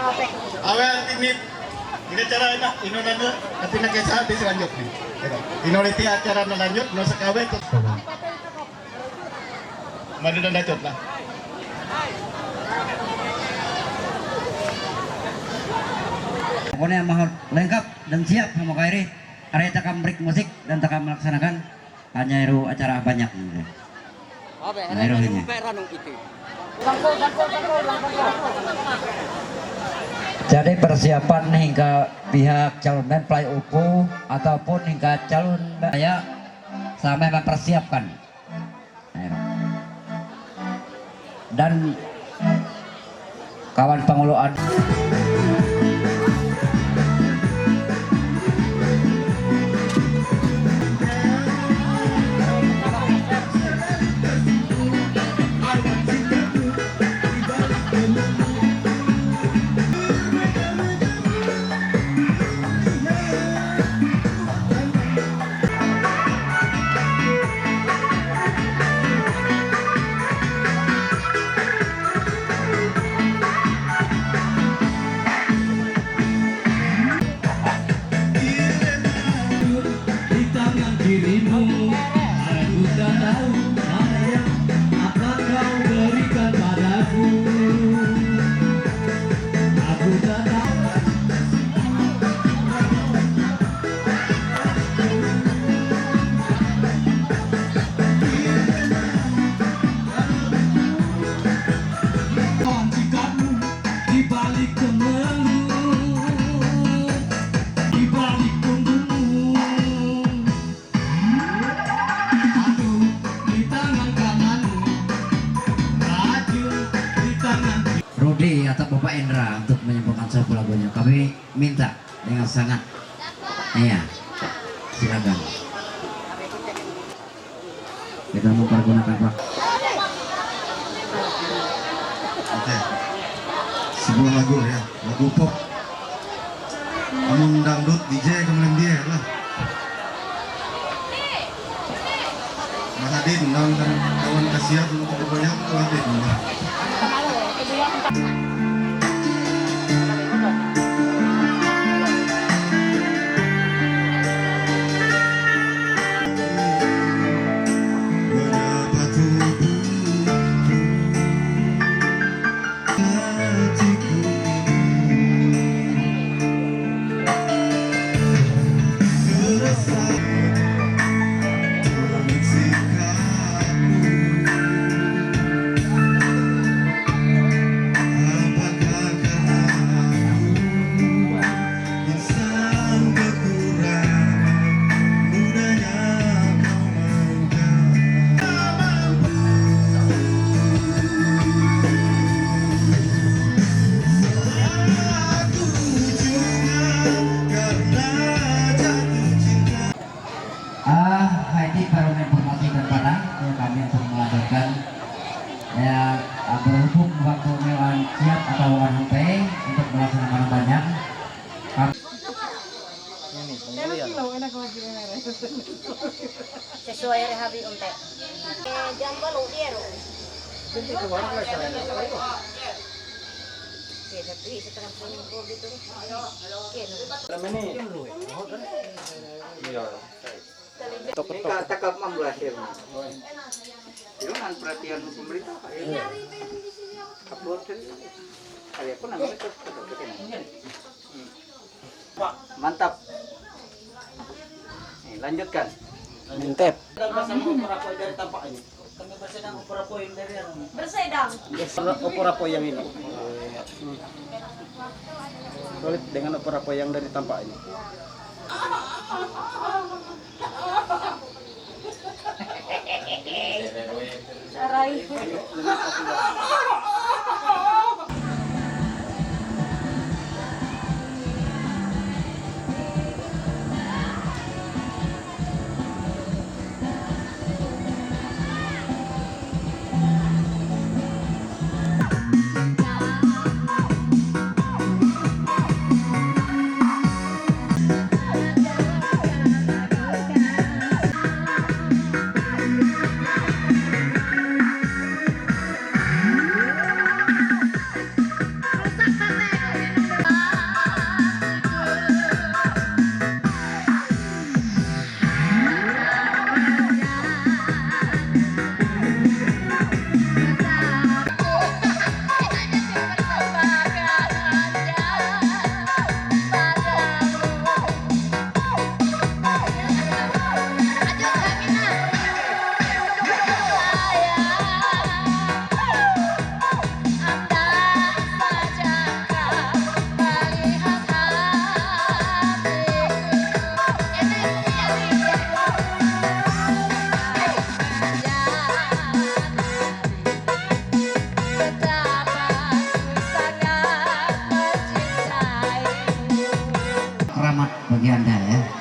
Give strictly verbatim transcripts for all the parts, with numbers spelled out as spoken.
Awe, ini, ini cara enak, ini nanti, nanti nak kisah habis lanjut nih. Ini nanti acara lanjut, nggak usah kawin. Mari dan lanjut lah. Pokoknya mahal lengkap dan siap sama Kak Eri. Hari kita akan break musik dan akan melaksanakan hanya Ero acara banyak. Abe, Nah, Ero ini. Jadi persiapan hingga pihak calon mempelai upu ataupun hingga calon me- ya sama mempersiapkan. Nah, Ero. Dan kawan pengelolaan. Di tangan kirimu, aku tak tahu mana yang akan kau berikan padaku. Aku tak tahu. Di balik temanmu, di balik punggungmu. Aduh, di tangan kananmu, racun di tangan kiri. Rudi atau Bapak Indra untuk menyampaikan satu lagunya. Kami minta dengan sangat. Iya, silakan. Kita mempergunakan Pak. Oke. Sebuah lagu ya, lagu pop. Amun dangdut D J kemudian dia lah. Mas Adin, dan kawan kasihan untuk bergoyang tuh Adin. Ah, Haiti baru informasi dan pada ya, kami untuk melanjutkan. Ya, ah, berhubung waktunya Wan Siap atau Wan Hempe untuk melaksanakan banyak. Kami Sesuai hari unte. Eh, jam baru dia, Ro. Oke, tapi sekarang pun gitu. Oke, no. Ini ka-, takap mamlasir. Yun ang perhatian ng pemerintah, Pak. Upload din. Kaya ko naman ito. Mantap. Eh, lanjutkan. Mantap. Kami bersih dan opor apoy dari ano? Bersih dong. Opor apoy yang ini. Sulit dengan opor apoy yang dari tampak ini. Aray. Գանդա է։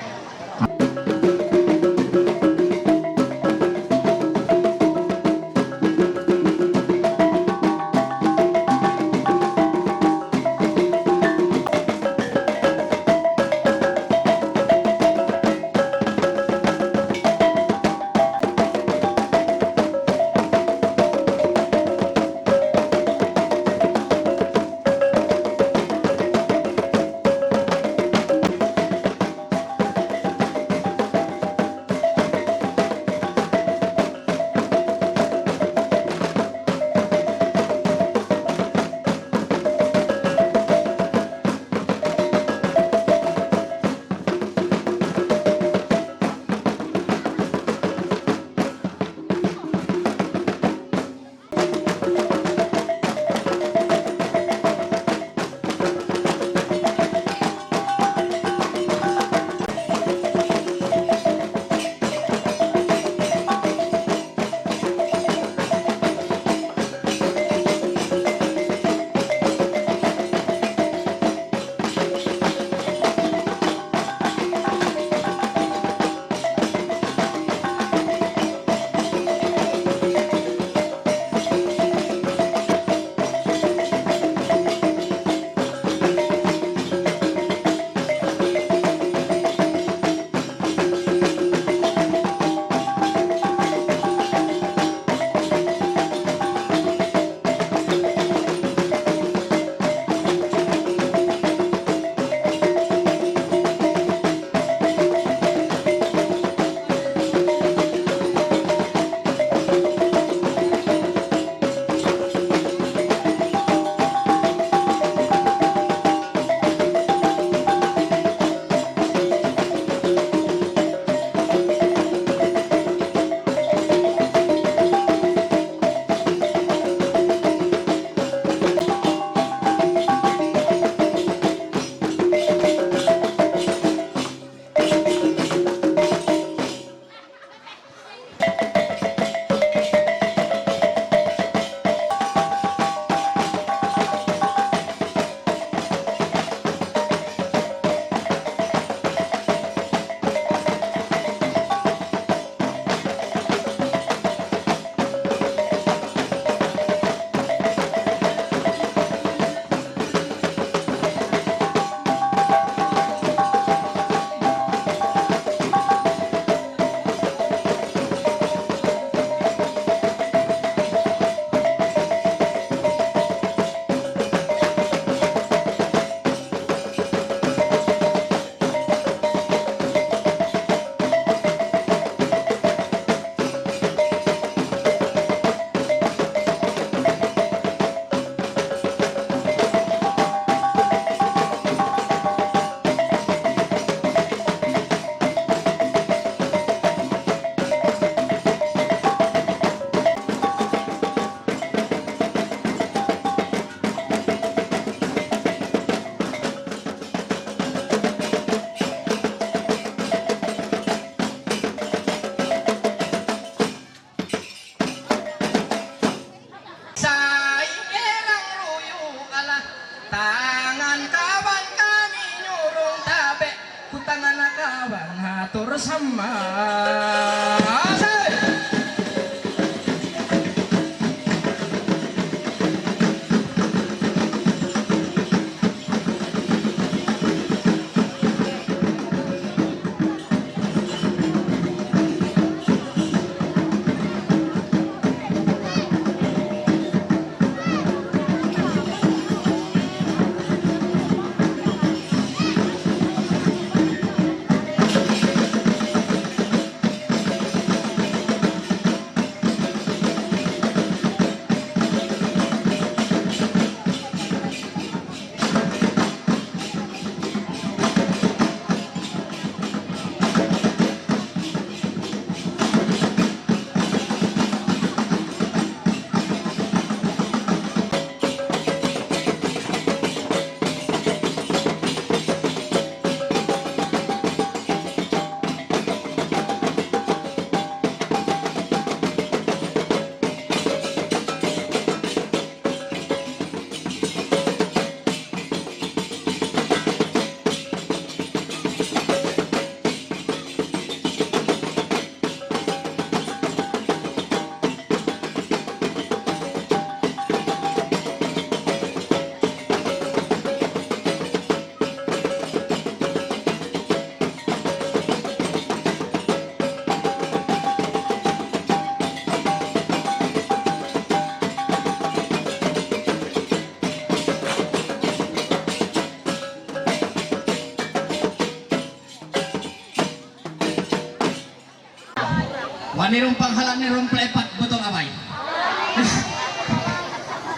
Anerong panghalan nerong plepat botol away.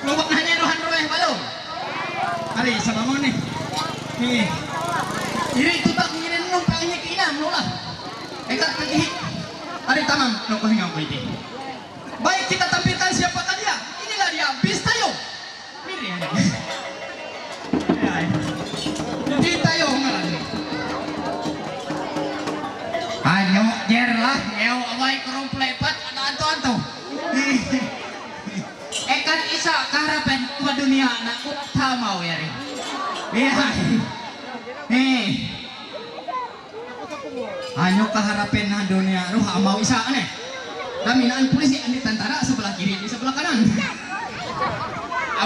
Lo bang hanya rohan roh eh balo. Hari sama mo ni. Ni. Iri tutak ngirin nung pangnya kinam no lah. Ekat lagi. Hari tamam no ko hingang ko iti. Baik, kita tampilkan siapakah dia. Inilah dia, bis tayo. Miri, ano? Ay. Bis tayo, ngalan. Anyo, jer lah, eo, away, kurung pelepat, ano, anto, anto. Ekan isa, kaharapan, kumadunia, na, utama, yari. Iya. Eh. Anyo kaharapan na dunia, roh, amau isa, aneh. Kami naan polisi, andi tentara, sebelah kiri, di sebelah kanan.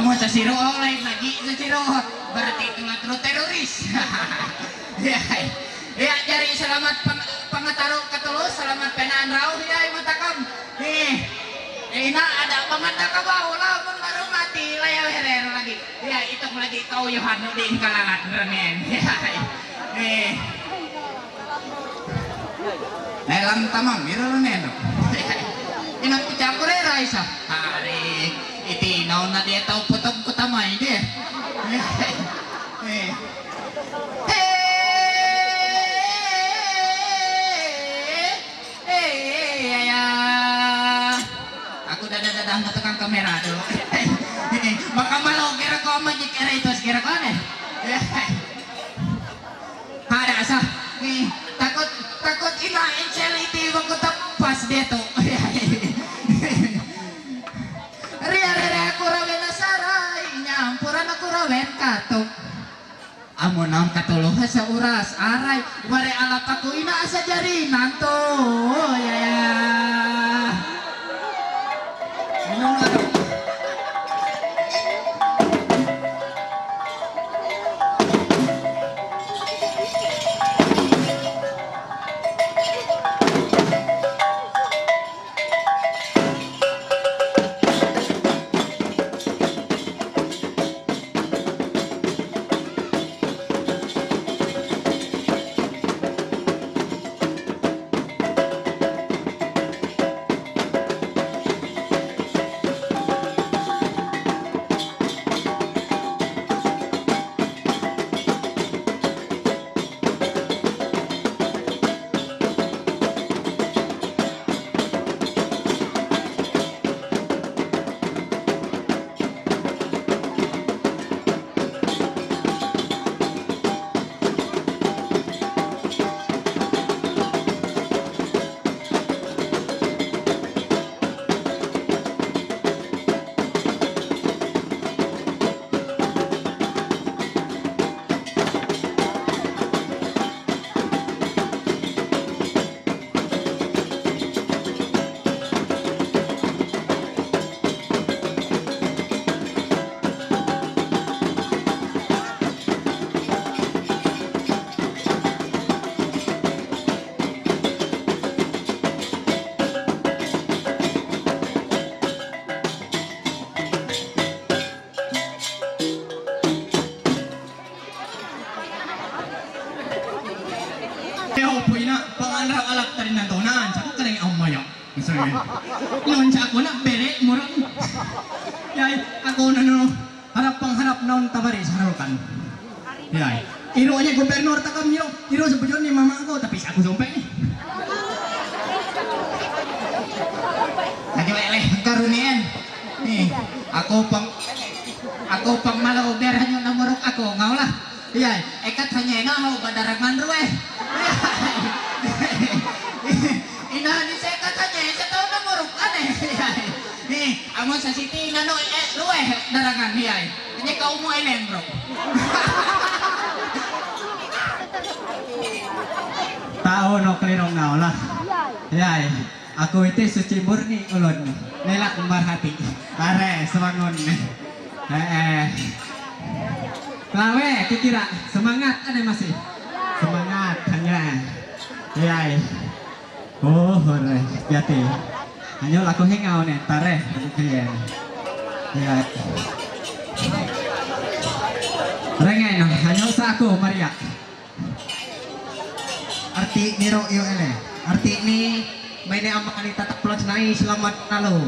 Amo sasiro, oh, lain lagi, sasiro. Berarti itulah terus teroris. Ya, ya, jadi selamat peng-, pengataro katulus, selamat penaan rauh, ya, matakam. Eh, eh, ina ada pengataka bau lah, mun baru mati, lah ya, herer lagi. Ya, itu lagi kau Yohan Udin kalalat remen. Ya, eh. Nelang tamam, iro remen. Ina pecah kurera isa. Hari, iti naon na dia tahu potong kutamai dia. Eh. Eh, eh, eh, ya, ya. Aku dadah-dadah na tukang kamera tu. Baka malo kira ko magic eratos kira ko ne. Ada sa. Ni, takut, takut ina incel iti waktu tepas dia tu. Ria, ria, ria, aku rawen asaray, nyampuran aku rawen katuk. Amo naon katuluha sa oras, aray, wari alap aku ina asa jari nanto, ya, ya. Amo naon Kaya po ina, panganra alak tarin na to, naan sa ko kalang amaya. Sorry. Noon sa ako na, bere, murang. Yay, ako na no, harap pang harap naon tabari sa harukan. Yay. Iro niya gobernador takam nyo, iro sa pujon ni mama ako, tapi sa ako sumpay. Lagi wele, karunian. Ni, ako pang, ako pang malo, bere nyo na murok ako, ngawla. Iyay, ekat hanya ina ho badarangan ruwe. Ina ni sa ekat hanya, sa tao na muruk ane. Iyay. Ni, amo sa siti ina no, eh, ruwe, darangan, iyay. Hanya kau mo eleng, bro. Tao no klirong na ola. Iyay. Aku itu suci murni ulun. Nelak marhati. Are, semangun. Eh, eh. Lawe, kikira. Semangat, ada masih. Semangat, hanya. Yai. Oh, hore. Yati. Hanya laku hengau ne, tare. Iya. Iya. Rengen, hanya sa aku, Maria. Arti ni ro yo ele. Arti ni Maine amani tata plus nai selamat panalo.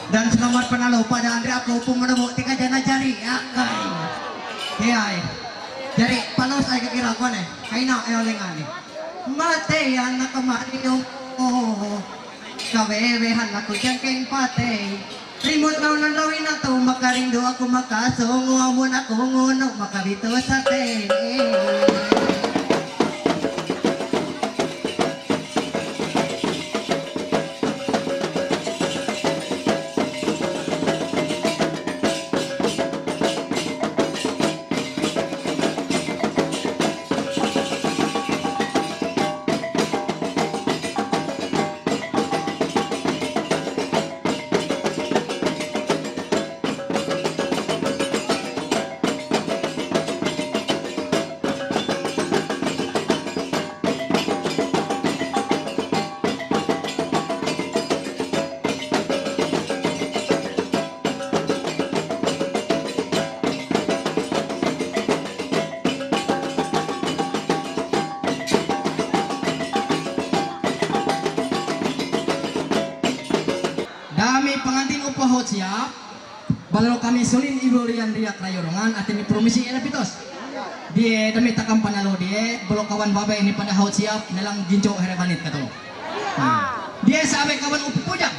Dan selamat panalo pada Andrea ko pumana mo tika jana jari akai. He ai. Jari palos ai kakira kone. Kaina e olengani. Mate anak kemari yo. Oh. Kawewe hana ku jangkeng pate. Rimut nau nan rawina tu makarindu aku makasongo amun aku ngono makabito sate. Dami pengantin upah hot siap. Balalo kami sulin ibu rian riak rayo rongan atini promisi era pitos. Die dami takam panalo die balo kawan babe ini pada hot siap nelang ginco herebanit katolo. Hmm. Die sabe kawan upu pujang.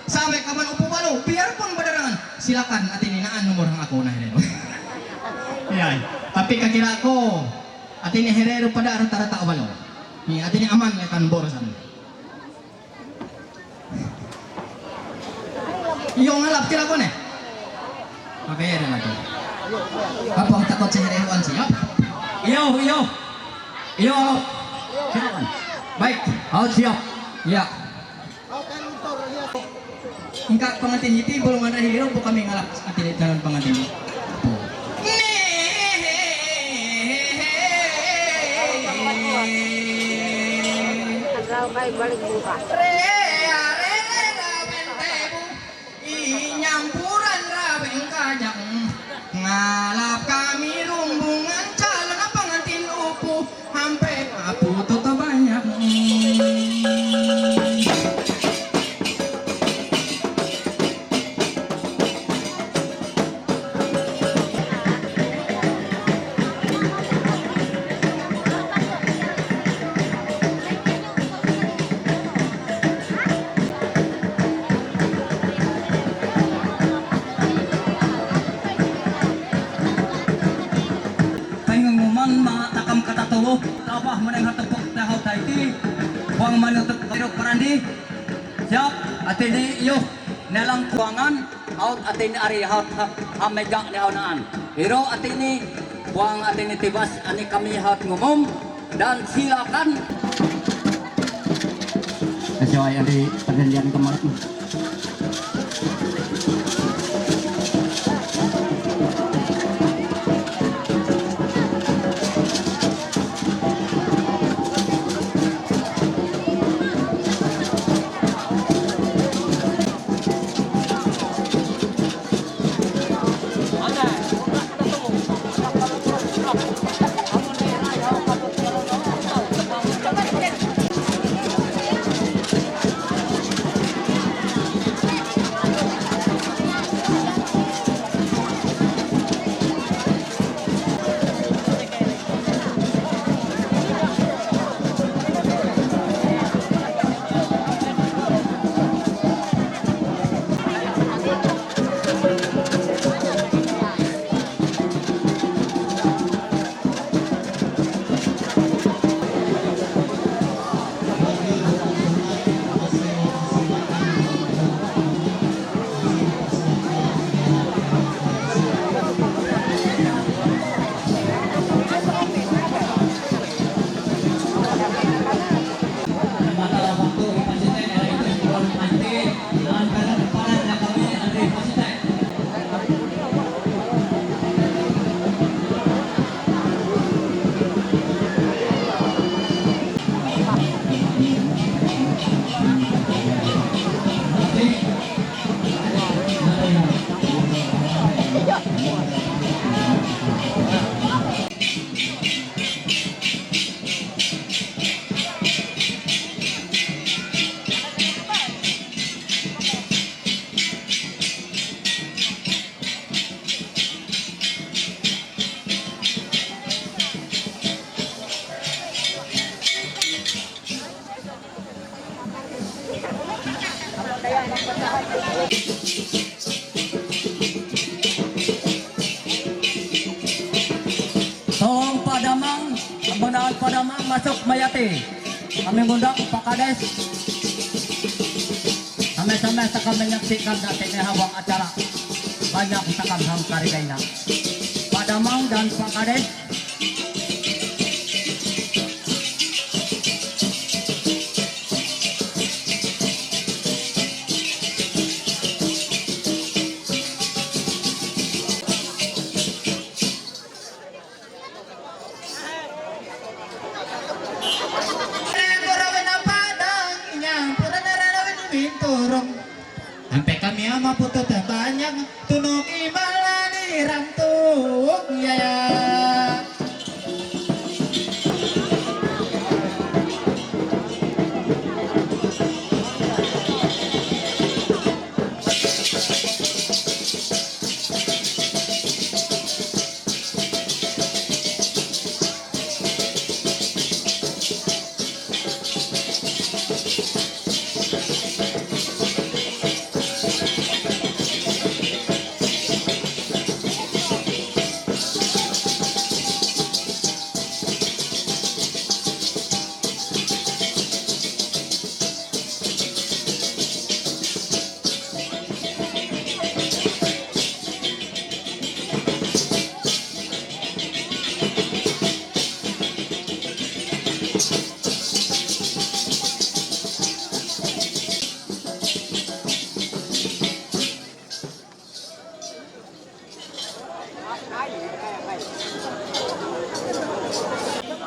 Sabe kawan upu balo biarpun badarangan silakan atini naan nomor hang aku nah herero. Ya, tapi kakira aku atini herero pada rata-rata balo. Ni atini aman lekan borosan. Iyo ngalap kira kone. Apa ya dengan tu? Apa kita kau cehre wan siap? Iyo, iyo. Iyo. Silakan. Baik. Hau siap. Ya. Engka pengantin iti belum ada hero bukan mengalap atini calon pengantin. Nyampuran raweng kajang ngalap kami rumbungan calon pengantin upu hampe apu toto banyak. Pengunguman ma takam kata tubuh tabah meneng hatepuk tahau taiti. Buang manutuk keruk perandi. Siap, atini iyo nelang kuangan. Haut atini ari haut ha, hamega ni haunaan. Iro atini buang atini tibas ani kami haut ngumum dan silakan. Sesuai ari perjanjian kemarin. Tong padamang, menal padamang masuk mayati. Kami ngundang Pak Kades. Sama-sama takam menyaksikan dati ni hawang acara. Banyak takam hang karigay na. Padamang dan Pak Kades. Ampe kami ama puto tabanyang tunok ibalani rantuk yaya.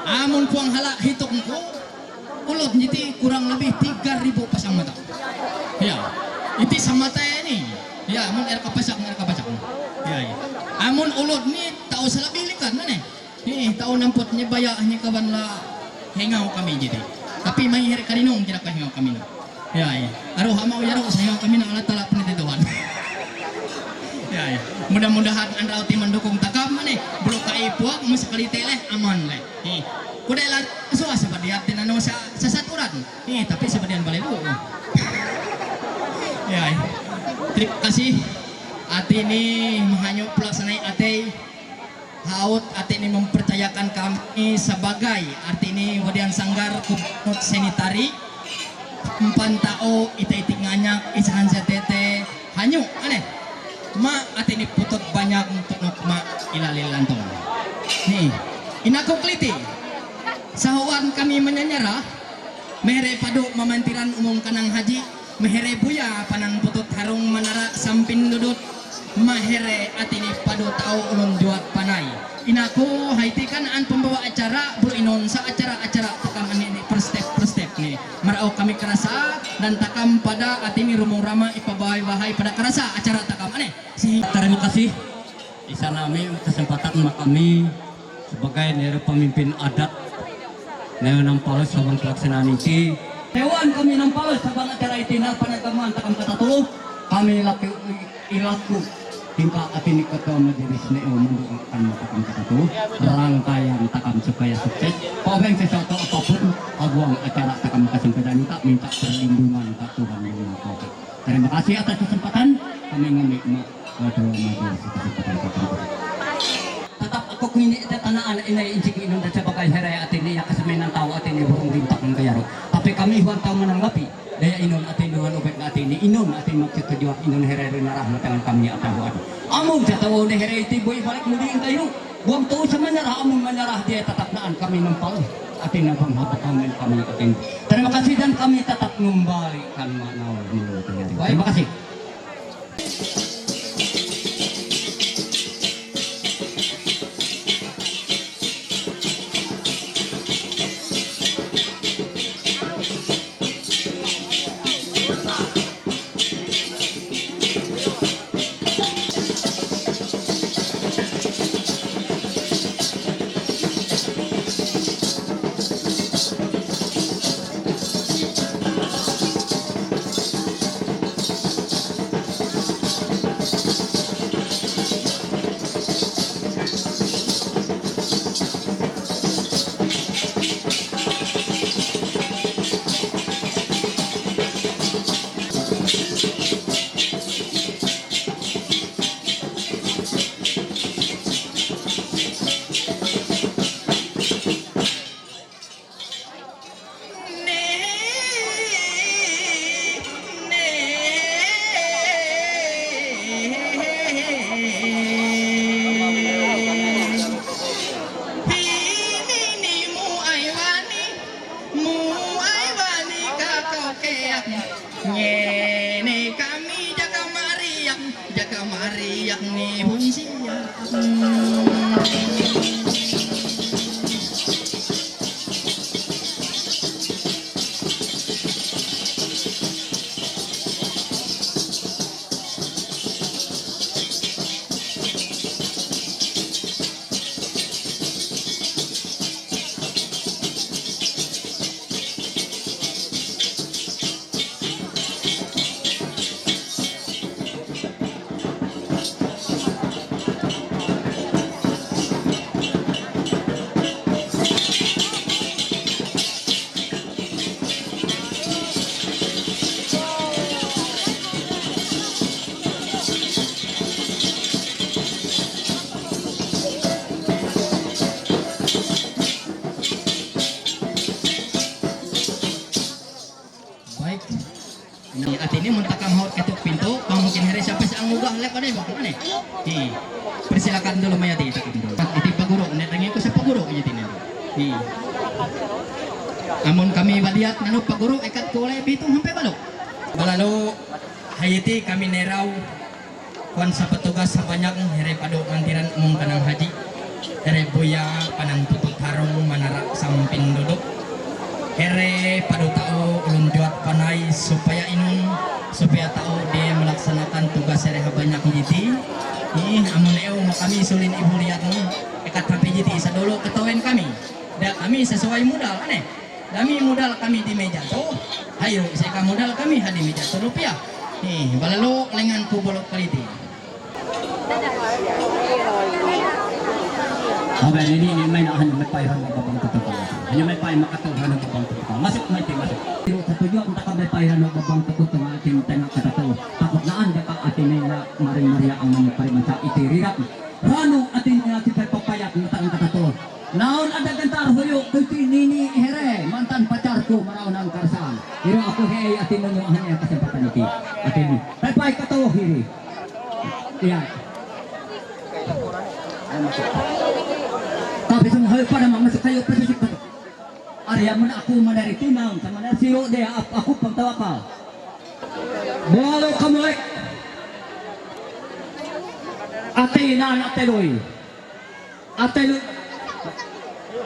Amun puang hala hitok ko, ulot niti kurang lebih tiga ribu pasang mata. Ya, iti sa mata ini. Ya, amun air kapasak, air kapasak. Ya, ya. Amun ulot ni tau salah bilikan mana? Ni tau nampot ni baya ni kawan la hengau kami jadi. Tapi mai her karinong kira ka hengau kami na. Ya, ya. Aruh amau ya aruh saya kami na Allah Taala peniti Tuhan. Ya, ya. Mudah-mudahan anda uti mendukung takam mana? Belum kai puak, musa kali teleh aman leh. Ni. Kuda la suas sebab dia tinano sa sasaturan. Ni, tapi sebab dia balik dulu. Ya, ya. Terima kasih. Ati ni mahanyo pelaksanai ati. Haut ati ni mempercayakan kami sebagai arti ni wadian sanggar kubnut senitari empan tao ita iti nganyak isahan setete hanyu aneh ma ati ni putut banyak untuk nuk ma ilalil lantong ni inaku kliti sahuan kami menyanyara. Mehere padu mamantiran umum kanang haji, mehere buya panan putut harung manara sampin dudut, mahere atini padu tau ulun juat panai. Inaku haiti kan an pembawa acara, bulu inon sa acara-acara takam ani ni per step per step ni. Merau kami kerasa dan takam pada atini rumung rama ipabawai wahai pada kerasa acara takam ane. Si Terima kasih. Isa nami kesempatan makami sebagai nero pemimpin adat nero nampalus sabang pelaksanaan iti. Dewan kami nampalus sabang acara iti na panagaman takam kata tulu kami laki ilaku tingkah ati ni ketua majelis neo mendoakan takam kata tulu rangkaian takam supaya sukses. Pabeng sesuatu apapun aguang acara takam kesempatan minta minta perlindungan tak Tuhan yang Maha Kuasa. Terima kasih atas kesempatan kami ngambil ma- Waduh, waduh, waduh, waduh, waduh. Tetap aku kini ada tanah anak ini injing inun dan sebagai herai atini yang kesemenan tahu atini burung bintang kayaro. Tapi kami huan tahu menanggapi daya inun atini huan ubek atini inun atini maksud tujuan inun herai rina rahmat dengan kami atau huan. Amun jatuh oleh herai tibu balik mudi kayu. Buang tahu semenyerah amun menyerah dia tetap naan kami nempal. Atini bang hapa kami kami atini. Terima kasih dan kami tetap mengembalikan makna. Terima kasih. Di, persilakan dulu maya di takam dulu. Iti paguro, ne tangi ko sa paguro aja di nendo. Di. Amun kami badiat nanu paguro ekat kole bitu hampe balo. Balalo, hayati kami nerau, kuan sa petugas sa banyak, here pado kantiran umum kanang haji. Here buya, panang tutut harung, manara samping duduk. Here pado tau ulun juat panai supaya inun, supaya tau dia melaksanakan tugas here ha banyak jiti. Ih, amun eu ma kami sulin ibu lihat ni, ekat tapi jiti sadolo ketawen kami. Da kami sesuai modal, aneh. Kami modal kami di meja tu, ayo, seka modal kami ha di meja tu rupiah. Ih, balalo lengan ku bolok kaliti. Abe, ini, ini main ahan, main pairan babang ketuk. Hanya main pain makatuk, hanya babang ketuk. Masuk, main tim, masuk. Tiro satu jua, entah kan main pairan babang ketuk, tengah tim, tengah kata tu. Takut naan, dia ka atin ni, maring maria, ang mani pari macam iti rirat. Ranu atin ni, atin pepayat, entah kan kata tu. Naon ada gentar huyu, kuti nini here, mantan pacarku, marau nang karsan. Iro aku hei, atin nunyo, hanya kesempatan iti. Atin ni. Pai, pai, kata hiri. Iya. Tapi semua hal pada mak masuk kayu pasisip kato. Ari amun aku manari tunang, sama nari siro dia ap-, aku pang tawakal. Balo kamulek. Ati naan ateloy. Ateloy.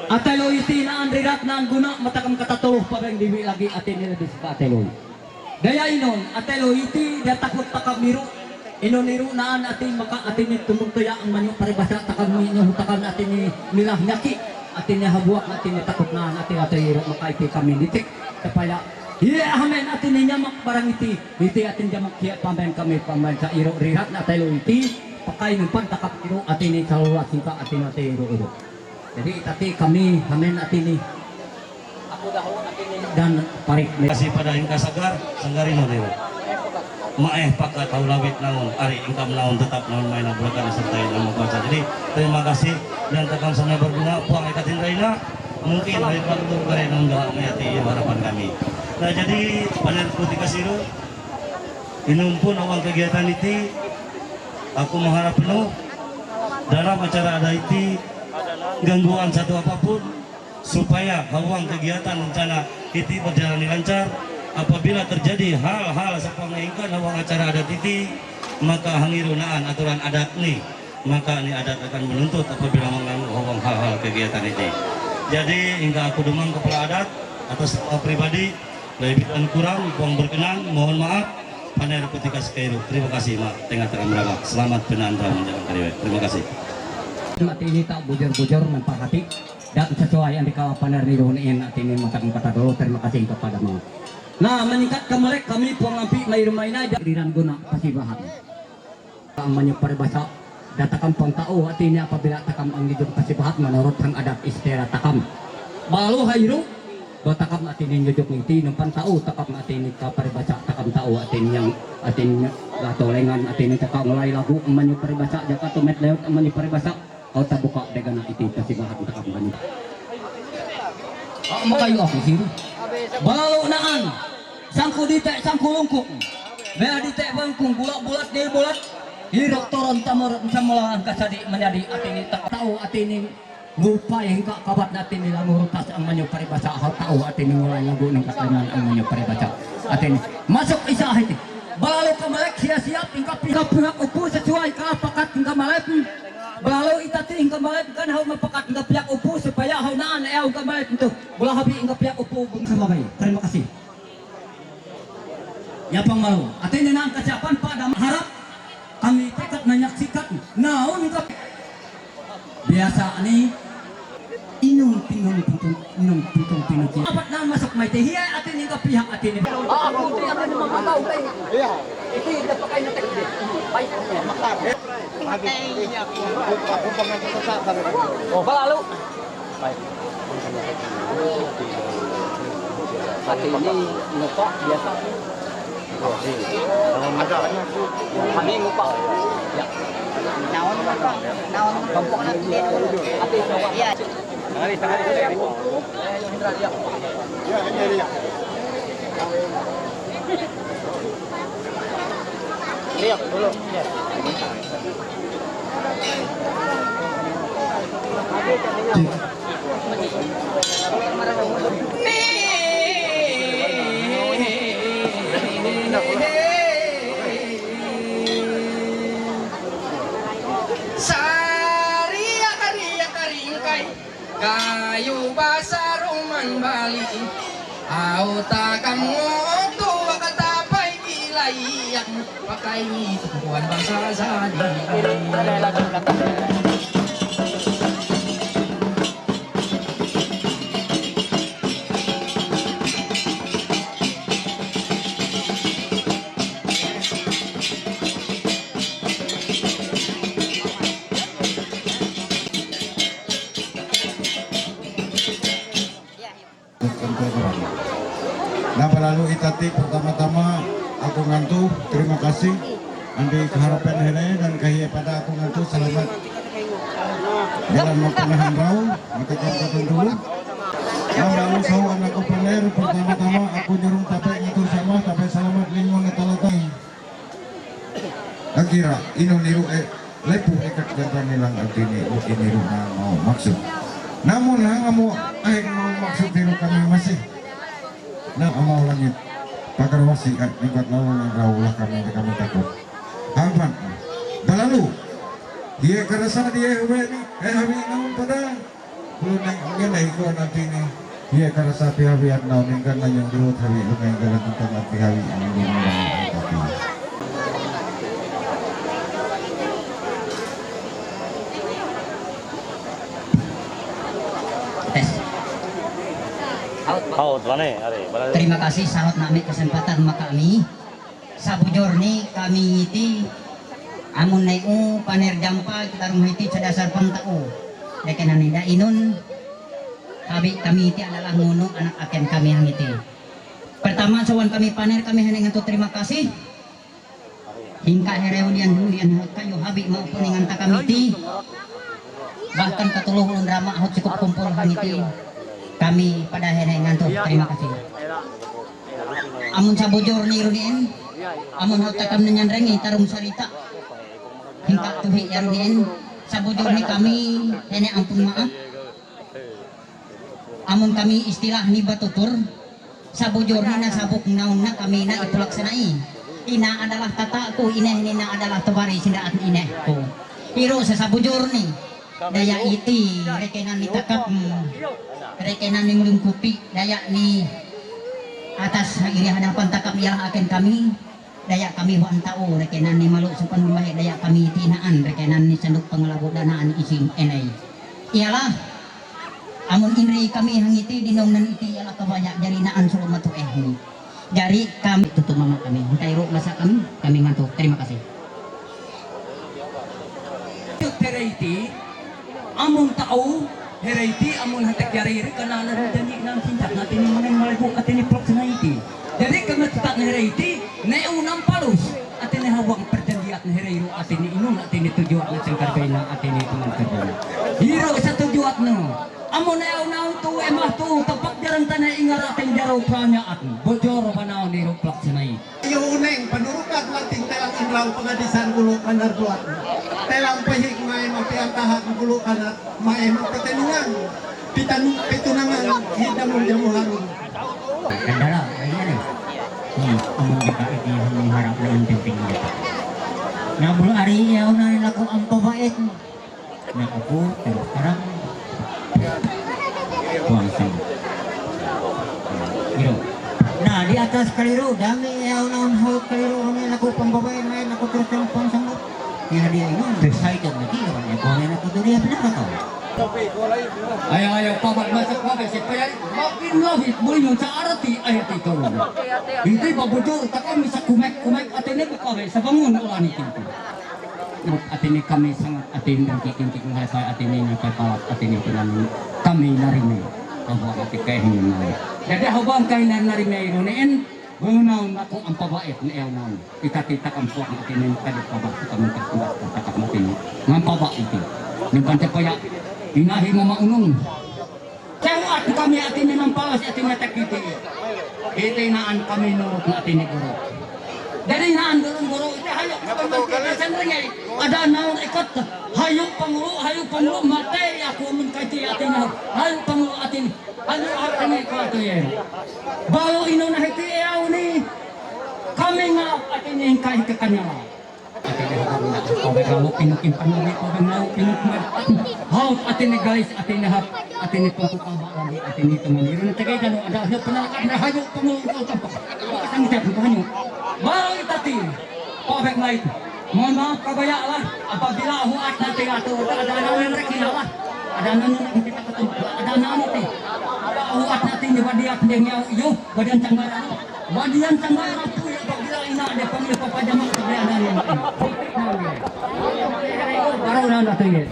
Ateloy iti naan rirat naan guna matakam katatuluh pabeng diwi lagi ati nila di sika ateloy. Daya inon, atelo iti, dia takut takam miru. Inon iru naan ati maka ati ni tunduk toya ang manyo paribasa takam ni inyo takam ati ni milah nyaki. Ati ni habuak ati ni takut naan ati ati iru maka iti kami nitik. Kapaya, iya amen ati ni nyamak barang iti. Iti ati nyamak kia pamen kami pamen sa iru rirat na atelo iti. Pakai numpan takap iru ati ni salua singka ati ni ati iru iru. Jadi tadi kami hamen ati ni. Aku dahulu ati ni dan parik ni. Kasih pada ingka sagar, sanggar ino ni. Maeh pakat hau lawit naun, ari ingkam naun tetap naun main abulakan serta nama baca. Jadi terima kasih dan takam sana berdua puang ikatin raina. Mungkin hari waktu kare naun gak mayati harapan kami. Nah jadi panel putih kasiru. Inum pun awang kegiatan iti, aku mengharap penuh dalam acara ada iti gangguan satu apapun supaya hawang kegiatan rencana iti berjalan lancar. Apabila terjadi hal-hal sapang ingkan hawang acara adat iti, maka hangirunaan aturan adat ni, maka ni adat akan menuntut apabila mengganggu hawang hal-hal kegiatan iti. Jadi hingga aku demang kepala adat atas nama pribadi, lebih dan kurang, kurang berkenan, mohon maaf. Panera Putika Sekairu. Terima kasih, Mak. Tengah-tengah meraba. Selamat penandaman jalan kariwet. Terima kasih. Mati ini tak bujur-bujur memperhati dan sesuai yang dikawal paner ni ruhun in ati ni matang kata dulu. Terima kasih kepada Mak. Nah, meningkat ke mereka kami puang ampi mai rumah inai dan diran guna pasti bahan. Ang manyo paribasa, datakam pang tao, ati ni apabila takam ang ijong kasibahat menurut hang adat istera takam. Balo hairu, datakam ati ni nyujok iti, numpan tao, takam ati ni ka paribasa, takam tao, ati ni yang, ati ni gatolengan, ati ni taka mulai lagu, ang manyo paribasa, jaka tumet lewat, ang manyo paribasa, kau tabuka degana iti kasibahat takam manyo. Ah, makayo ako, sino? Balo naan. Sangku dite, sangku lungkung. Bea dite bangkung, bulat-bulat di bulat. Hirap toron tamur, semula kasadi menjadi ati ni tak tahu ati ni lupa yang kak kabat nati ni lamu rutas ang manyo paribasa, hau tahu ati ni mulai lagu nang katangan ang manyo paribasa. Ati ni masuk isa hiti. Balalu ka melek siap-siap, ingka pihak-pihak upu sesuai ka pakat ingka malep. Balalu itati ingka malep kan hau mapakat ingka pihak upu supaya hau naan ya ingka malep tu. Bola habi ingka pihak upu bung. Terima kasih. Yapang malu. Ati ni nang kesiapan pada harap kami tekat nanyak sikat. Naun ka biasa ni inung pinung pinung inung pinung pinung. Apat nang masuk mai teh. Hiya ati ni ka pihak ati ni. Ah, aku tu ati ni mama tahu kai. Iya. Itu dia pakai nanti. Baik. Aku, aku pengen sesak kalau. Oh, lalu. Ati ini ngupak biasa. Kami ngupak. Ya. Naon ngupak? Naon ngupak? Ati ngupak. Iya. Lihat dulu. Ya. Sari akari akari ingkai, kayu basar uman Bali. Au takam ngotu wakatapai kilayak, pakai ni tumpuan bangsa sadi. Na balalu itati pertama-tama aku ngantu terima kasih andi kaharapan here dan kahia pada aku ngantu selamat jalan mapanahan rau matakan katun dulu. Na balalu sahu anak upaner pertama-tama aku nyurung tape ngantu sama tape selamat lingon na talatang. Akira, ino niru e lepu ekat ganda nilang agdini uki niru na mau maksud. Namun hanga mo aik mau maksud niru kami masih. Na amau langit. Pakar wasi at ningkat lawan ang raulah kami na kami takut. Hapan. Balalu. Dia karasa dia huwe ni. Eh hawi naun pada. Kulunay, ang ganda, ikaw natin eh. Iya, karasa pihawi at naon, ang ganda yung growth, hawi, lumay, ganda ng tangat, pihawi, ang ganda ng tangat, pihawi. Terima kasih, sahut nami kesempatan makami. Sabujur ni kami iti, amun nai u paner jampa kita rumah iti sadasar pang tau. Dekenan ida inun, habi kami iti adalah ngunu anak aken kami hang iti. Pertama, sawan kami paner kami hane ngantu terima kasih. Hingka here ulian ulian kayu habi mau puningan takam iti. Bahkan katuluh ulun rama hot cukup kumpul hang iti. Kami pada hene ngantu terima kasih. Amun sabujur ni runin, amun hau takam nenyan rengi tarum sarita. Hingka tuhi ya runin, sabujur ni kami hene ampun maaf. Amun kami istilah ni batutur, sabujur ni na sabuk naun na kami na ipulaksanai. Ina adalah tataku, ineh ni na adalah tebari sindaat inehku. Iru sasabujur ni. Daya iti, rekenan ni takap, rekenan ni melungkupi, daya ni atas iri hadapan takap ialah akan kami, daya kami huan tau, rekenan ni malu supan membaik, daya kami tinaan, rekenan ni sanduk pengelabu danaan ising enai. Ialah, amun inri kami hangiti dinong nan iti ialah kebanyak jari naan sulu matu eh ni. Jari kami tutu mama kami, hintai ru masa kami, kami ngantuk. Terima kasih. Hereiti, amun tau, hereiti, amun hatek yari iri kana na janji nan sinjak na tini manen malibu atini plok sina iti. Jadi kami tetap hereiti, ne unam palus, atini hawang perjanjian hereiru atini inun atini tujuan na singkar bena atini teman kerja. Hiro satujuan no. Amun ne unam tu emah tu tepak jaran tanah ingar atini jaro tanya at. Bojor panau ni ru plok sina iti. Iyo uneng, panurukat lating telang inrau pangadisan gulu kanar duat. Telang pehik mae mapiang tahat gulu kanar mae mapatenungan. Pitan pitunangan hidamun jamu harum. Kendara, ayo ni. Hmm, amun jaga ini hanya harap lawan penting dia. Nah, bulu ari ya unan laku ampa baik. Nah, aku terus terang. Buang sini. Gitu. Nah, di atas keliru, dami ya unaun hau keliru, ini laku pembawa main, aku terus terang buang sanggup. Ya, dia ini, saya kan lagi, orang yang kau nak tu dia pernah kau. Ayo, ayo, pabat masak pabat, si payah, makin lahit, boleh nunca arati, ayat itu. Itu babujur, takkan bisa kumek-kumek, atene bukawe, sabangun ulan itu. Atini kami sangat atini dan kikin kikin hai saya atini na kepala atini dengan kami narime. Bahwa ati kain na. Jadi hubang kain na narime irunin, bunau naku ampa baik ni eunau. Ita kita kampuak atini tadi pabak kita minta kuat kita kampuak ini. Ngampa baik itu. Ni pante paya. Inahi mama unung. Sangat kami atini mampalas atini takiti. Iti naan kami nurut na atini guru. Deri nan durun goro ite hayo kabangan ke sen rengei. Ada naun ikot hayo pangulu, hayo pangulu mate ya kumun kaiti atin hayo pangulu atin. Hayo atin ko atu ye. Balu ino na hiti e auni. Coming up atin yang kai ke kanyala. Atin hayo pangulu pinuk impangulu pangulu pinuk. Hau atin guys atin hap atin pangulu kaba lagi atin itu mani. Run tege dano ada hayo pangulu na hayo pangulu ko tampak. Sang jat ko hanyo. Balu itati. Pabek mai. Mohon maaf kabaya lah apabila huat nanti atau ada nanu yang rekina lah. Ada nanu yang kita ketemu. Ada nanu ti. Huat nanti ni badiak dia nyau yo badan canggara. Badan canggara tu ya apabila ina dia panggil papa jamak tu dia ada ni. Baru nana tu ya.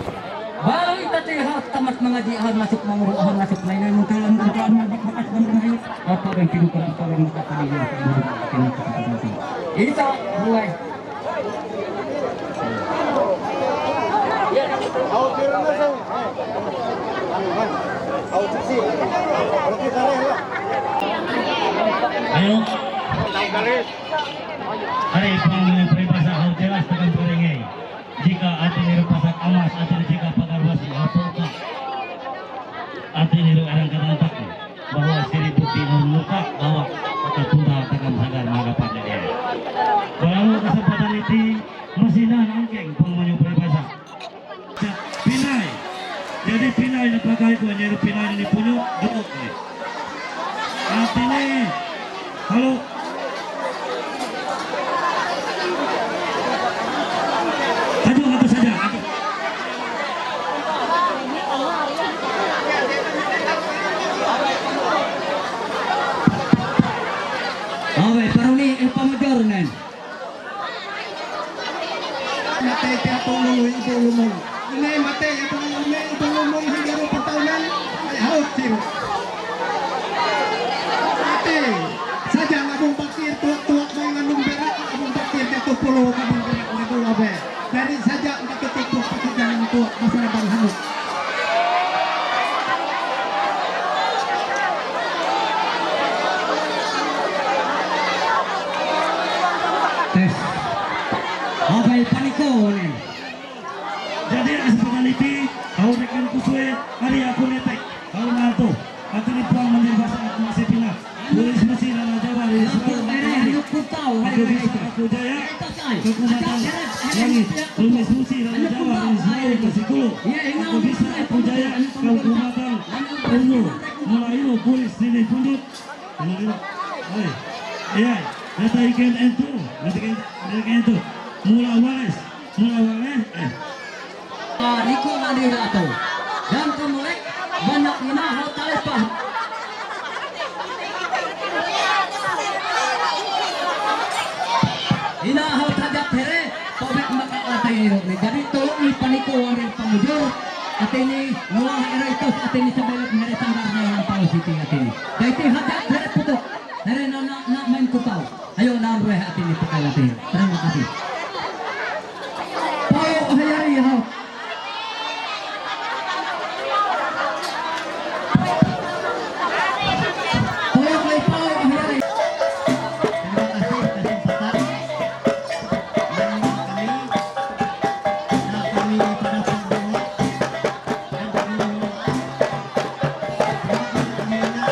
Baru itati ha tamat mengaji ha masuk manguru ha masuk lain muntulan muntulan mabik bakat bantu hai. Apa yang kini kurang apa yang kita tadi yang kini kita tadi. Isa buai. Ayo. Hari panggung peribahasa hau jelas tekan perengei. Jika atin iru pasak amas atin jika pagar basi hau pangka. Atin iru arang katantak. Bahwa siri putih nur muka bawa kata tunda takam sagar maga pandai. Balamu kesempatan iti masinan angkeng pangmanyu peribahasa. Pinai. Jadi pinai na pakai ko nyeru pinai ni punyo duduk ni. Atin ni. Halo. Aduh, aduh saja. Aduh. Ave, paruni e pamajornen. Mate te atong lulu ibu lumong. Ine mate atong lulu ibu lumong hingga rupa tahunan. Ai haut siru. Mate. Saja ngabung bakir tuak-tuak mai ngandung berak, ngabung bakir jatuh puluh ngabung berak ngabung abe. Dari saja ngabung tuak-tuak pasti jangan tuak masalah bang hanut. Tes. Abai paniko ni. Jadi, hospitality, hau rekan kusue, hari aku netek, hau nato, atiri puang mandir basa aku masih pina. Polis Mesir ala Jawa dari Semarang Matahari. Aku bisa aku jaya, kekuatan langit. Polis Mesir ala Jawa dari Semarang Matahari. Aku bisa aku jaya, kekuatan ulu. Mulai lo polis sini pundut. Mulai lo. Hai. Iya, data ikan entu, data ikan, data ikan entu. Mula wares, mula wares. Eh. Rico Manirato. Dan kemulek banyak ina hau talipah. Ina hau tajat here, tobek maka lata iro ni. Jadi tolong ni paniko wari pamujur. Atini nuah ira itos atini sebelok mere sanggar na yang palo siti atini. Daiti hajat here putok. Here na na na main kutau. Ayo na rueh atini pakai lati. Terima kasih. Pau hayari ha. Tolong kali pau hayari. Terima kasih kesempatan yang kami, yang kami pada semua, yang kami mohon, yang kami minta.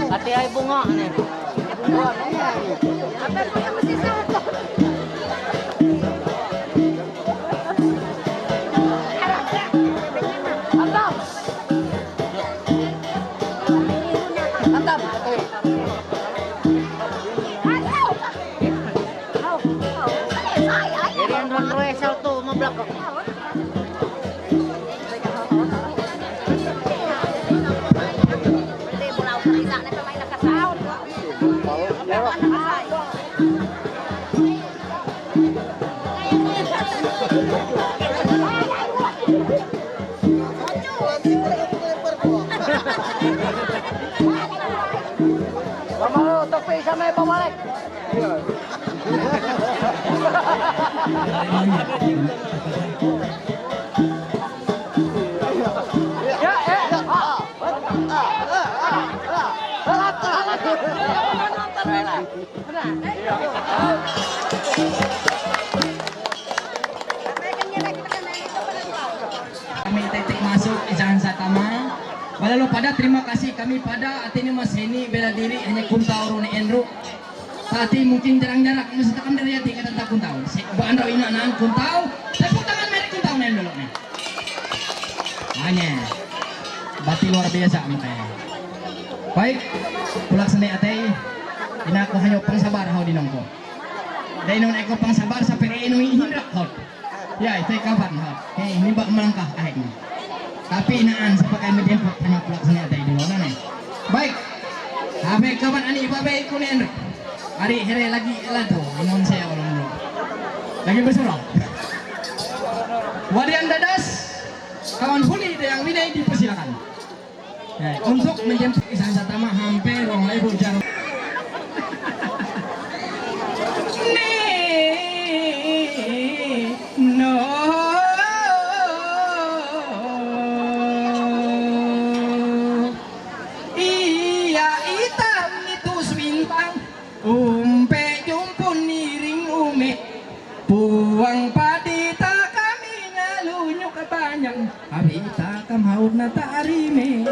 Ate ay bunga ni. Irian ron rue salto mablak. Kami titik masuk izin sa tama. Wala lo pada, terima kasih kami pada Ateneo Maseni bela diri hanya kunta urun enru. Tati mungkin jarang-jarang mesti takam dari hati kata tak kuntau. Si baan ro ina nan kuntau. Tepuk tangan meri kuntau nen dulu nih. Hanya bati luar biasa makanya. Baik, pulak sene atei. Ina ko hanya pang sabar hau di nongko. Dai non eko pang sabar sa pere eno hindrak hot. Ya, ito kapan hot. Hei, ini bak melangkah ahik ni. Tapi naan sa pakai menjemput hanya pulak sene atei di nongko nih. Baik. Abe kapan ani babe ikunen. Ari here lagi lato, non saya orang dulu. Lagi bersurau. Wadian dadas, kawan huli yang winai dipersilakan. Eh, untuk menjemput izin sa tama hampir orang lain bujang. Ni, no. Iya itam ni tus bintang. Umpe jumpun niring ume. Puang padita kami ngalunyu kabanyang. Abita kamaut na tarime.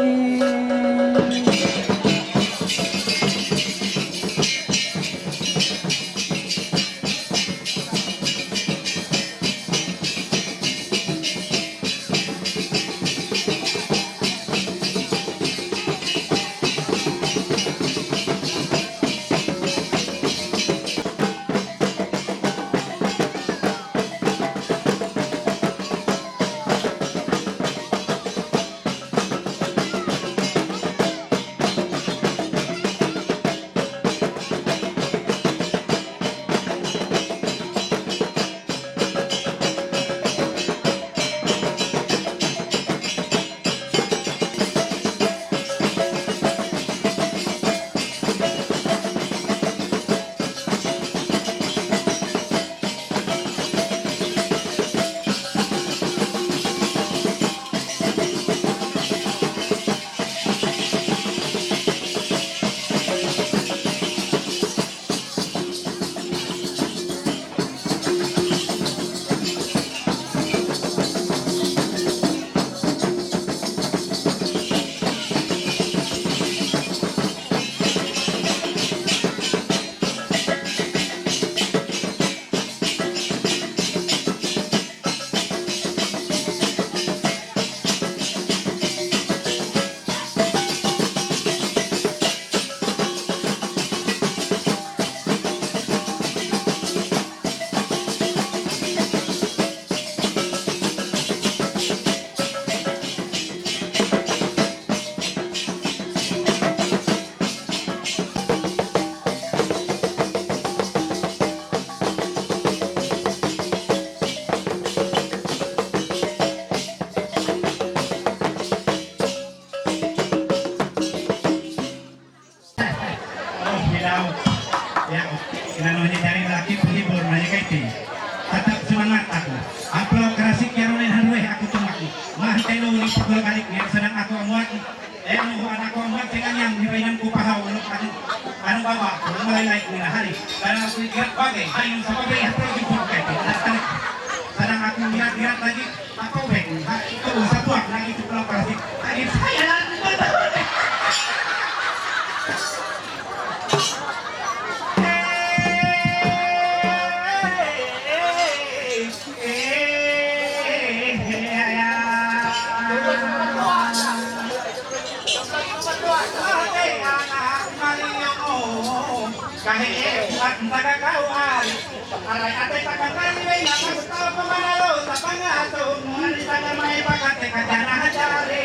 Oh, hilaw. Ya, inano niya dari laki penghibur na niya kay ti. Tetap semangat aku. Apa kerasik ya runen hanwe aku tumak. Mah telo ni pukul balik ya sedang aku amuat. Eh, ano, anak ko amuat dengan yang hirainan ko pahaw, ano, ano, ano ba ba? Ano malay-lay ko na hari. Kaya ako ikirat bagay, hari yung sa bagay, hapro yung puro kay ti. Sedang aku irat-irat lagi. Ako, Ben, ha, ito, sa buwak, lagi ito pala para si, ay, saya na, Kahit at magkakauhan, aray ate, pagkakaiway na gusto ko manalo sa pangaso mo, aray sa kamay, pagkate ka dyan, ahadari.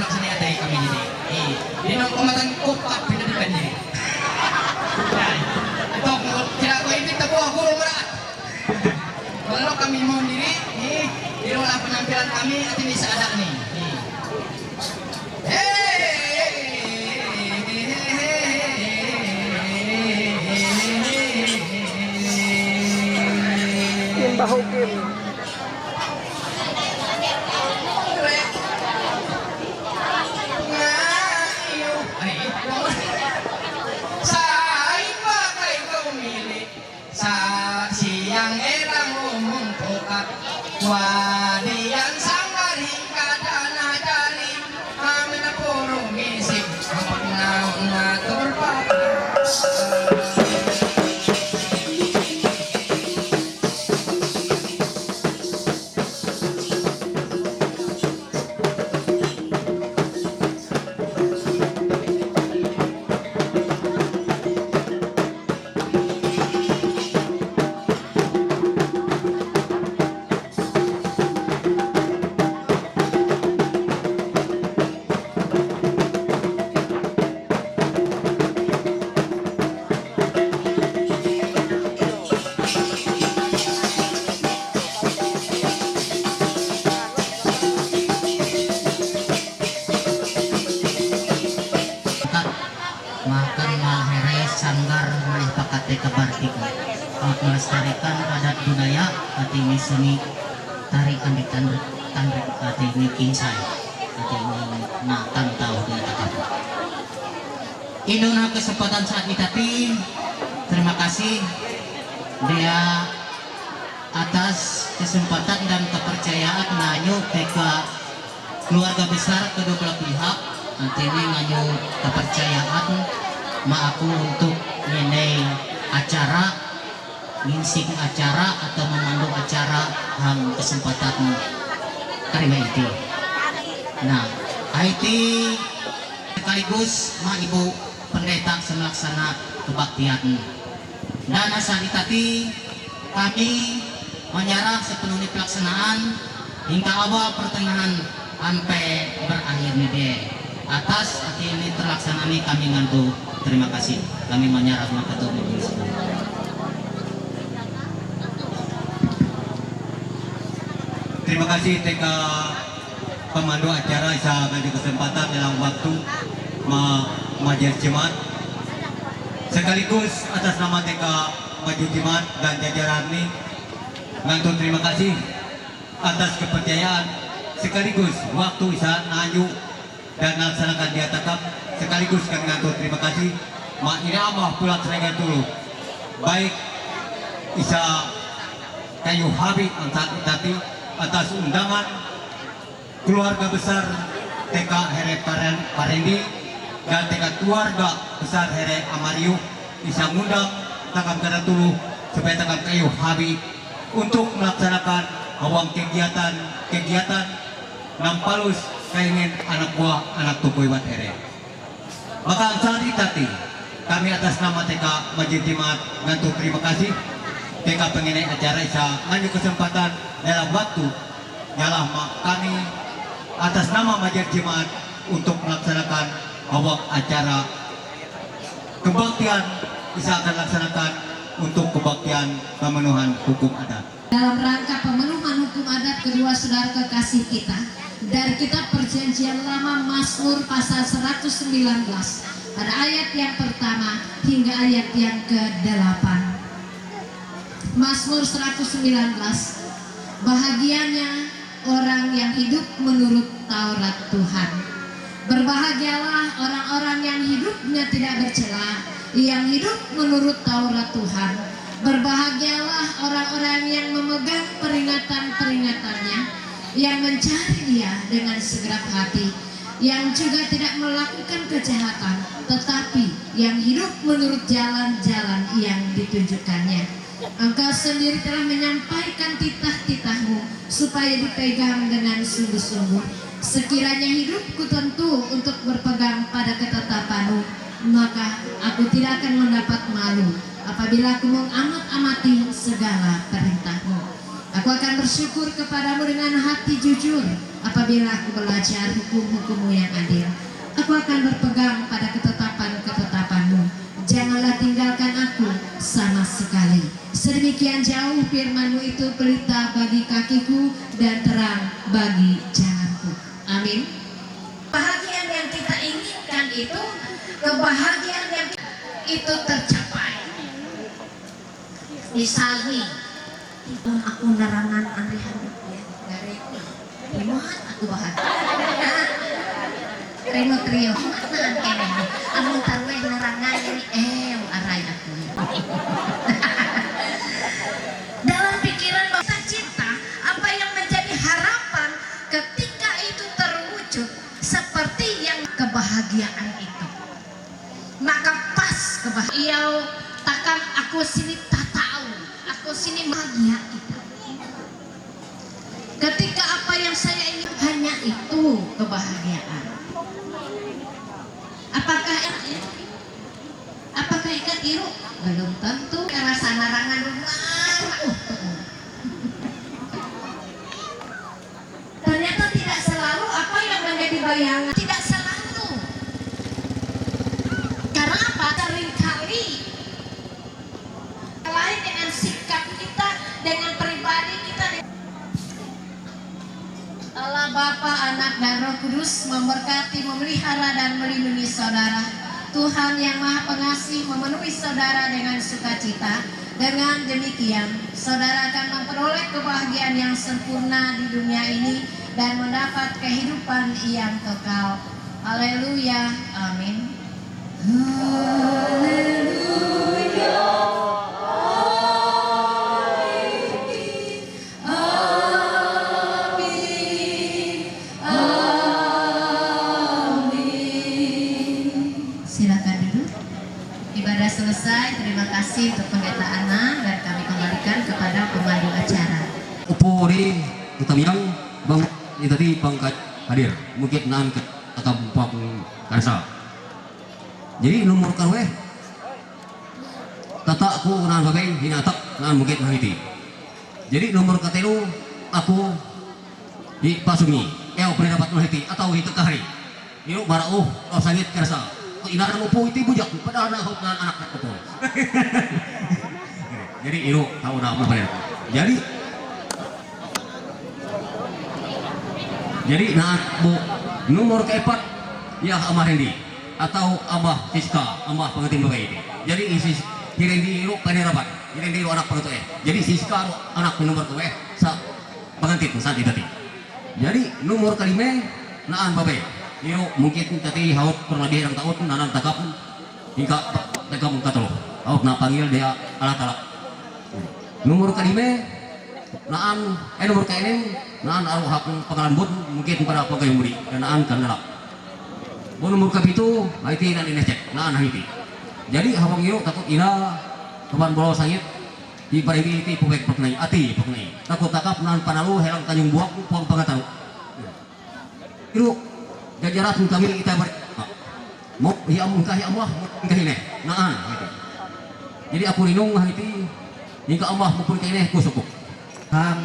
production ya tayo kami dito. Eh, yun ang kumatan ko pa, pinalikan niya. Yan. Ito, kung kaya ko, hindi tabo ako, mara. Kalau kami mau diri, eh, di wala penampilan kami, at hindi sa anak ni. Eh. Yung bahukin. Sa iba kay kaumili, sa siyang erang umungko ka, wadi yan sa maring kadana dari, amin na puro misip, kapag nauna turpa. Makan mahere sanggar maih pakate kabartika. Melestarikan adat budaya ati ini seni tari andi tanrik tanrik ati ini kinsai ati ini na tantau dia takap. Inuna kesempatan saat itati. Terima kasih dia atas kesempatan dan kepercayaan nanyu teka Keluarga besar kedua belah pihak, artinya nganyu kepercayaan, ma aku untuk ngenei acara, nginsik acara atau memandu acara ham kesempatan terima itu. Nah, Haiti sekaligus ma ibu pendeta semelaksana kebaktian. Dan asal itati kami menyerah sepenuhnya pelaksanaan hingga awal pertengahan sampai berakhir ni deh. Atas hati ini terlaksana ni kami ngantu terima kasih. Kami menyerah maka tu. Terima kasih T K pemandu acara isa nganyu kesempatan dalam waktu ma majlis Jumat. Sekaligus atas nama T K Majlis Jumat dan jajaran ni, ngantu terima kasih atas kepercayaan sekaligus waktu isa nanyu dan melaksanakan dia takap sekaligus kami ngantu terima kasih ma ina amah pulak serega dulu baik isa kayu habi antat itati atas undangan keluarga besar T K Here Paren- Parendi dan T K keluarga besar Here Amariu bisa ngundang takam kada tulu supaya takam kayu habi untuk melaksanakan awang kegiatan-kegiatan nampalus kaingin anak buah anak tukui wat here. Maka ansal itati kami atas nama T K Majid Jimat ngantu terima kasih T K pengenai acara isa nganyu kesempatan dalam waktu Yalah ma kami atas nama Majelis Jemaat untuk melaksanakan awak acara kebaktian bisa akan laksanakan untuk kebaktian pemenuhan hukum adat. Dalam rangka pemenuhan hukum adat kedua saudara kekasih kita, dari kitab Perjanjian Lama Mazmur pasal seratus sembilan belas pada ayat yang pertama hingga ayat yang kedelapan. Mazmur seratus sembilan belas. Bahagianya orang yang hidup menurut Taurat Tuhan. Berbahagialah orang-orang yang hidupnya tidak bercela, yang hidup menurut Taurat Tuhan. Berbahagialah orang-orang yang memegang peringatan-peringatannya, yang mencari Dia dengan segenap hati, yang juga tidak melakukan kejahatan, tetapi yang hidup menurut jalan-jalan yang ditunjukkannya. Engkau sendiri telah menyampaikan titah-titahmu supaya dipegang dengan sungguh-sungguh. Sekiranya hidupku tentu untuk berpegang pada ketetapanmu, maka aku tidak akan mendapat malu apabila aku mengamat-amati segala perintahmu. Aku akan bersyukur kepadamu dengan hati jujur apabila aku belajar hukum-hukummu yang adil. Aku akan berpegang pada ketetapan-ketetapanmu. Janganlah tinggalkan aku sama sekali. Sedemikian jauh firmanmu itu pelita bagi kakiku dan terang bagi jalanku. Amin. Bahagian yang kita inginkan itu, kebahagiaan yang itu tercapai. Misalnya, aku nerangan Andri Hanif ya, dari Iman aku bahagia. Reno Trio, mana kene? Amun tarweh nerangan ini, eh, arai aku. Dalam pikiran bahwa cita-cita, apa yang menjadi harapan ketika itu terwujud seperti yang kebahagiaan itu. Maka pas kebahagiaan. Takkan aku sini tak tahu, aku sini bahagia kita. Ketika apa yang saya ingin hanya itu kebahagiaan. Apakah apakah ikat iru? Belum tentu. Karena sana rangan rumah. Uh, uh. Ternyata tidak selalu apa yang menjadi bayangan, tidak selalu. Karena apa? Seringkali lain dengan sikap kita, dengan pribadi kita. Allah Bapa, Anak, dan Roh Kudus memberkati, memelihara, dan melindungi saudara. Tuhan yang Maha Pengasih memenuhi saudara dengan sukacita. Dengan demikian, saudara akan memperoleh kebahagiaan yang sempurna di dunia ini dan mendapat kehidupan yang kekal. Haleluya. Amin. Haleluya. Amin. Amin. Pankaj Hadir, mungkin nan ke-, akan buang karsa. Jadi, nomor karwe, tata aku nan babay, hina tak nan mungkin mahiti. Jadi, nomor katelu, aku di Pasumi, eo pendapat mahiti, atau di Tekahari. Iro mara'o, o sangit karsa. Ina mo po iti bujak, padahal na hope na anak ko po. Jadi, iro, tao na mo pala. Jadi, jadi, na, bu, nomor keempat, ya, Ama Rendi. Atau Ama Siska, Ama pengantin babae ini. Jadi, isi, Rendi iro, pendapat. Rendi iro anak pengantin, eh. Jadi, Siska iro anak nomor dua, eh. Sa, pengantin, sa, di tadi. Jadi, nomor kalime, naan babe. Iro, mungkin tadi haut kurang lebih orang tahun, nanan takap, hingga takap katelo. Haut na panggil dia alat-alat. Nomor kalime, naan, eh, nomor kaenem, naan aru hak pangalambun, mungkin pada pagkayu muri, dan naan kan dalam. Bu nomor kapitu, haiti nan inecek, naan haiti. Jadi, habang iro takut ina, kapan bolo sangit, di parigi iti pubek paknai, ati paknai. Takut takap nan panalu, helang kanyung buak, puang pangatau. Iru, jajarat kami kita ber-, mo, hiam, hingka hiam lah, hingka hine. Naan, gitu. Jadi aku rinung lah iti, hingka Allah maupun ka ine, ku suku. Ham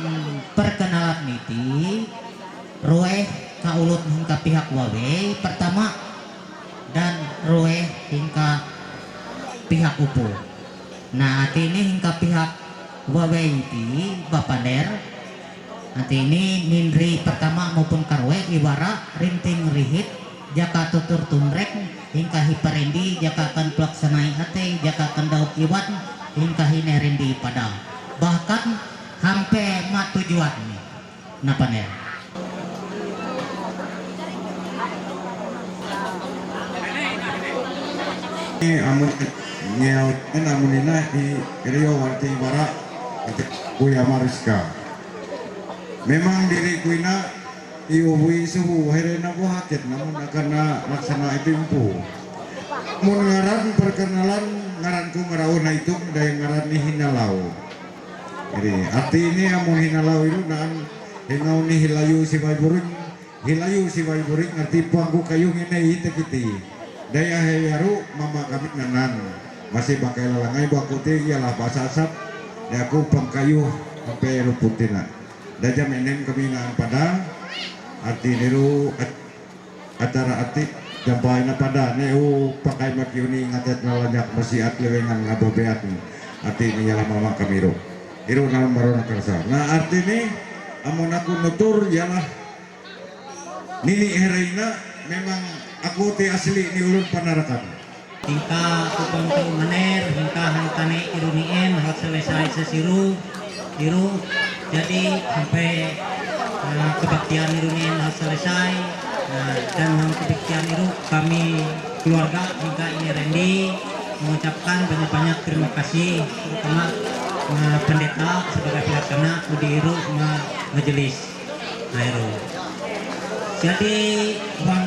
perkenalan niti, roe ka ulut hingka pihak wawe, pertama, dan roe hingka pihak upu. Nah, ati ini hingka pihak wawe iti, bapander, Ati ini ninri pertama maupun karwe iwara rinting rihit, jaka tutur tunrek, hingka hiparendi, jaka kan pelaksanai ate, jaka kan dauk iwan, hingka hine rendi pada. Bahkan hampe ma tujuan ni. Napa ne? Ni amun, ni amun ina i rio wanti bara, ati kuya mariska. Memang diri ku ina, i uwi suhu, here na buhaket, namun akan na laksana iti empu. Mun ngaran perkenalan, ngaran ku ngarauna itung, dai ngaran ni Hinalau. Jadi, arti ini amun Hinalau iru naan, Hinau ni hilayu si Baiburing, hilayu si Baiburing, arti puang ku kayu ngene ite kiti. Dai ahe yaru, mama kami nanan. Masih pakai lalangai baku ti, ialah bahasa Asap. Dai aku pangkayu, sampai ruputina. Dajam enem kami naan pada, arti niru at-, acara ati, jampai na pada, ne u pakai maki uni ngatet na lanyak masiat lewengan na babeat ni. Arti ni ialah mama kami ro. Iru na maro na karsa. Na arti ni, amun aku nutur ialah nini hereina, memang aku ti asli ni ulun Panarakan. Hingka kupang tu maner, hingka hantane iru nien, hal selesai sesiru, iru, jadi sampai, eh, kebaktian iru nien hal selesai, eh, dan dalam kebaktian iru kami keluarga hingka ini Rendi mengucapkan banyak-banyak terima kasih, terutama, eh, pendeta sebagai pelaksana, udi iru ma-, majelis. Aero. Jadi, wang,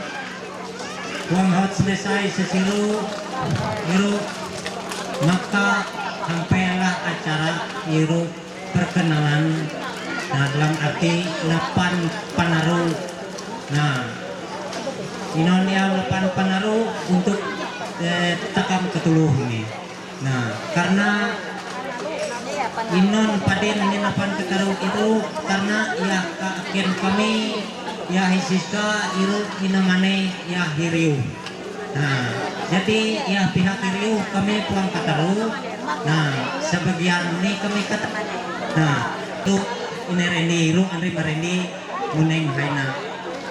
wang hot selesai sesiru, iru, maka sampailah acara iru perkenalan, nah, dalam arti lapan panaru. Nah, inon yang lapan panaru untuk, eh, takam ketuluh ini. Nah, karena inon padin ini lapan ketaru itu, karena ya ka-, akin kami, ya hisiska iru inamane ya hiriu. Nah, jadi ya pihak hiriu kami puang ketaru. Nah, sebagian ini kami ket-, nah, tu ini Rendi iru, Andri Marendi, Muneng Haina.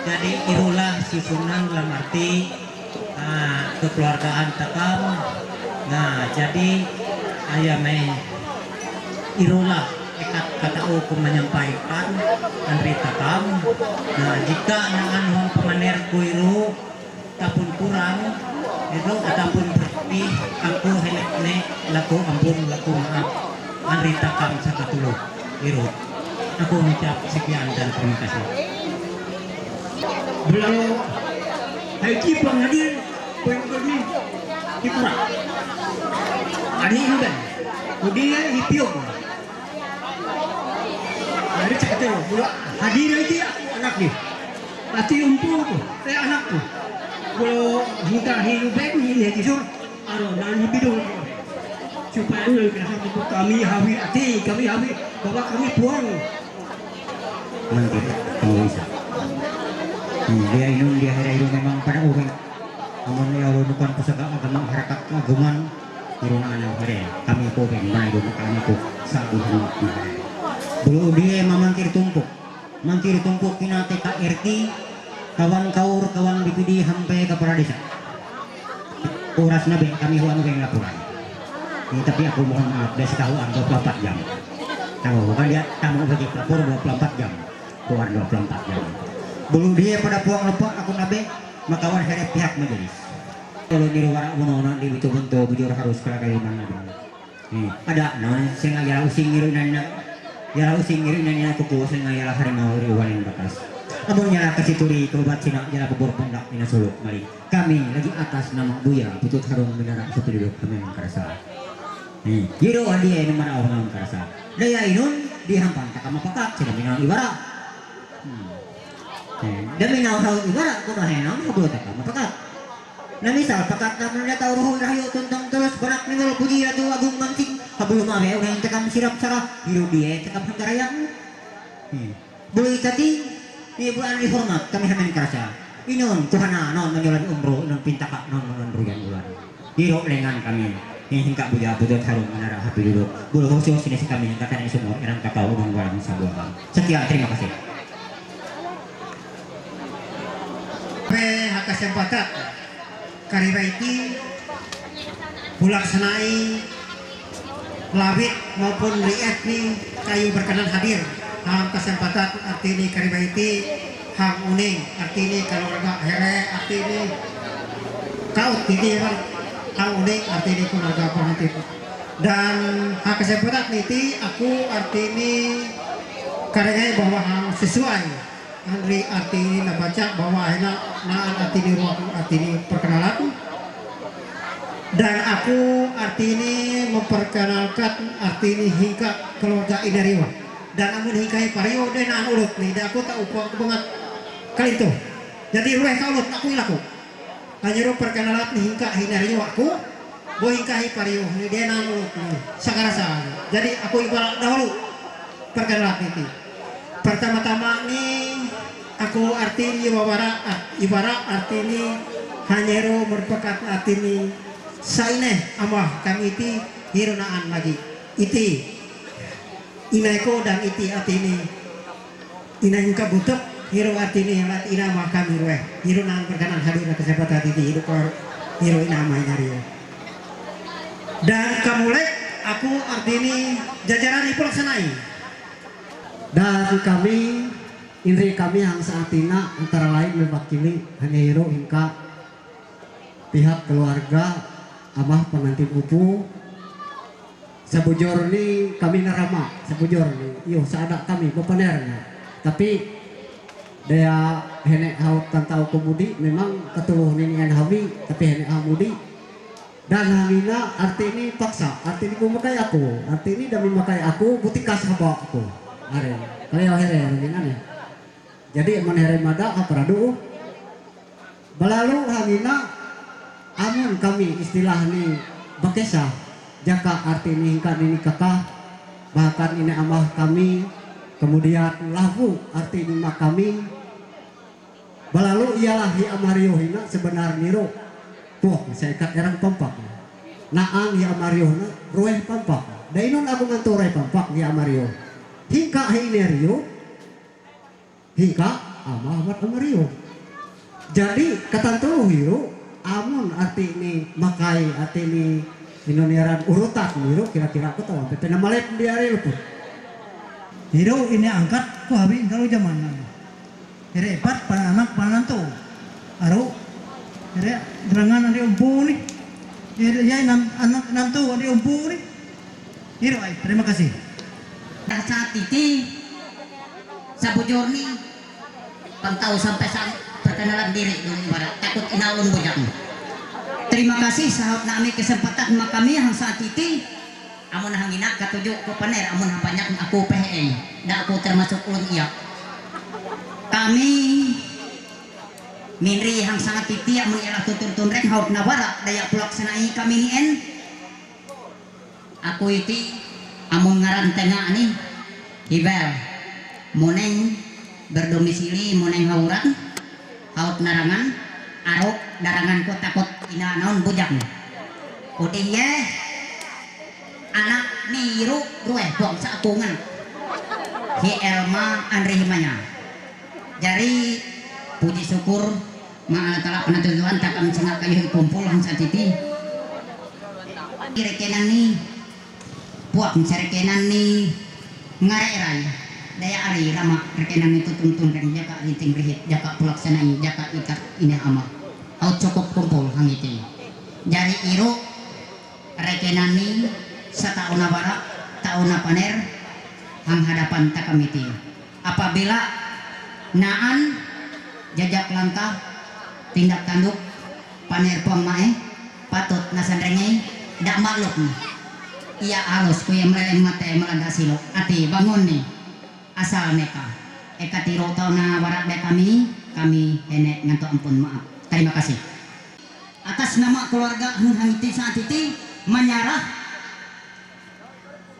Jadi irulah susunan dalam arti, ah, kekeluargaan takam. Nah, jadi ayah mai irulah ekat kata aku menyampaikan Andri takam. Nah, jika nangan huang pemaner ku iru tapun kurang, itu ataupun berlebih, aku helek ne laku ampun, laku maaf. Andri takam sakatulu. Iru. Aku mengucap sekian dan terima kasih. Beliau, hai ki pang hadir, pang hadir, ki pura. Ani ini kan, kemudian ipiok. Ada cakap tu, pula hadir lagi aku anak ni. Ati un poco, e anakku. Kulo hinta hi ubek ni ne kisur. Aro nan hi bidung. Chupa nan kira ha ko kami hawi ati kami hawi baba kami puang. Mantap, kamu bisa. Hmm, dia inun dia hera inun memang pada orang. Amun ya lo nukan pusaka agama harakat keagungan. Iruna anak hera kami ko ben mai do kami ko sabu. Bulu dia mamangkir tumpuk. Mangkir tumpuk kina T K R T, kawan kaur, kawan B P D, hampe kepala desa. Oras na be, kami huan weng laporan. Ini tapi aku mohon maaf, dia sekahuan dua puluh empat jam. Tahu, bukan dia, tamu bagi pelapor dua puluh empat jam. Keluar dua puluh empat jam. Bulu dia pada puang lepak, aku nabe, makawan heret pihak majelis. Kalau niru warak mono di bitu bento bujur harus kala kaliman nabe. Hmm. Ada, no, sing yala using ngiru nana. Yala using ngiru nana kuku sing yala harimau ri uwaling bakas. Amun yala kasituri kerubat sina yala kubur pundak ina suluk mari. Kami lagi atas nama Buya Putut Harung Menara Supiduduk kami mengkarasa. Hmm. Yiro adia ini mana orang mengkarasa. Daya inun dihampan takama pakak sina minang ibara. Hmm. Hmm. Demi nau hau ibara kuno henang hubul takama pakak. Na misal, pakat na muna tau ruhul rahayu tuntang tulus barak ningul puji ratu agung mansing, habul mawe unang tekam sirap sarah, hiru die tekam hanggarayang. Hmm. Bulu itati, ni bulan dihormat, kami hamen karasa. Inun, kuhana, non menyulan umru, inun pintaka, non menyulan ruyan bulan. Hiru lengan kami, ni hingka buya budut harum menara hapi dulu. Bulu khusus ini si kami yang kata ini semua, yang kakau, dan bulan sabuang. Sekian, terima kasih. Pe hakasempatat karibaiti bulak senai labit maupun riet ni kayu berkenan hadir dalam kesempatan artini karibaiti hang uning artini keluarga here artini kaut titi bang hang uning artini keluarga pengantin dan hakasempatat niti aku artini karengai bahwa hang sesuai Andri artini na baca bahwa hena naan artini ruang artini perkenalan dan aku artini memperkenalkan artini hingka keluarga Inario dan amun hingka pario de naan urut ni de aku tak upa aku banget kali itu jadi rueh ka urut aku ilaku hanya perkenalan hingka Inario aku Boy kahi pariu ni dena nurut ni sakarasa. Jadi aku ibarat dahulu perkenalan niti. Pertama-tama ni aku arti ni ibarat ibarat arti ni hanyero merupakan arti ni saine amah kami iti hirunaan lagi. Iti inaiko dan iti arti ni Ina hingka butuk, hiro artini alat ina makam hiro eh. Hiro nang perkanan hadir na kesempatan titi hiro kor hiro ina mai nario. Dan kamulek aku artini jajaran ipulaksanai. Dan kami, indri kami hang saatina antara lain mewakili hanya hiro hingka pihak keluarga amah pengantin pupu. Sabujur ni kami narama, sabujur ni. Iyo, saada kami, bepaner ni. Tapi, daya henek hau tantau kemudi, memang ketuluh ni nian hami, tapi henek hau mudi. Dan hamina arti ni paksa, arti ni memakai aku, arti ni dah memakai aku, butikas haba aku. Are, kalau here, are ni aneh. Jadi, amun here mada, apa radu? Balalu hamina, amun kami istilah ni bakesah, jaka arti ni hingka ni kaka, bahkan ini amah kami, kemudian lahu arti ni mak kami. Balalu ialah hi amario hina sebenar niro. Tuh, saya ikat erang pampak. Naan hi amario na, rueh pampak. Dainun aku ngantu rueh pampak hi amario. Hingka hi nerio, Hingka amah amat amario. Jadi, katantu hiru, amun arti ni makai, arti ni inoniaran urutan hiru, kira-kira aku tahu, sampai pernah malep di hari luput. Hiru ini angkat, ku habi kalau zaman. Ere epat, para anak, para nantu. Aru, ere gerangan ade umpu ni. Ere ya nam, anak nantu ade umpu ni. Hiru ai, terima kasih. Saat titi, Sabujur ni, pantau sampai sa perkenalan diri dulu ibarat takut inaun bujang. Terima kasih sahut nami kesempatan makami hang saat titi. Amun hangina katuju ku paner amun banyak aku peheng. Da aku termasuk ulun iya. Kami Minri hang sangat titi amun ialah tutun tunrek haut nawara daya pulak senai kami ni en. Aku iti amun ngaran tengah ni. Hiber. Moneng berdomisili moneng hauran. Haut narangan. Arok darangan ko takut ina naon bujang. Udih ye. Anak ni iru rueh buang sa akungan. Hi Elma Andri Himanya. Jari puji syukur ma Allah Ta'ala penatuan takam sengak kayu kumpul hang satiti. Rekenan ni puak rekenan ni ngare rai daya ari rama rekenan ni tutun tunreng jaka rinting rihit jaka pulaksanai jaka ikat ini ama. Au cukup kumpul hang iti. Jari iru rekenani satauna bara tauna paner hang hadapan takamiti. Apabila naan jajak langkah tindak tanduk paner puang mae patut nasan rengei dak makluk ni. Ia alus ku ia meleleng mate melanda silo ati bangun ni asal neka. Eka tiro tauna bara dek kami kami hene ngantuk ampun maaf. Terima kasih. Atas nama keluarga Hung Hangiti saat iti menyerah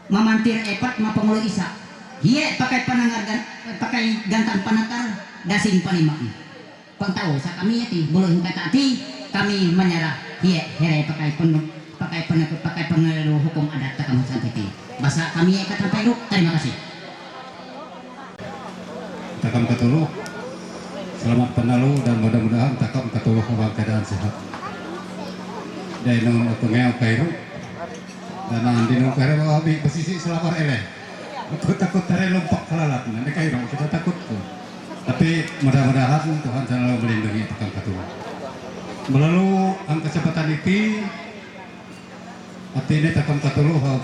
mamantir epat mapangulu isa. Hie pakai panangar gan- pakai gantang panakar dasing panima. Pangtau sa kami iti bulu hingkata ati kami menyerah hie here pakai pen pakai pen pakai pengelu hukum adat takam saat iti. Basa kami kata pairu. Terima kasih. Takam katuluh. Selamat penalu dan mudah-mudahan takam katuluh dalam keadaan sehat. Dai nung pengeau kairu. Dan nanti nung kairu abi pesisi selamat ele. Aku takut tare lompak kalalat nanti kairu kita takut tu. Tapi mudah-mudahan Tuhan selalu melindungi takam katuluh. Melalui angka kesempatan ini Ati ini takam katuluh ha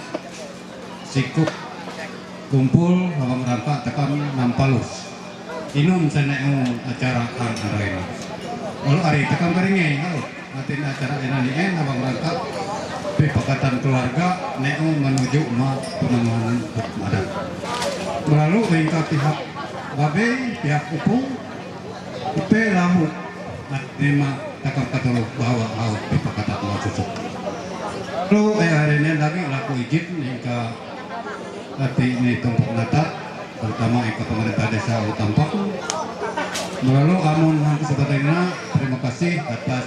sikup kumpul hawang rangka takam nampalus. Inum sa neu acara hang araina. Lalu ari takam karinge hau. Ati ini acara ina ni en hawang rangka pipakatan keluarga neu menuju ma pemenuhan hukum adat. Melalui ringka pihak babe, pihak upung, ipe lamu, ati ini ma takam katuluh bahawa hau pipakatat mau susuk. Lalu eh hari ini lagi laku ijin hingga ati ini tumpuk natak, terutama hingga pemerintah desa Ulu Tampak. Melalui amun hang kesempatan ini, terima kasih atas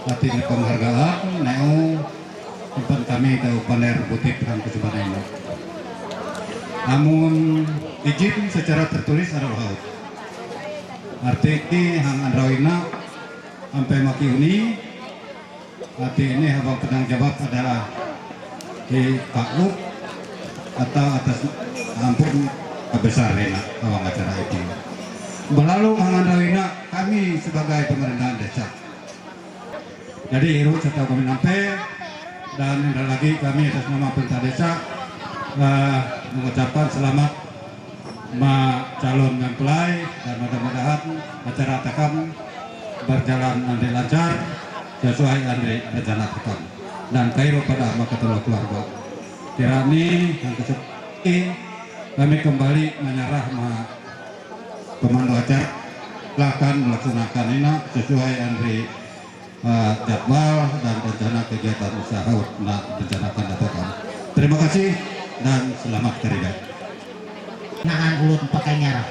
ati ini penghargaan, neu impan kami tahu paner butip hang kesempatan ini. Amun ijin secara tertulis ada hau. Arti ini hang andrawina ampe maki uni. Arti ini habang penang jawab adalah di Pak Lup atau atas ampun besar enak habang acara itu. Melalui hang andrawina kami sebagai pemerintahan desa. Jadi iru serta kami nampe dan yang lagi kami atas nama perintah desa eh, mengucapkan selamat ma calon mempelai dan mudah-mudahan acara takam berjalan nanti lancar sesuai nanti rencana takam dan kairu pada ma katuluh keluarga. Kirani yang kesep kami kembali menyerah ma pemandu acara silakan melaksanakan ini sesuai nanti eh, jadwal dan rencana kegiatan usaha nak rencanakan atau kan. Terima kasih dan selamat kerja. Nahan ulun pakai nyarah.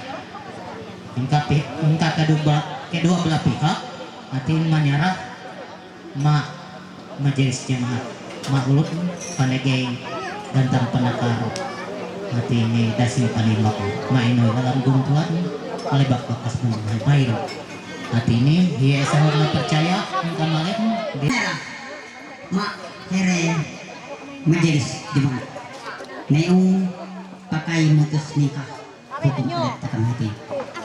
Engka pi- engka kedua bela- kedua belah pihak hati manyarah ma majelis jemaat ma ulun panegei gantang panakar hati ini dasi panimok ma ino dalam guntuan malebak bakas bunga mairu. Hati ini hie sahur na percaya engka malem di Merah. Mak here majelis jemaat. Neung pakai mutus nikah hukum adat takam hati.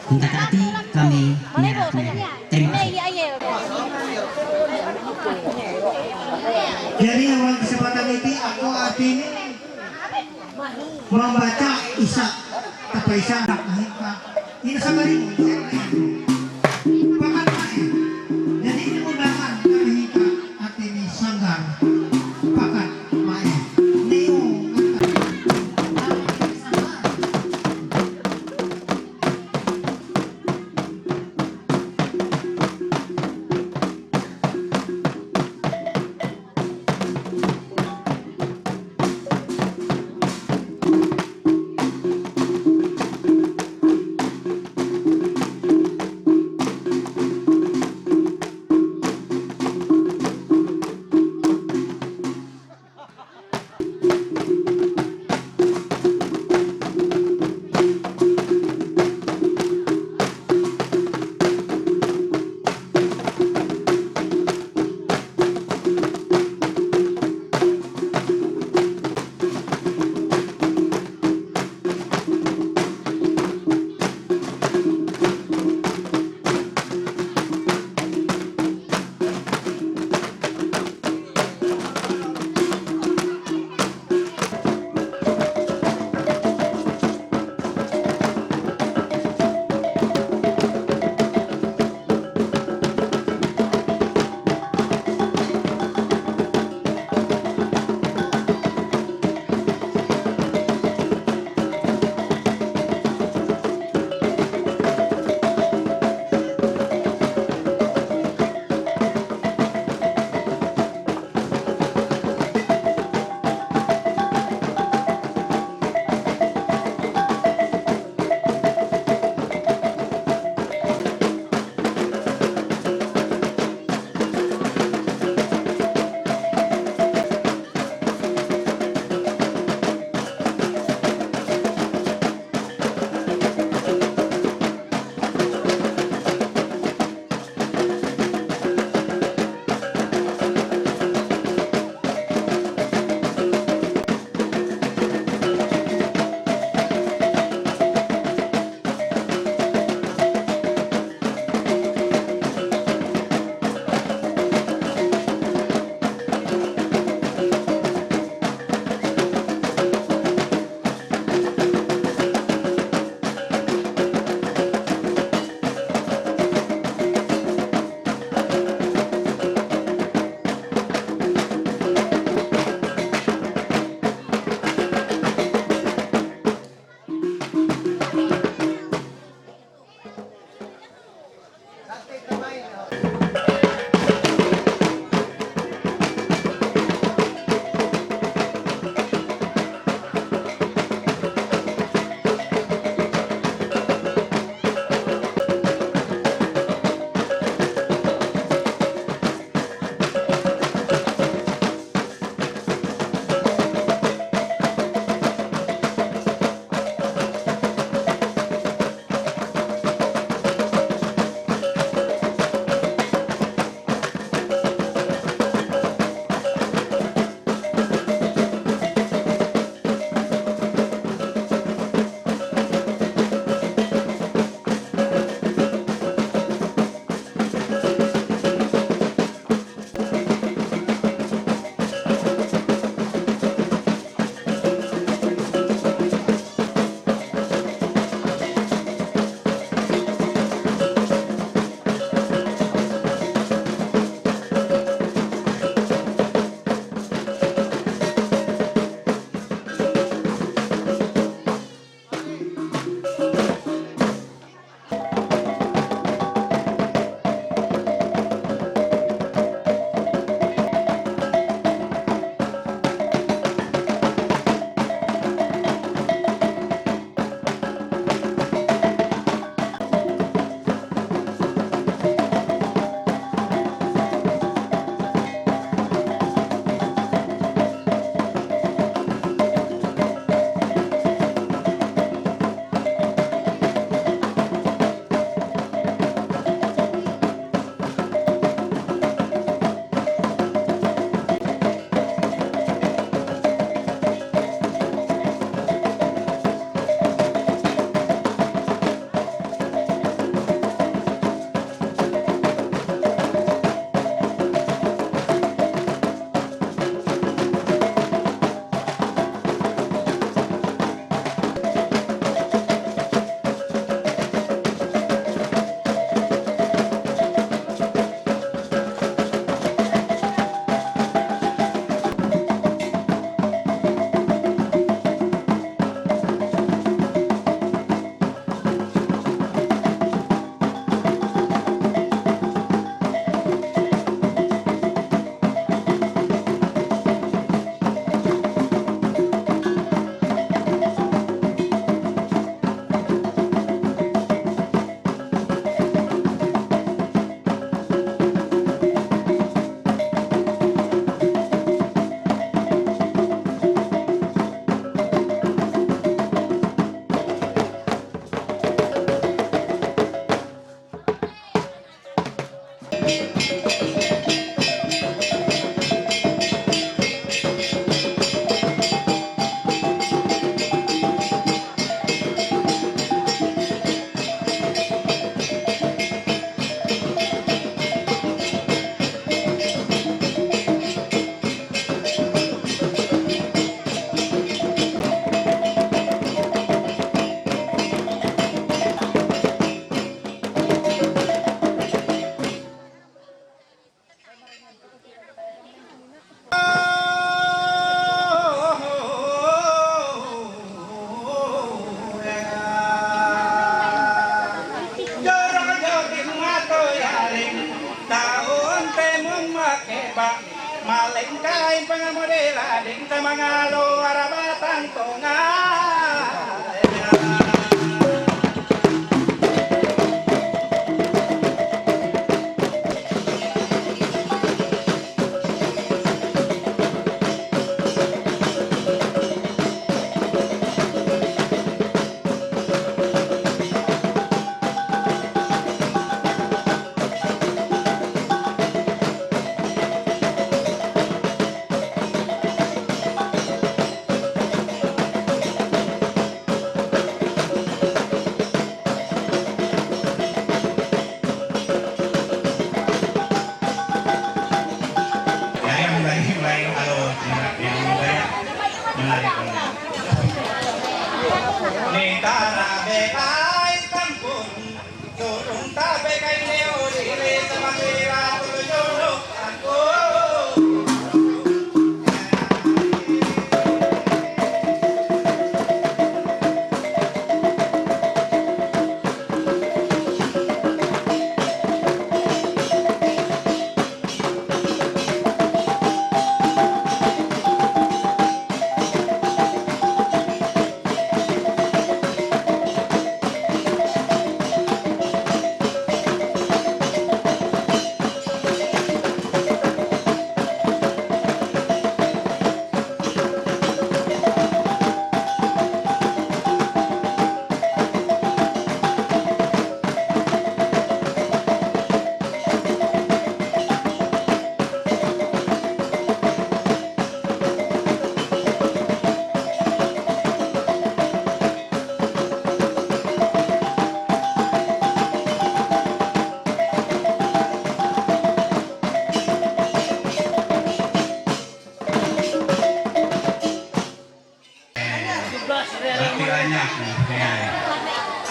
Hingga taati kami merah merah. Terima kasih. Jadi orang kesempatan ini aku arti ini membaca Isa apa Isa nak hingga ini sama ini. Pakat mae. Jadi ini undangan kami hingga arti ini sanggar pakat mae. Neo. Sanggar. Malengkai pangamodela ding sa mangalo arabatan tonga.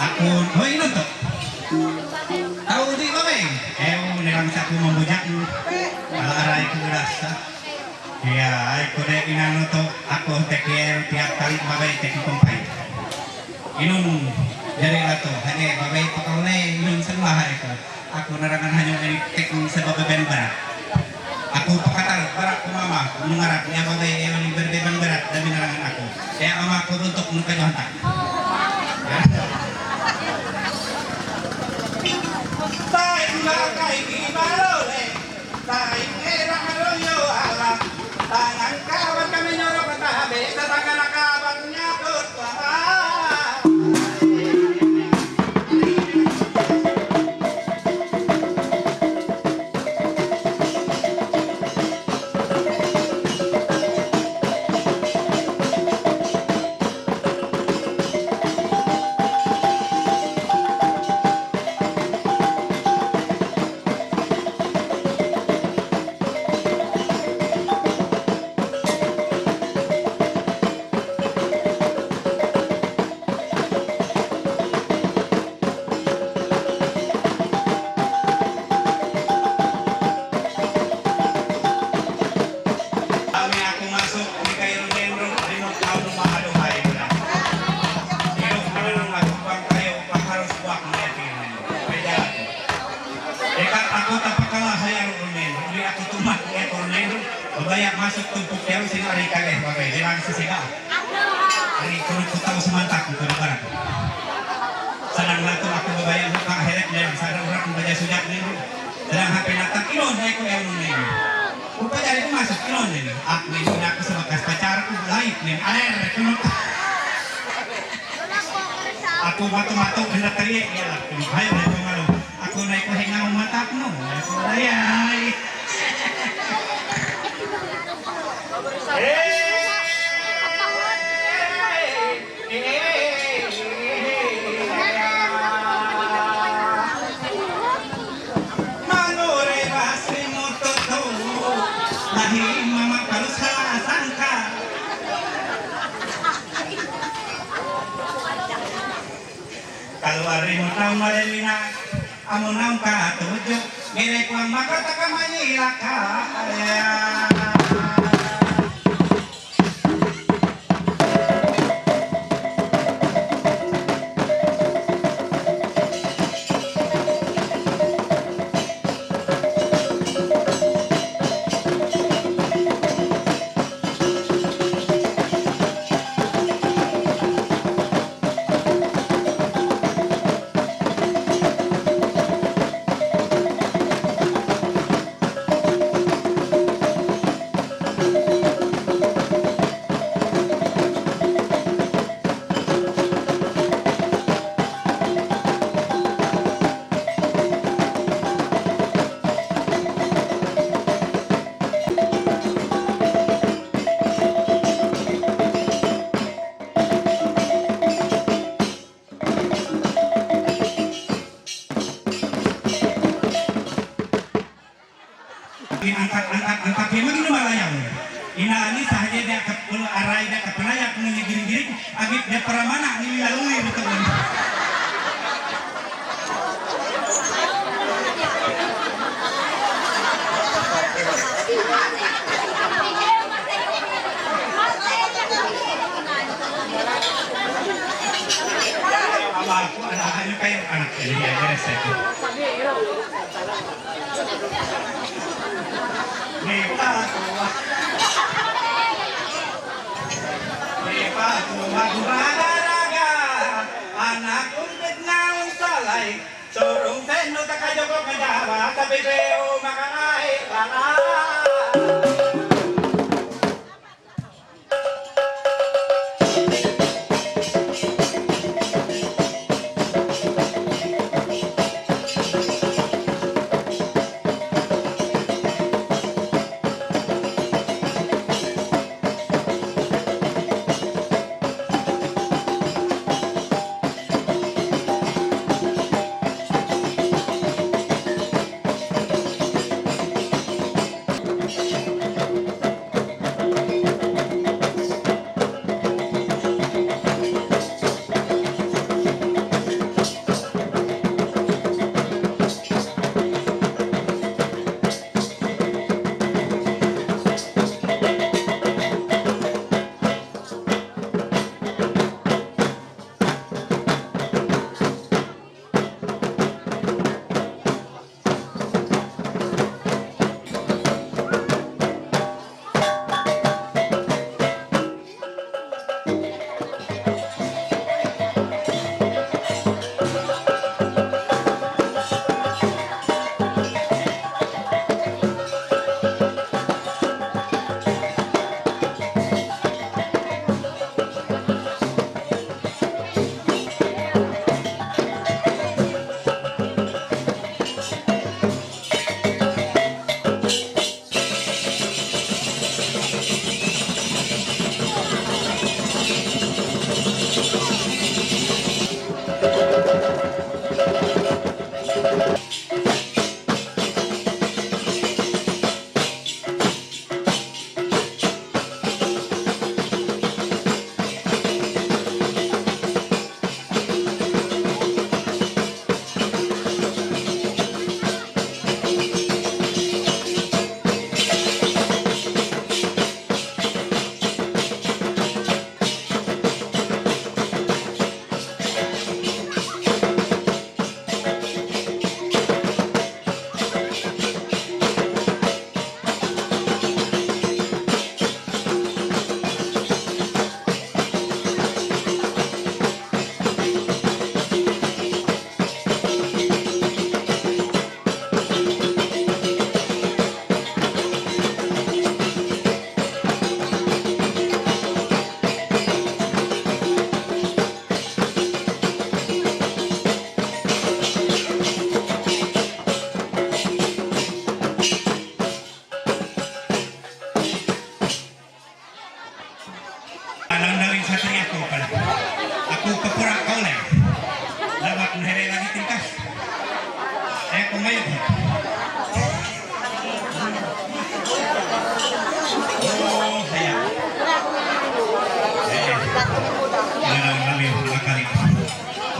Aku, hoy, no to. Tahu di ba, eh? Eh, oh, nilang sa aku mambujak. Ala aray ko rasa. Ya, ay ko de inano to. Aku te quiero tiap kali mabay te kumpay. Inun, jadi la to. Hanya mabay pakaune, inun semua hari ko. Aku narangan hanya ini teknik sebab beben berat. Aku pakatal berat ku mama, mengarap ni apa baik yang ini berbebang berat dan menerangkan aku. Ya mama aku untuk muka jontak. Taing makai di balole, taing era aroyo ala, tangan kawan kami nyorok tabe, tangan kawan nyatut. Kami aku masuk di kayo nendro, di mo tao mo mahalo hai ko na. Ino ko na nang matupang kayo, paharos buwak mo yakin. Pwede ako. Eka ako tapakala hai ang nendro, di ako tumak ni ako nendro. Mabaya masuk tumpuk yaw sino ari kagay, bagay, di lang sa siga. Ari, kung kutaw sa mantak, kung kung barat. Sadang lato ako babayang muka, heret na lang, sadang urak, kung baya sujak na yun. Sadang hapin na tak, inon, ay ko yung nung nini. Kung pa dyan, kung masok, inon nini. Ak, may sujak ko sa bakas pacar, kung light nini. Aler, kung ako mato-mato, ang natari, yan lang. Kung hay, may pamalo. Ako, Ay, ay. Mangore basri mutoto, lahi mama kalusa sangka. Kaluari mutang malemina, amunang katuju, mire kuang makata kamani laka. Angkat, angkat, angkat, dia makin malayang. Ina ani sahaja dia ke, ulu arai dia ke penayak ngunyi giring-giring, agit dia para mana ngunyi lalui betul. Ama aku anak, anak kayo, anak ini dia, dia resep. Ni patua. Ni patua gumagaraga. Anak umpit na unsalay. Surung senu takajoko kajaba. Tapi beo makangai. Bala.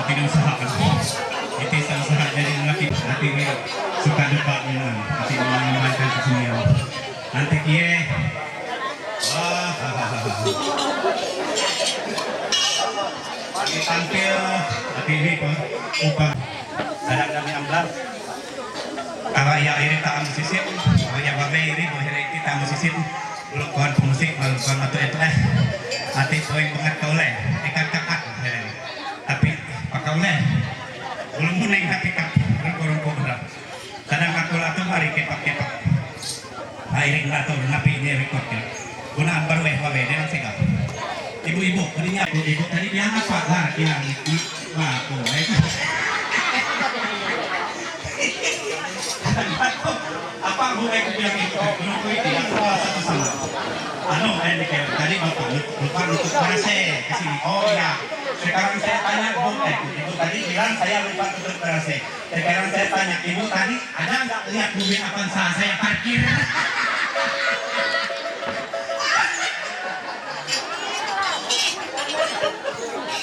Ati nang usaha kan. Iti sa usaha jadi laki. Ati ni suka debat ni nang. Ati ni nang mantan ke sini. Nanti kie. Wah. Ati tampil. Ati ni pun. Upah. Sadang kami ambil. Kalau ya iri tamu sisit, kalau ya babe iri, boleh iri tamu sisit. Belum kawan pemusik, belum kawan batu itu eh. Ati poin banget kau leh. Ikan kakak. Tapi pakau leh. Belum muneng tapi kap. Rengko-rengko berat. Kadang aku lah tu mari kepak-kepak. Airing lato napi ni record ya. Guna ambar weh wawe dia sega. Ibu-ibu, mending aku ibu tadi dia apa lah dia ni. Wah, aku eh. Apa aku eh bilang itu? Menurutku itu yang salah satu salah. Anu, eh, ini kayak tadi bapak lupa nutup berase ke sini. Oh ya, sekarang saya tanya bu, eh, ibu tadi bilang saya lupa tutup berase. Sekarang saya tanya, ibu tadi ada nggak lihat mobil Avanza saya parkir?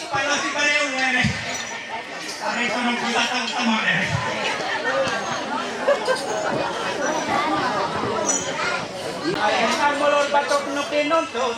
Panas si Pareho, eh. Hari itu nunggu datang sama, eh. Ay, ang mulol batok no pinuntos.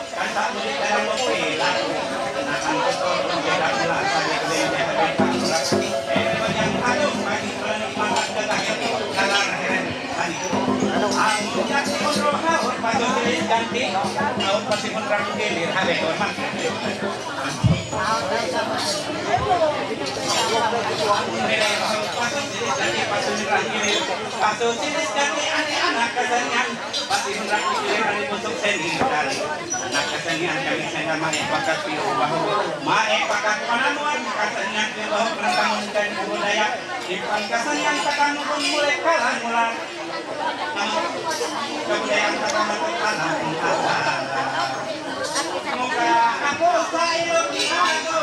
Paso sinis kami ani anak kasanian, pati hunrak ni kire ani buntuk seni tali. Anak kasanian kami sena mae pakat piu bahu, mae pakat panamuan kasanian piu bahu penantamun dan budaya. Ipan kasanian katamu pun mulai kalah mula. Namun kebudayaan katamu pun kalah mula. Muka aku sayo di aku.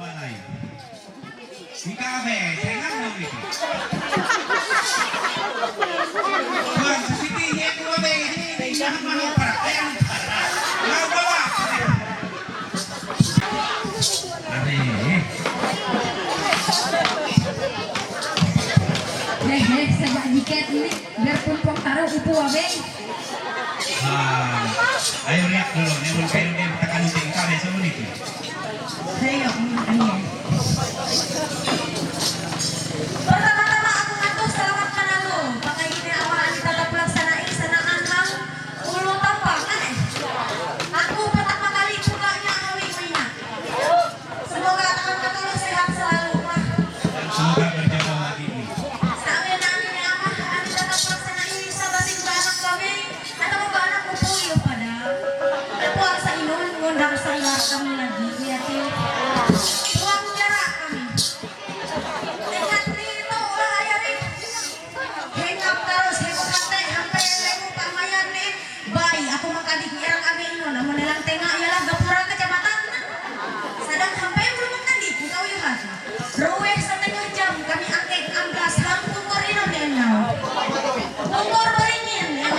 Balay. Ikaw, be, saya nggak mau itu. Tuan, sesiti, ya, keluar, be, ini, ini, jangan mau, para, ayo, mau bawa. Are. Deh, deh, saya jikat ini, biarpun pong taruh itu, be. Ah, ayo riak dulu, ini mun kayu dia tekan uting kare semua itu. Ayo, iya. Pertama-tama aku ngatur selamat kanalu. Pakai ini apa anu tata pelaksana ini sana anhang ulu tampak, eh. Aku pertama kali bukannya awik minyak. Semoga tangan Kakak sehat selalu, Pak. Dan semoga berjodoh lagi ini. Sabi namin ni Ama, ano na kapag sa nai sa basing banak kami, ano mo ba anak ko po yung pada? Ano po ang sa inon, ngundang sa ilar kami lagi, kuya Tim. Tuwang jara kami. Tingkat rito, wala kaya rin. Hengkang terus, hengkang hati, hampir lemu pamayan nih. Bay, aku makadik irang ame ino, namun ilang tenga ialah gapura kecamatan. Sadang hampir belum makadik, engkau yuhat. Ruweh setengah jam kami angkek amblas hang pungkur ino ni enau. Pungkur beringin, ya.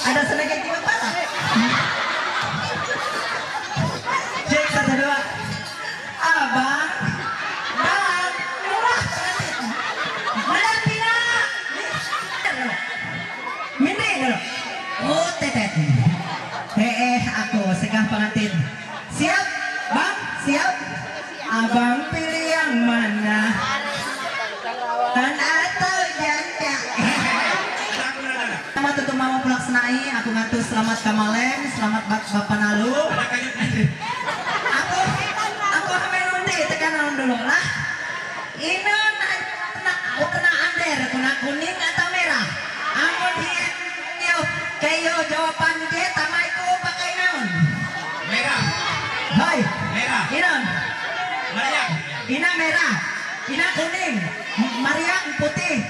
Ada sedikit juga patah. Cek, satu, dua. Abang, bang, murah. Madam Pina. Minri dulu. Oh, tetet. Eh, eh, aku segah pengantin. Siap, bang, siap. Abang pilih yang mana? Tan atau janda? Selamat untuk Mama Pulaksnai, aku ngatur selamat kamaleng, selamat bak bapak nalu. Aku, aku hamil nanti, tekan dulu lah. Ini na, na, na, under, kuna kuning atau merah? Amun dia, yo, kayo jawaban dia, tamai ku pakai naon? Merah. Hai. Merah. Inon. Mariak. Ina merah. Ina kuning. Mariak putih.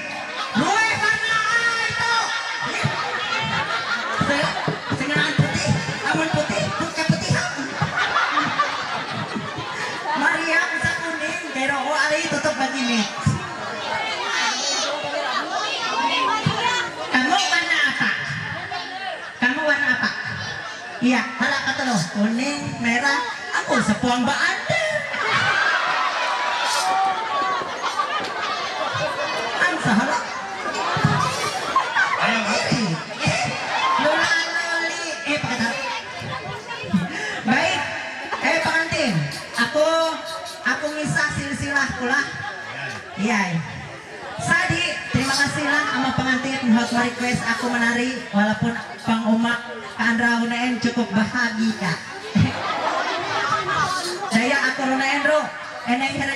Rue warna itu. Se-, senganan putih. Amun putih, put-, keputihan. Mariak bisa kuning. Pero, oh, ari tutup begini. Kamu warna apa? Kamu warna apa? Iya, hala katelo. Kuning, merah. Aku sepuang ba ante. Ang sahala. Ayo, ha? Iri. Eh, lola loli. Eh, pakata. Baik. Eh, pengantin. Aku, aku ngisah silsilah pula. Iya. Sadi, terima kasih lah ama pengantin, hot request aku menari, walaupun pang uma kaanra unaen cukup bahagia. Daya aku unaen ro, eneng here.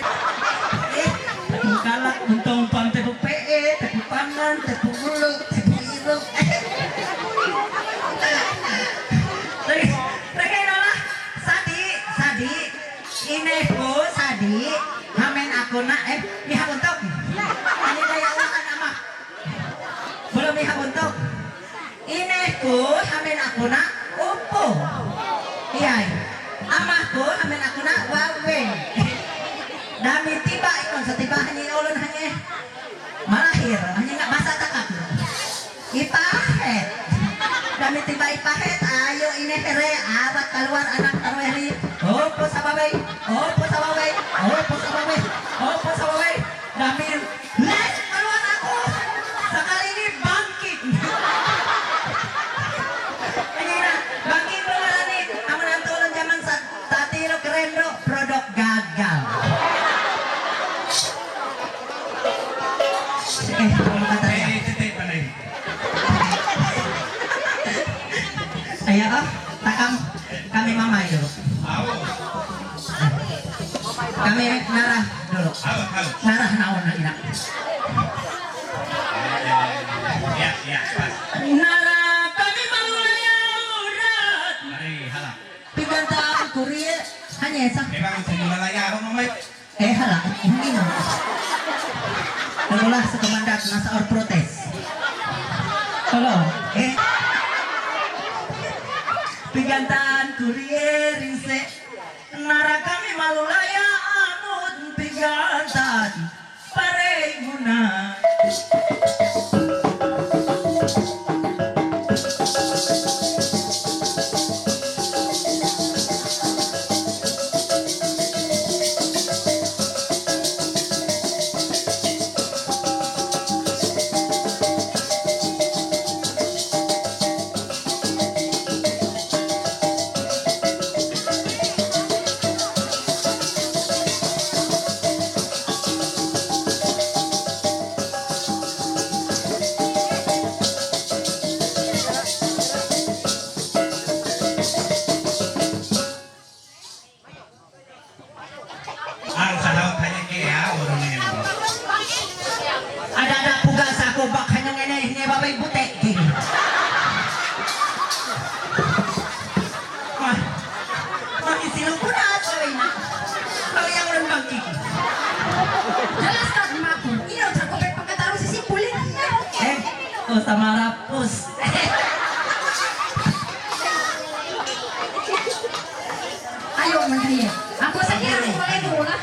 Eh, tepung kalak, untong pang tepung pee, tepung pangan, tepung bulu, tepung irung. Lagi, lagi nolah, Sadi, Sadi. Ineh ku, Sadi, hamen aku na, eh, miha untuk. Ini daya ulah anak mah. Belum miha untuk. Ineh ku, hamen aku na, upu. Iya. Amah ku, hamen aku na, wawe. Dami tiba ikon setiba hanyi ulun hanyi. Malahir, hanya nggak masa takak. Ipahet. Dami tiba ipahet, ayo ini here, awak keluar anak terweri. Opo sababay, opo sababay, opo sababay, opo sababay. Dami les keluar aku. Sekali ini bangkit. Ini na, bangkit keluar ini. Amun antu ulun zaman sa-, Tati lo keren lo, produk gagal. Eh, kalau kata saya. Eh, tete, mana ini? Ayo, oh, takam kami mamay dulu. Au. Kami narah dulu. Au, au. Narah naon na ina. Ya, ya, pas. Narah kami malulaya urat. Mari, hala. Pigantaan kurie, hanya esa. Emang sa malulaya, ako mamay. Eh, hala, hindi na. Wala sa komandat, nasa or protest. Hello, eh. Pigantaan kurie, rinse. Narah kami malulaya, amut pigantaan. Parey muna. Yo las calmaco. Mira, otra copa para catar, si puli. Eh, cosa maraposa. Ayo, Maria. Aku sakit, aku mau itu lah.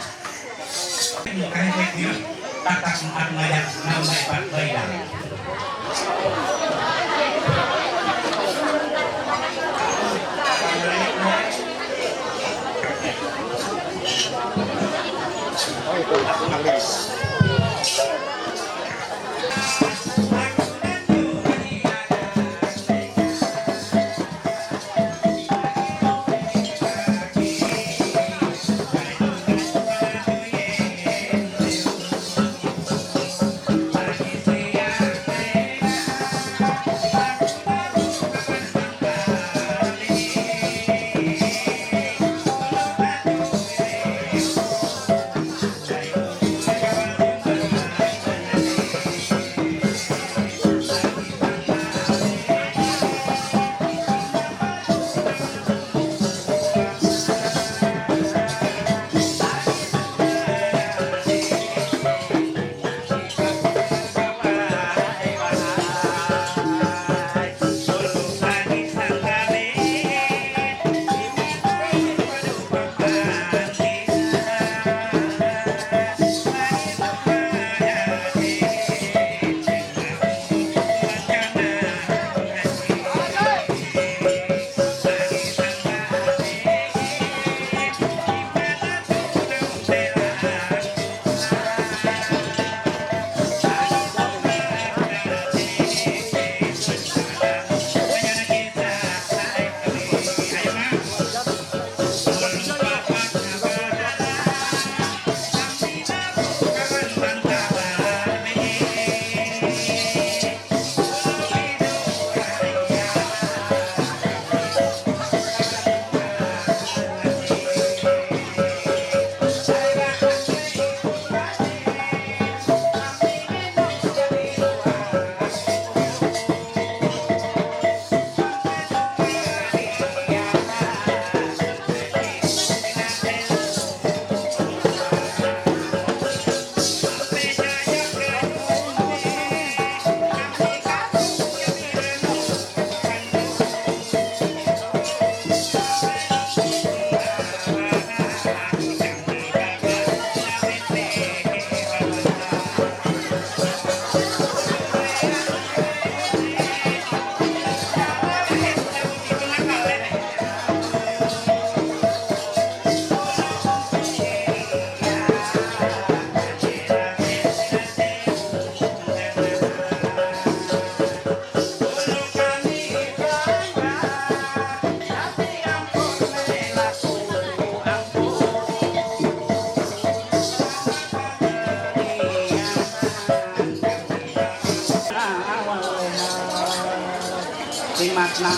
Simat na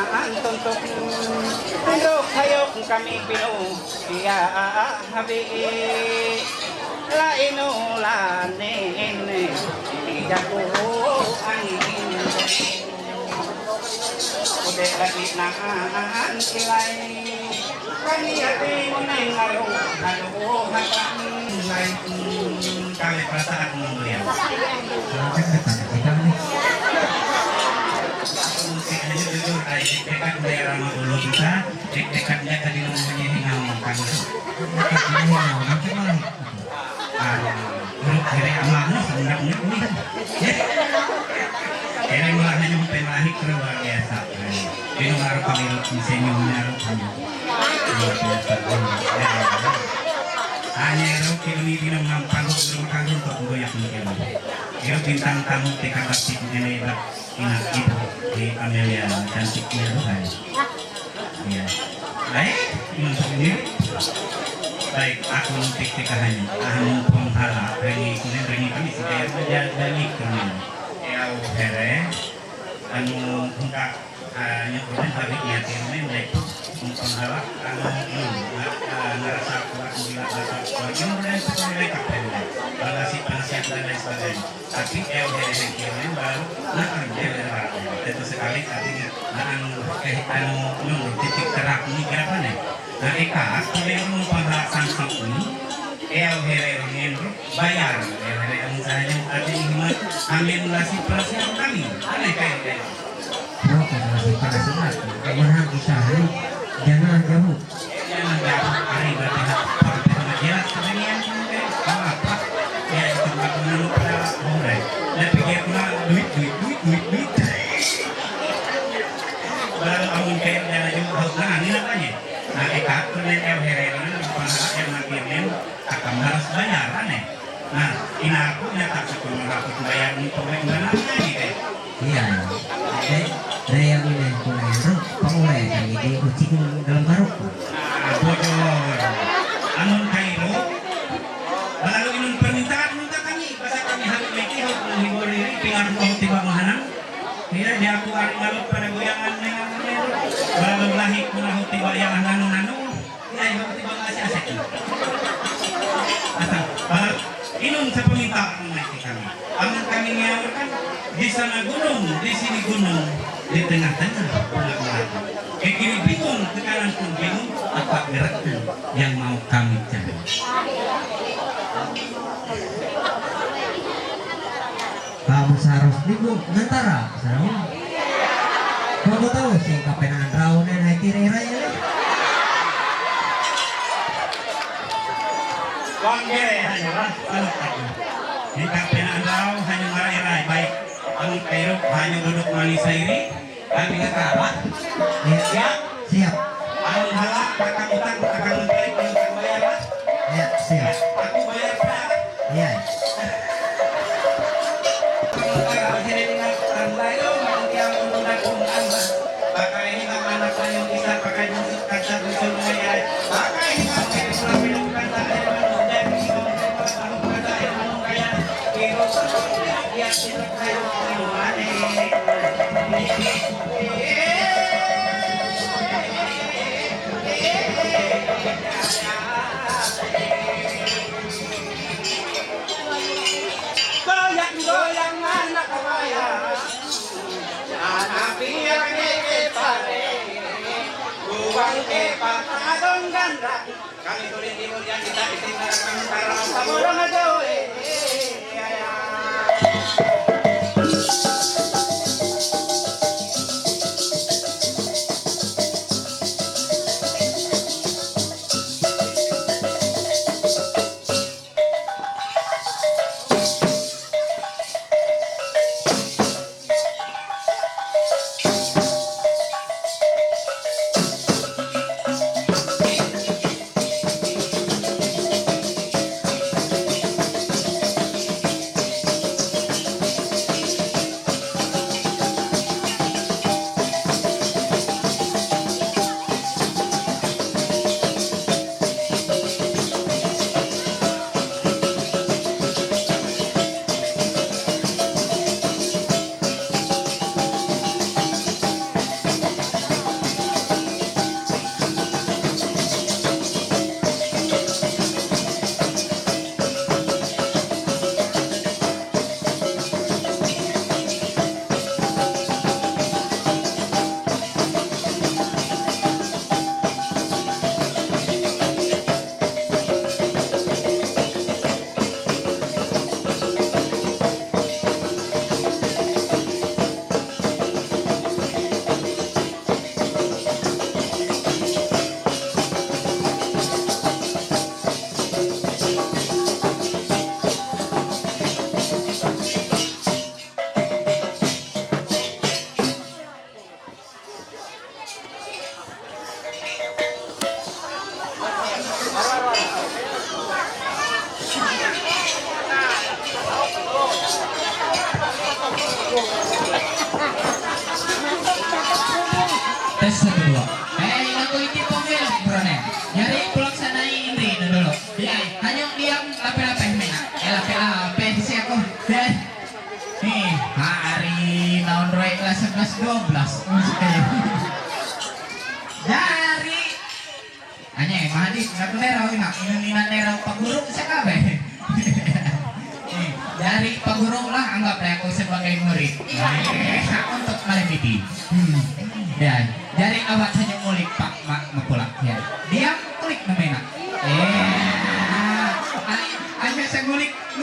ang tuntok, pero kayo kung kami pino, iya habi la inulanin, iya ko ang Kude lagi na ang kilay. Kani ate mo na yung araw, ano ko, hatang. Kami para sa ating mga mulia. Ay, dekat mo yung mga ulo kita, dekat niya tadi mo niya hinang kami. Ah, pero kaya ang mga sa mga ulit. Kaya yung mga hanyang pemahik pero luar biasa. Pero nga rin kami rin sa inyo nga rin kami. Hanya rin kami din ang mga pagod ng pagod ko kung goyak ng kami. Pero bintang tamu teka bakit nila iba ina ibu di Amelia cantiknya Tuhan. Ya. Baik, untuk ini. Baik, aku nanti kita hanya. Aham pun hala, rengi kunin rengi kami si kaya menjadi kami. Ya, here. Anu, enggak, ah, yang kunin hari ya, ini baik. Untuk hala, anu, ini, ah, ngerasa kuat, ngerasa kuat. Yang kunin, kunin, kunin, kunin. Kalau si penasihat dan lain sebagainya. Tapi eu herehekirin baru nakam eu era. Tentu sekali tadi na ang eh anu nung titik terap ni berapa nih? Na eka, kalau yang mau pahalasan sih ini, Herero miembro, bayar, herero miembro, ate hima, amen la separación kami, ane kayo kayo. Roca la separación, amen kita hari, jana jauh. Jana jauh, hari berarti, para para jelas kami yang apa, ya itu nggak pernah lupa orang. Dan pikir pula, duit, duit, duit, duit, duit. Baru amun kayo jana jauh, nah, ini namanya. Nah, eka, kena herero, yang mati, yang Takam harus bayar, aneh. Nah, inaku nya tak sekolah aku bayar untuk main mana lagi deh. Iya. Jadi, dari yang ini aku bayar, pengulai kan, jadi kucing dalam karung. Ah, bocor. Anun Kairo, lalu inun permintaan minta kami, masa kami harus mengikut menghibur diri, pingar mau tiba mahanang. Iya, dia aku hari malu pada goyangan dengan lalu lahir pun aku tiba yang nanu-nanu. Ay, mabuti ba nga siya sa Ata, ah, inong sa pangita ang may kami. Ang kami niya kan, di sana gunung, di sini gunung, di tengah-tengah pulau Melaka. Kaya kini bingung, sekarang pun bingung, apa gerakan yang mau kami cari. Vamos a Roslibo, ngantara, sa Roma. Kau tahu si kapenaan rau nen hai tire rai ya? Bangke hanya lah, kalau tak. Di kapenaan rau hanya marai rai baik. Ang kayo hanya duduk manis sairi. Kami katawa. Iya. Siap? Siap. Ang hala, kakang utang, kakang utang, kakang bayar lah. Iya, siap. Aku bayar berapa? Iya. Goyang-goyang anak wayang, anak biar ngeke pare, buang ke patadong ganda. Kami turin timur yang kita isi neraka utara, saborong aja, eh. Tes satu dua. Eh, lagu ini pemilik, bro, nih. Nyari pulang sana ini dulu. Ya, hanya diam, lape-lape, Mena. Eh, lape-lape, si aku. Ya. Nih, hari naon roe kelas sebelas dua belas. Dari Anya, Mahadi, nggak bener, aku nak ini nina nera paguru siapa be? Nih, dari paguru lah, anggaplah aku sebagai murid. Iya. Untuk malam ini. Hmm. Ya, dari awak saja mulik, Pak, Mak, mapulak, ya. Dia mulik namanya. Eh, ah,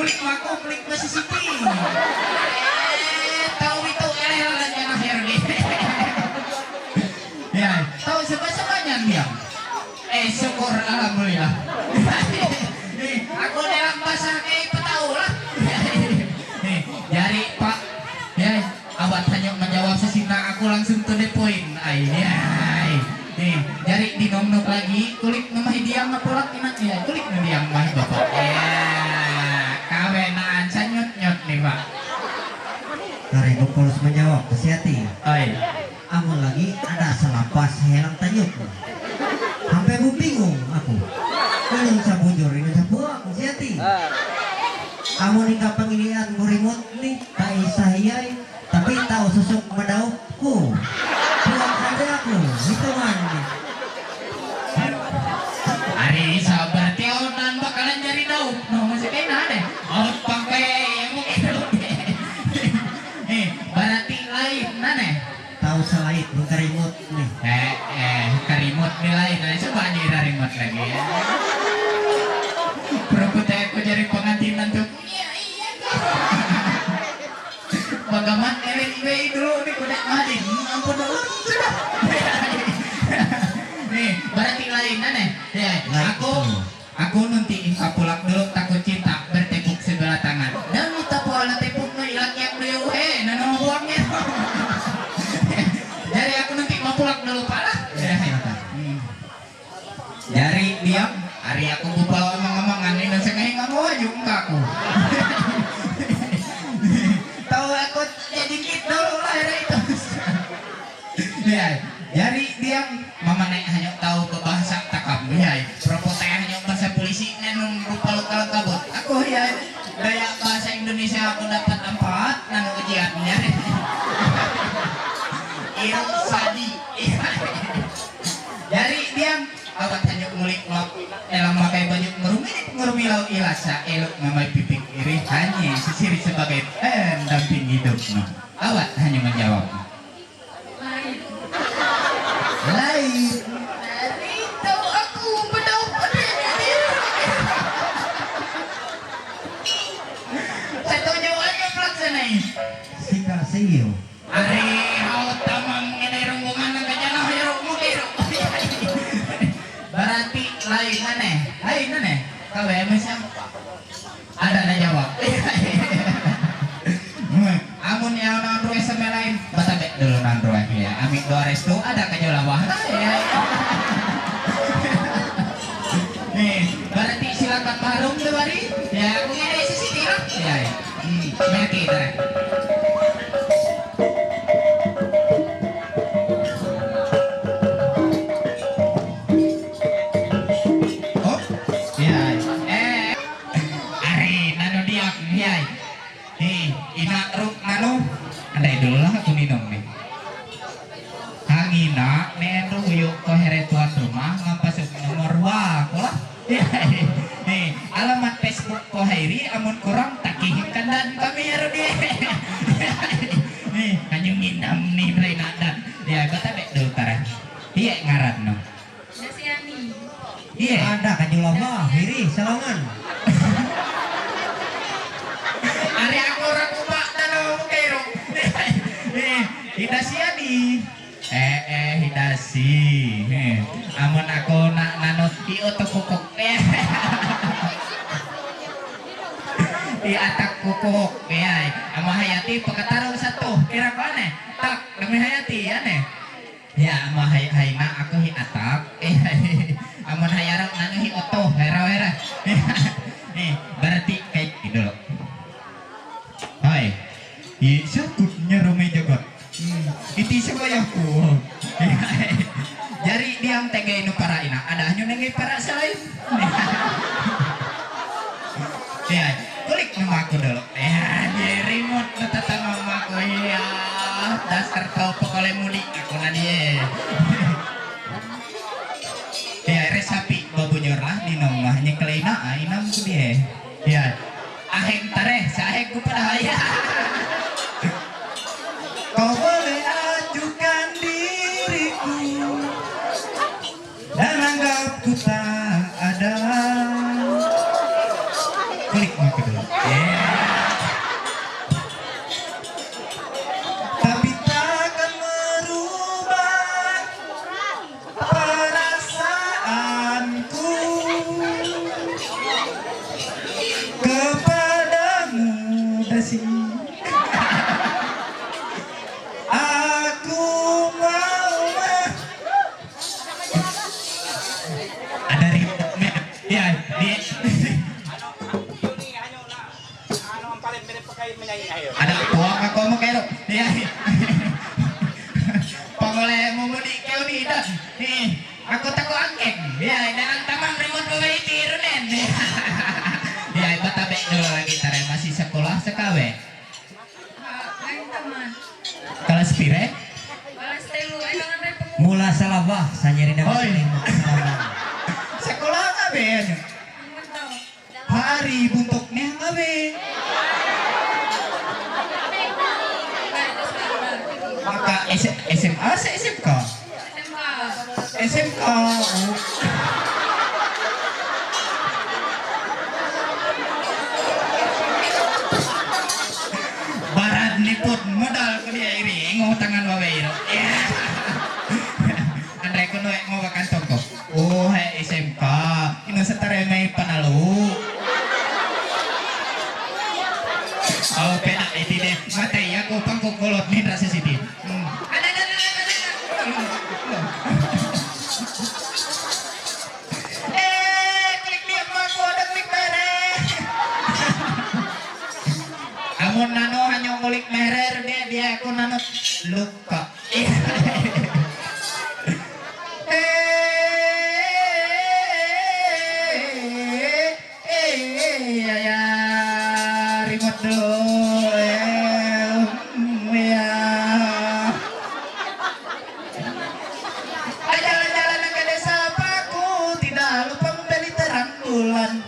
Klik mako, klik Mississippi. Eh, tahu itu, eh, eh, eh, eh, eh. Ya, tahu siapa-siapa yang diam? Eh, syukur, alhamdulillah. Eh, aku dalam bahasa kayak petahu lah. Eh, jari, Pak. Ya, awak hanya menjawab sesina, aku langsung to the point. Ay, ay. Eh, jari dinongnok lagi, kulik namahi diam apa lagi nak? Ya, kulik na diam mah bapak. Ya, kawenaan sanyut-nyut nih, Pak. Kare bukul menjawab, hati-hati. Ay. Amun lagi ada salapas helang tanyut. Sampai bu bingung aku. Inun sabujur, inun sabuak, hati-hati. Amun hingga pangilian murimut nih, tak isah iyai, tapi tahu susuk madaupku. Pulang saja aku, hitungan nih. Ari sabar tiaunan bakalan jari daup. No, masih kena deh. Aut pangke yang mungkin. Eh, berarti lain, nane? Tahu salait, mun karimut nih. Eh, eh, karimut nih lain. Nah, coba aja ira remote lagi ya. Perokok aku jadi pengantin nanti. Iya, iya, tuh. Bagamat elit B I dulu nih, kuda malin. Hmm, ampun dulu. Sudah. Nih, berarti lain, nane? Ya, lain. Aku Aku nanti ingkapulak dulu, takut cinta bertepuk sebelah tangan. Dan minta pola tepuk no ilak yang beliau he, nano buangnya. Jadi aku nanti mau pulang dulu, Pak lah. Ya, silakan. Hmm. Jari diam, hari aku bupa ngomong-ngomongan ini saya nggak mau aja muka aku. Tahu aku jadi kid dulu lah hari itu. Ya, jari diam, mama naik hanya tahu berbahasa takam, ya. Propo teh hanya bahasa polisi, nenung rupa lokal kabut. Aku, ya, daya bahasa Indonesia aku dapat empat, nanu ujiannya. Iru sadi. Jari diam, awat hanya ngulik lap, dalam pakai baju ngerumit, ngerumilau ilasa, elok ngamai pipik iri, hanya sisiri sebagai pendamping hidup, no. Awat hanya menjawab. Lain. Lain. Lain. Tahu aku, bedau pedih. Satu jawabnya pelaksanai. Sika seiyo. Ari, hau tamang ngene rombongan nang kajana hero mukiro. Berarti lain nane, lain nane. Kau ya, Mas, ya? Ada na jawab. Amun yang nandroe sama lain, batabek dulu nandroe ya. Amin doa restu, ada kejolawah. Ya. Nih, berarti silakan marum tuh hari. Ya, aku ngene sisi tirak. Ya, ya. Hmm, merti, dah. Oh, ya. Eh, Ari, nanu diak, yai. Nih, ina ru, nanu. Andai dulu lah aku minum nih. Hangina, nen ru uyuk ko here tuan rumah, ngampasuk nomor wa, ko lah. Nih, alamat Facebook ko Hairi, amun kurang, takihin kandan kami ya Rudi. Nih, hanyum minum nih, Ray Nadan. Ya, kota dek dulu tarah. Iya, ngaran no. Dasiani. Iya. Ada kajulama, hiri, salaman. Ari aku orang kubak dalam kero. Eh, Hidasiani. Eh, eh, Hidasi. Eh, amun aku nak nanut i oto kukuk. Eh. I atak kukuk. Ya, ama Hayati pekatarung satu. Kira kau aneh? Tak, demi Hayati, aneh. Ya, ama Hay-, Haina, aku hi atak. Amun hayarok nanu hi otoh, hera, hera. Nih, berarti kayak gitu loh. Hai. Iya, sakutnya rumah jagat. Hmm, iti siapa ya aku? Jari diam tege nu para ina, ada hanya nege para selain. Ya, kulik nama aku dulu. Ya, di remote tetap mamaku, iya. Dasar kau pekole mudik, aku na dia. Ya, resapi babujur lah di nomah, nyekel ina, ah, inam ku dia. Ya, aheng tareh, saheng ku pada ya. Kau boleh acuhkan diriku dan anggap ku tak ada. Kulik mo ka doon. Yeah. Tapi takkan merubah perasaanku kepadamu, Dasi. Aku mau ada ritme. Ya, di. Ada puang ako mo kero. Ya. Pangole mo mo di keo di da. Eh, ako tako angkeng. Ya, dalam tamang remote mo ba iti runen. Ya, batabe dulu lagi tare masih sekolah sekawe. Lain teman. Kelas pire? Kelas telu, eh, jangan repot. Mula salabah, sanyeri dapat Oi. Terima. Sekolah ka ben? Angkot tau. Hari buntuk neh ka ben? Maka S- SMA sa S M K? S M K. S M K. Barat nipot modal ko dia iri, ingo tangan wawe iro. Andai ko noe ngo wakan tongko. Oh, he S M K. Ino setare mai panalu. Oh, pena iti deh. Mate ya ko pangko kolot ni rasa siti. Hmm. Ada, ada, ada, ada, ada. Eh, klik dia aku ada klik mere. Amun nano hanya ngulik mere, dia dia aku nano luka. Eh, eh, eh, eh, ya, ya, remote dulu, eh, hmm, ya. Jalan-jalan ke desa Paku, tidak lupa membeli terang bulan.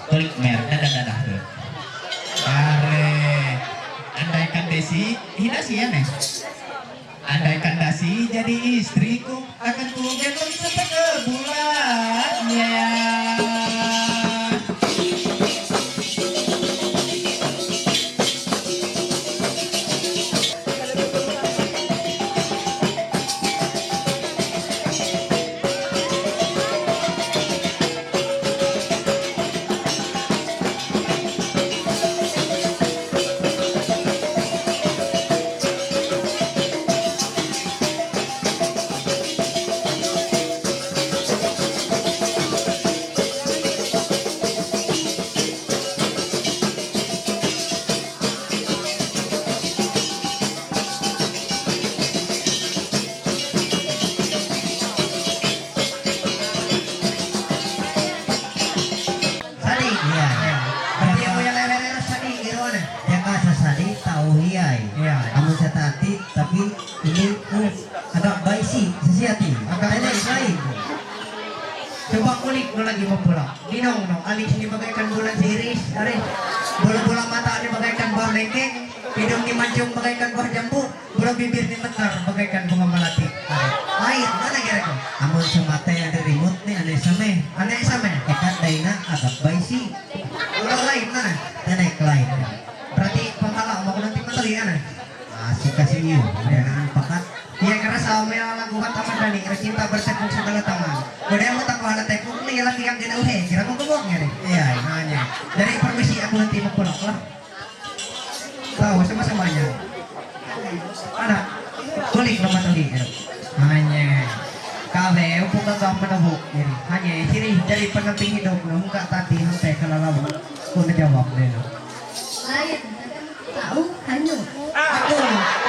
Klik mer, dadah, dadah, tuh. Are, andaikan Desi, hina sih ya, nih. Andaikan Dasi jadi istriku, akan ku gendong sampai ke bulan. Ya. Sadi. Iya. Berarti yang punya leher-leher sadi, gitu kan? Yang nggak sesadi, tahu iya. Iya. Namun saya tadi, tapi ini, uh, agak baik sih, sesi hati. Agak baik. Lain. Coba kulik no lagi mau pulang. Ginong no, alis ini bagaikan bulan si Iris, alis. Bola-bola mata ini bagaikan buah lengkeng, hidung ni mancung bagaikan buah jambu. Bulu bibir ni mekar bagaikan bunga melati. Lain, mana kira ko? Amun semata yang ada remote ni aneh sama. Aneh sama. Ekat daina agak baisi. Ulah lain mana? Tenek lain. Berarti pangkala mau nanti menteri kan? Asik kasih niu. Ada anak pakat. Iya, karena sama yang lagu buat taman tadi, cinta bertepuk sebelah tangan. Udah mau tak ada tepuk nih, lagi yang kena uhe, kira mau kebok nggak nih? Iya, hanya. Dari permisi aku nanti mau pulang lah. Tahu sama-samanya. Anak, kulik nama tadi. Hanya. Kabe, upu kagak menebuk. Hanya, sini dari pendamping hidup, muka tadi sampai ke lalau. Kau menjawab deh. Lain, tahu, hanya. Aku,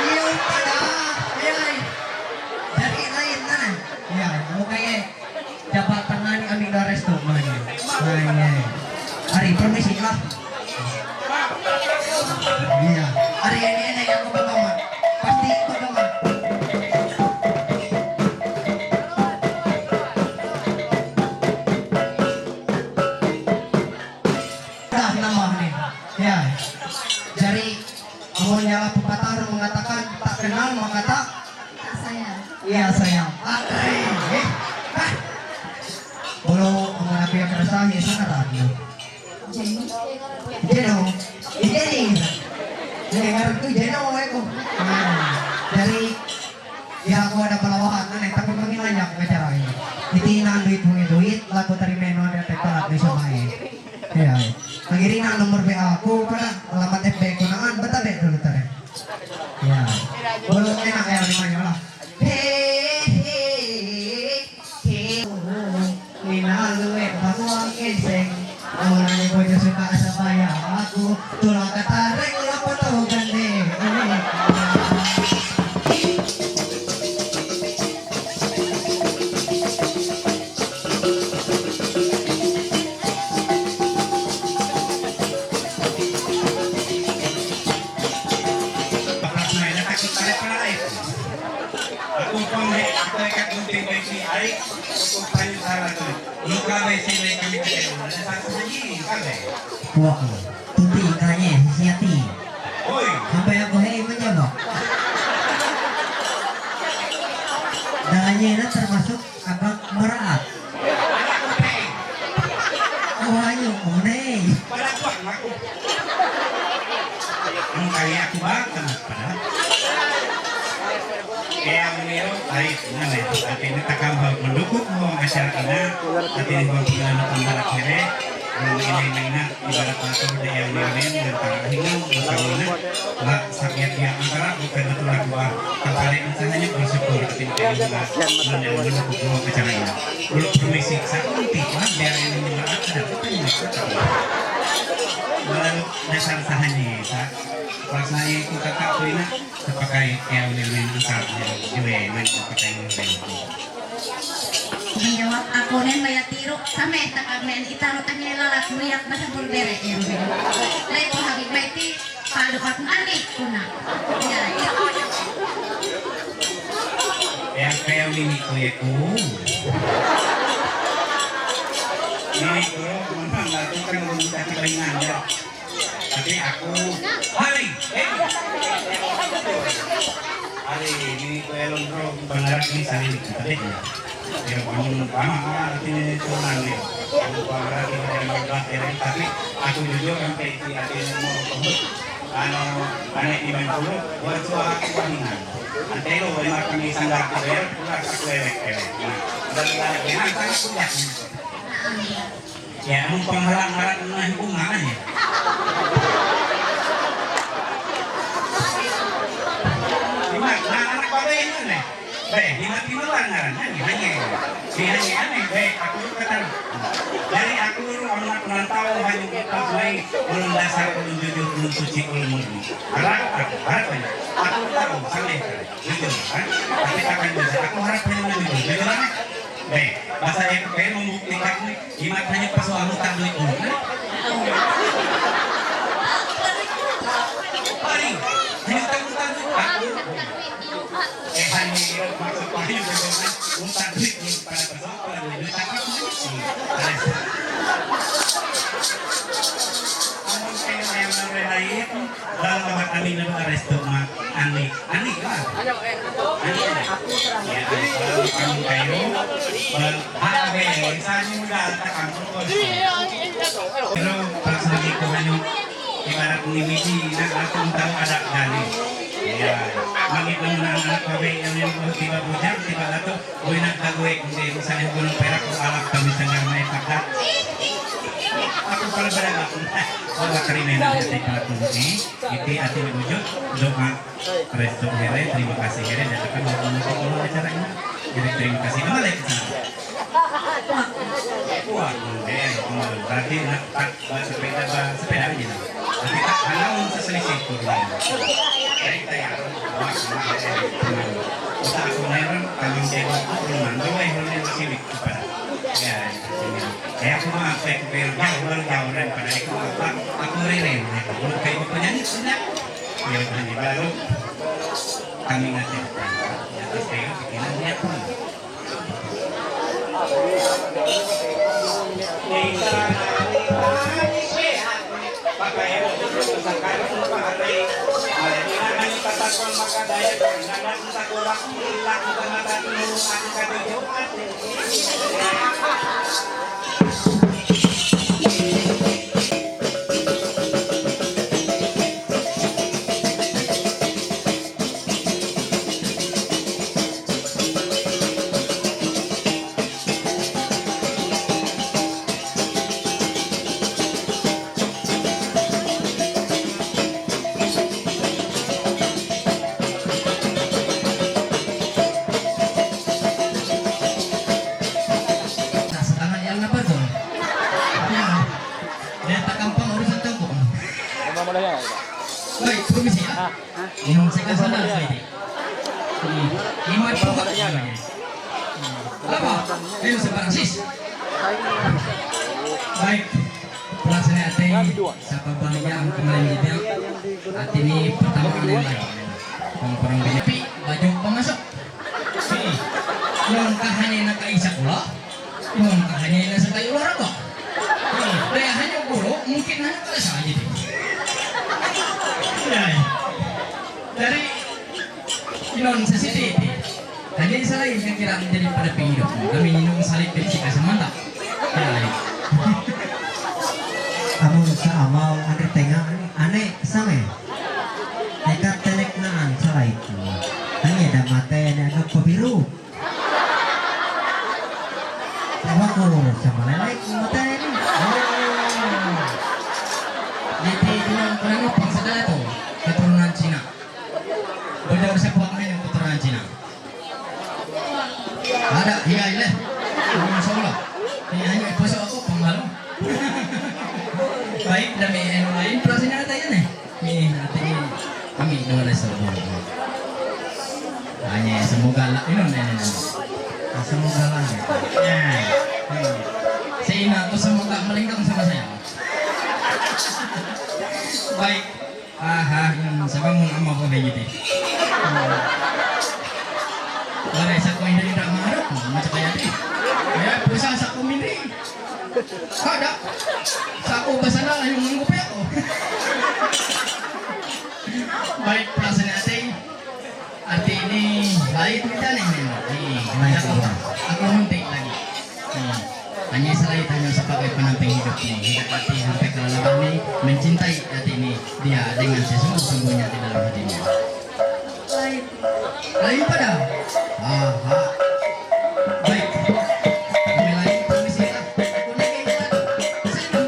iya, pada, iya. Dari lain mana? Ya, mukanya. Dapat tangani ambil resto mana? Mana? Hari permisi lah. Iya. Hari ini ini yang aku bawa. Pasti aku bawa. Dah nama ni. Ya. Jadi, amun nyala pepatah orang mengatakan tak kenal maka tak Saya. Iya, sayang. Andre. Eh. Hah? Bolo, amun aku yang kerasa, ya sana radio. Ջենի։ Ջենո։ Ջենի։ Ջենո, եկու։ Ջենի։ Յակոյանը բնավահանն է, տպրտմին անյակ մետարային։ Դիտի նան դույթ մունի դույթ, լա կոտարի մենուան դե տեկտարատ նշամայի։ Հե այ։ Ագերին ան նմբր բե ա, կո պարա, լա մատե բե կոնա, ան բտա բե դուլտարե։ Հե այ։ Բոլո էնա հե ալի մայ յոլա։ Հե, հե, հե, հե, մինալու է բակուան կենսեն, օրանի բոջոսու կասա պայա, ակու, տուլա կատարե, կուլա պտո գնդե, Acompáñame, acompáñame, acompáñame, ay, acompáñame, Nunca ve si le cambié, no le saco allí, nunca ve. Wah, tuti kanye, siati. Oi. Sampai aku hei menjawab. Dalanya na termasuk abang meraat. Anak ko, Peng. Oh, ayo, money. Para kuat, aku. Ang kaya ko ba? Tama pala. Kaya ang niro, ay, nga na ito. At ini takam ba, mandukot mo ang asya ina. At ini bang pila na pang barak here. Ang inay may na, ibarat na ito, na yung niro na yun, ng tarahingaw, ng tangina. Ba, sakit ya, ang tara, bukan na ito na kuha. Kapare, ang sa hanyang bersyukur, at ini kayo na, na yung mandukot mo ang asya ina. Ulo permisi, sa kunti, ha, biar ini mga at, ada, bukan yung mga at, Malalu dasar sahanya, sa. Rasanya itu kakak tuh enak. Sepakai yang lain-lain besar, ya, juga yang lain sepakai yang lain. Menjawab aku nen maya tiru, sampai tak amen, itaro tanya lalat, muyak, bahasa berbere, ya, Ruben. Dari ko habib maiti, palu pat mani, kuna. Ya, ya. Yang kayak ini, oh, ya, ku. Ini, bro, mana nggak tuh kan belum dikasih bayi ngandel. Tapi aku, hari, eh. Hari ini ko elon bro, pangarap ni sali ni kita deh. Pero kamu lama, ah, artinya itu nanti. Kamu pangarap ni dari Magda, ya, tapi aku jujur sampai di hati mau kebut. Ano, aneh di main dulu, buat suara aku palingan. Antero, memang kami sangat kebel, pulas aku ewek-ewek. Nah, dan, dan, dengan sangat punya. Ya, anong panghalang-halang na yung bunga niya? Di ba? Na, anak pa ba yun, eh? Be, di ba, di ba, wala nga rin? Hani, hani. Si hani, hani, be, ako yung katan. Dari ako yung ang anak ng tao, hani, yung pag may, ulong dasar, ulong jujur, ulong suci, ulong murni. Harap, harap, harap, harap. Ako yung tao, sanay ka. Jujur, ha? Tapi akan jujur. Ako harap, hani, jujur. Jujur, ha? Be, basta yung, pero mukti ka, Imat hanya paso ang utang duit mo, ha? Pari, hanya utang, utang duit mo. Ako. Eh, hanya yung maksud ko, hanya yung utang duit mo para paso, para duit mo. Tapos, hmm, alas. Ang mga kailangan ng relay, Bang, bang kami na ba resto ma ani, ani ba? Ani, ani. Ya, ani, bang, kami kayo. Bang, ha, be, sa inyo mo dahil ta kami ko. Pero, pag sabi ko, ano, ibarat ni Miji, na atong tao ada dali. Ya, mangit lang na anak pa, be, ano yung tiba bujang, tiba lato. Uy, nagtaguhi kung di mo sa yung gulong pera kung alak kami sa ngarmay pagka. Ako pala pala ba? Wala ka rin na yung ating pala kung eh. Iti ating wujud, doa, resto here, terima kasih here, dan akan mau menonton acara ini. Jadi terima kasih. Kembali ke sana. Wah, eh, berarti nak tak Ba, sepeda, ba, sepeda aja lah. Tapi tak, kalau sa selisih ko rin. Ay, kaya, ba, ba, eh, sa ako meron, tamang debo ko, kung nando, ay, huli na sili ko pala. Kaya, kaya ko mga pek, pero jauh, jauh, jauh rin pala. Ako, ako rin, eh, ako, kayo pa niyan, sila. Yun, di ba, lo? Kami nga siya. Tapos kayo, kailangan niya po. Vai, promisí, ¿ah? Y no se cansa nada, vai. Y, y no hay poca. Vamos, eso se para, sí. Vai, plaza de arte, sa pabalian kemarin gitu. Ati ni pertama kali lagi. Orang-orang bini. Tapi, baju pemasok. Hii. Yung kahanya na kaisa ko la. Yung kahanya na sa kayo laraba. Hii. Kaya hanya guro, mungkin hanya pala sa aja deh. Yay. Dari inon sa city. Hanya sa lain ka kira menjadi pada pingiro. Kami minum salib dari si kasamanta. Yay. Amo sa amaw, ano tenga, ane, same. Eka telek na an sa lain. Hanya ada mata, ane, ano, pabiru. Tawa ko sa malalay ko mata ini. Oh. Jadi, bilang kurang apa saudara tu? Keturunan Cina. Bocor sa buat ngayon keturunan Cina. Ada, iya, iya. Yung sa ulo. Iya, iya, puso ako, pangalo. Baik, dami, ano, ayun, klase niya ata yan eh. Ini, ate, ini, kami, dua na sa ulo. Hanya sa mugala, yun, yun, yun. Ah, sa mugala niya. Yan. Hmm. Sa ina ko sa mga malingkang sa masaya. Baik. Aha, yung sa bangun ama ko na yun eh. Wala sa ko hindi na maharap, macam kaya di. Kaya pusa sa ko hindi. Kada. Sa ko basa na yung manggupi ako. Baik, plaza natin. Ati ini lain kita nih, nih. Nih, aku, aku nanti lagi. Hmm. Hanya selain hanya sebagai pendamping hidup ini, kita ati sampai ke lalaban ni, mencintai ati ini, dia dengan sesungguh-sungguhnya di dalam hatinya. Lain pada. Aha. Baik. Kami lain, permisi lah. Aku naik yang satu. Sini.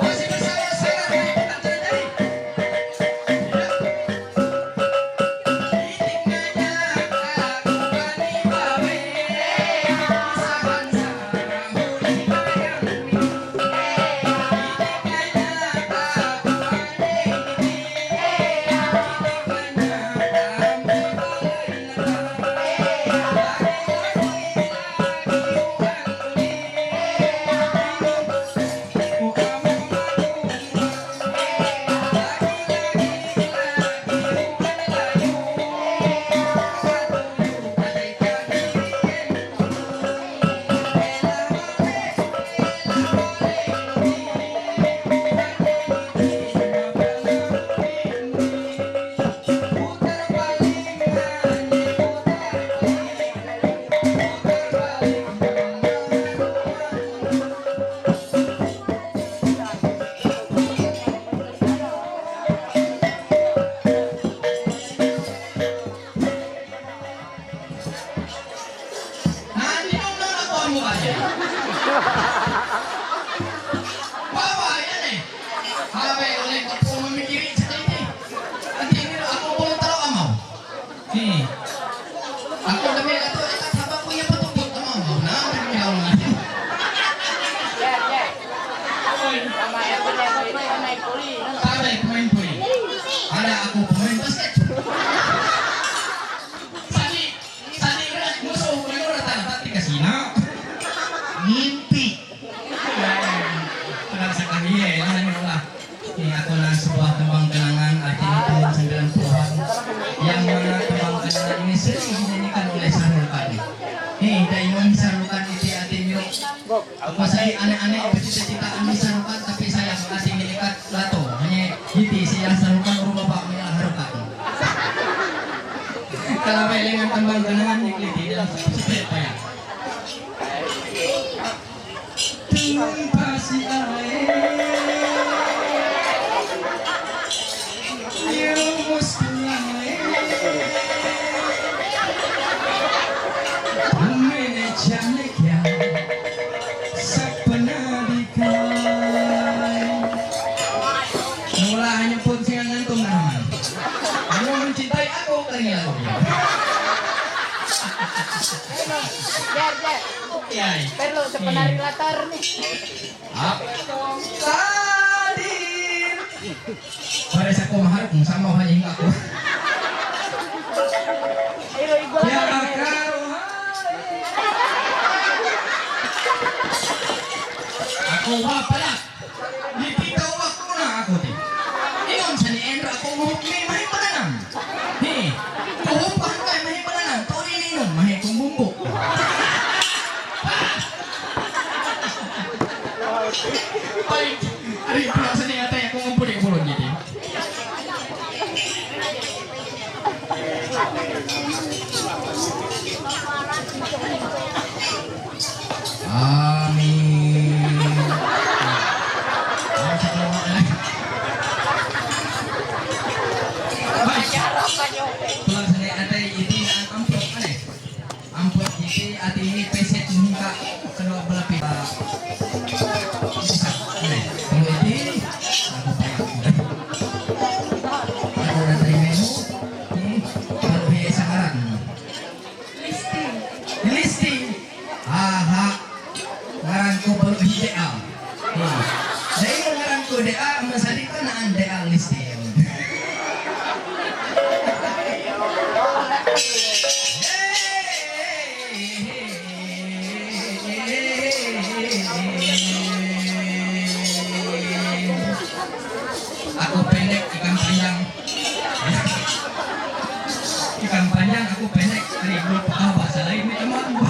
Masih bersama saya, Ray Putra Jaya. Ako dami ato, eh, tataba ko yung patupot, tama mo? Na, ang dami ako nga. Oy. Tatay, kumain po eh. Ada ako kumain basket. Sali, sali, muso, ulo, rata, rata, tigas, ina. Ngimpi. Parang sa kanya eh, ano, wala. Ini adalah sebuah tembang kenangan, artinya tahun sembilan puluhan, yang mana tembang kenangan ini sering dinyanyikan oleh Shah Rukh Khan. Ini, dahil yung Shah Rukh Khan itu artinya, apa sih, anak-anak bercita-cita ini Shah Rukh Khan, tapi sayang, artinya dekat Lato. Hanya itu sih yang Shah Rukh Khan, urung bapak, Shah Rukh Khan. Kalau main dengan tembang kenangan, ini tidak seperti apa ya. Wala hanya pun siya ngantung na naman. Ano ang cintay ako, kanila ko. Ay. Pero se pone a relatar. Ah. Salir. Parece como Haru, kung saan mo kanya hinga ko. Kaya karo, ha? Ako ba pala? Nipitaw ako na ako, di. Ingon sa ni Enra ako, mo, may, may pala lang. He, kuhupahan ka, may pala lang. Tori ni nun, may kumbumbo. Ay, ari, pula sa ni atay ako, ang puli-pulon niya, di. Amin. Ay, sa mga anak. Ay, pulang sa ni atay, iti na ang amplop, ano eh. Amplop, iti, ati ini, peset, muka, kedua belah pihak. Isa, ano eh. Kalau iti, aku payah. Ako na tayo menu. Hmm? Kalau he sa ngaran. Listing. Listing. Aha. Ngaran ko pala hindi ah. Hmm. Dahil ang ngaran ko D A, masali ko na ang D A listing. Ako pendek, ikan panjang. Ikan panjang, aku pendek. Ribut apa salah ini teman?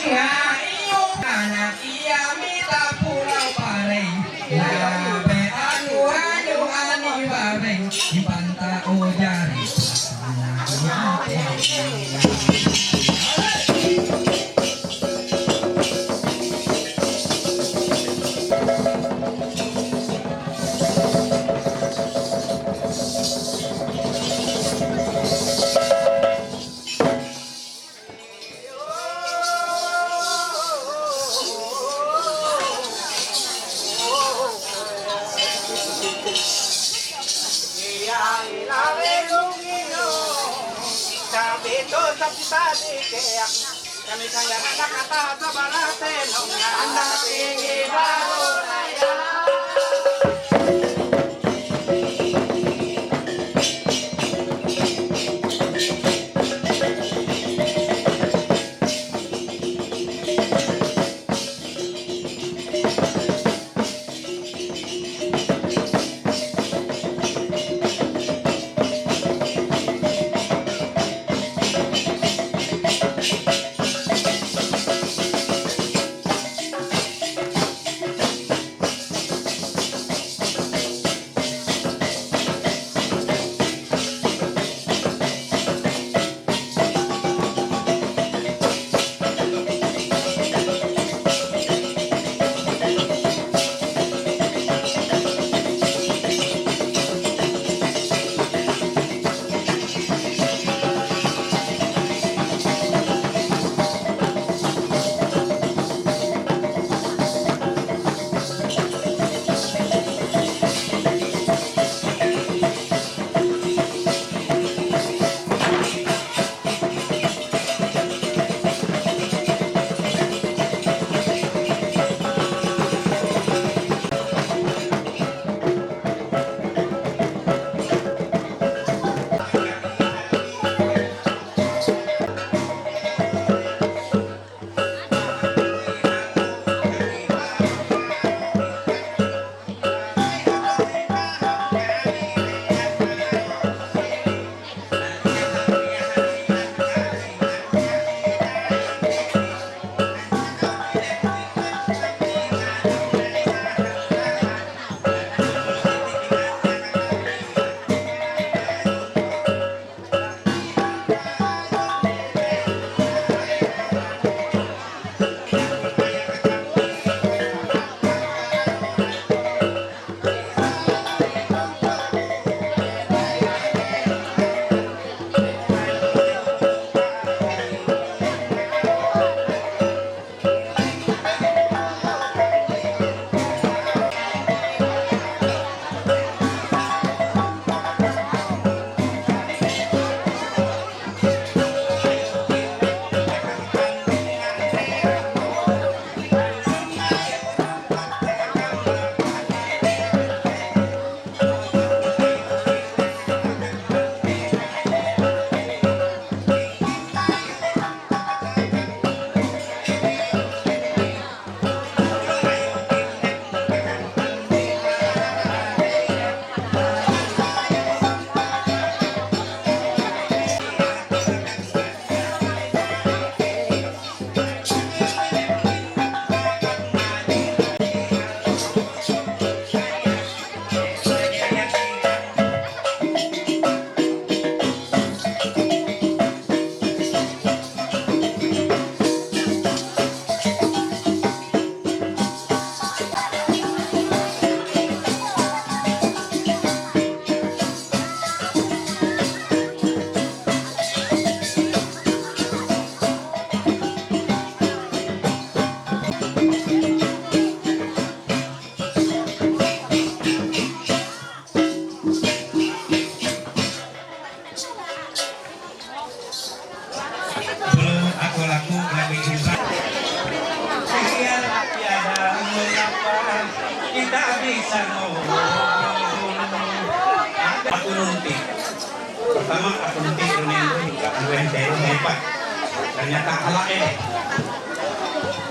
Nga iyo kana iya mita pulau pareng. Labe anu anu ani bareng. Impanta ojari. Ակունունտի։ Պրտամա ակունունտի կրունեն կան վեն տերո նեպա։ Կանյակա հալա է։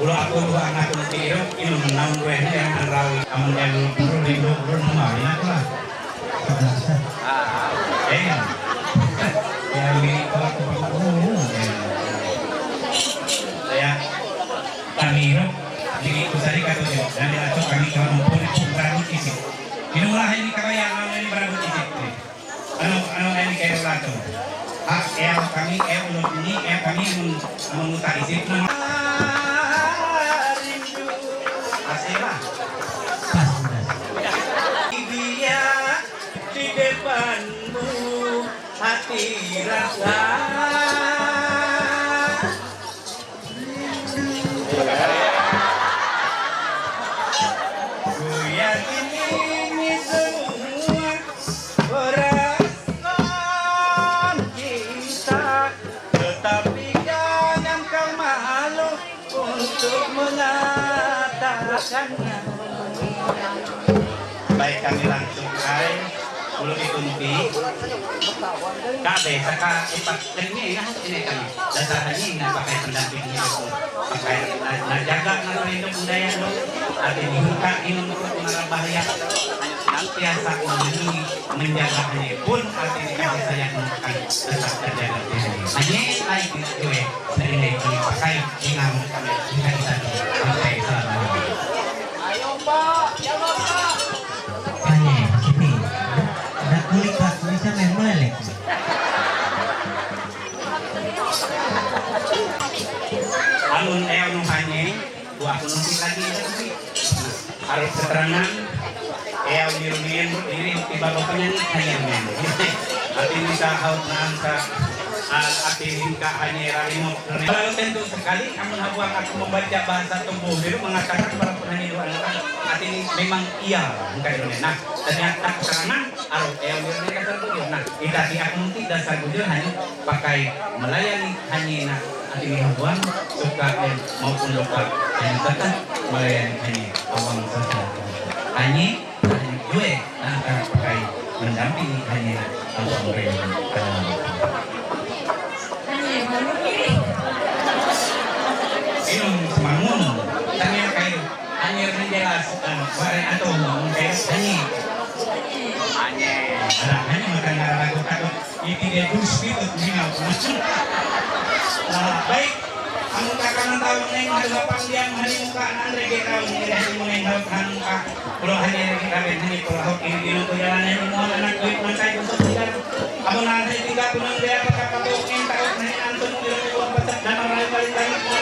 Ուրո ակունու ակունունտի իրո, ինուն նան վեն, անրաու, ամն էլ, ուրո, ուրո, ուրո, նոմա, ինա կլա։ Էն։ Ea mi kala ko pa ko. Ea. Kamiro. Digi kusari kato de. Nani ato kami kala mo pone chunga mo kisi. Ino la heni kala ya na ni bara mo kisi. Ano, ano heni kero lato. Ha, ea kami, ea ulo ni, ea kami amun, amun uta isip na. Asira. Pas, pas. Dia di depanmu. Hati rasa. Ku yakin ini semua perasaan kita, tetapi jangan kau malu untuk mengatakannya. Baik, kami langsung, hai. Ulo ikunti. Kabe, saka ipak, ini, ini, ini kami. Dasar ini, ini pakai pendamping ini. Pakai, na, na jaga, na rindu budaya lo. Arti ini, buka, ini, untuk mengarah bahaya. Nanti asal menjadi, menjaga ini pun, arti ini kasih sayang akan tetap terjaga. Hanya, hai, itu ya. Narinig ko yung patay, hinamon kami, hinalitan ko, patay sa mga. Ayaw pa! Yawa pa! Kanya, kiti. Nakulik ka, kung isa may malik. Amun ayaw nung kanya, Wa ko nung lagi lagi. Harus keterangan, eh, au nirumian, ini tiba bapaknya nih, hanya rumian. Arti ini sa haut nan sa, ah, arti ini ka hanya rarimo. Kalau tentu sekali, amun habuang aku membaca bahasa tubuh, dia mengatakan para penyanyi dua anak, arti ini memang iya, engkau ini. Nah, ternyata keterangan, aru, eh, au nirumian kasar tubuh. Nah, kita di aku nanti dasar bujur hanya pakai melayani hanya nak Ati ni habuan, suka dan maupun luka, dan tetap melayani hanya awang sasa. Hanya, hanya gue, dan akan pakai mendampingi hanya awang rindu. Minum semangun, tanya kayu, hanya menjelas, eh, bare atau menjelas hanya. Hanya, ada hanya makan darah lagu takut. Iti dia dus gitu, mingaw. Ah, baik. Ang kakanan tao ng hari hapang diyan, hari muka ng reggae tao ng hari mo ng hari muka. Pulo hari reggae kami, hari pulo hok ini dino ko yalan ng mga anak ko yung mga kayo sa sila. Amo na hari tiga ko ng gaya pagkakataon ng tao na hinanto ng dino ko ang pasak na mga balik-balik mo.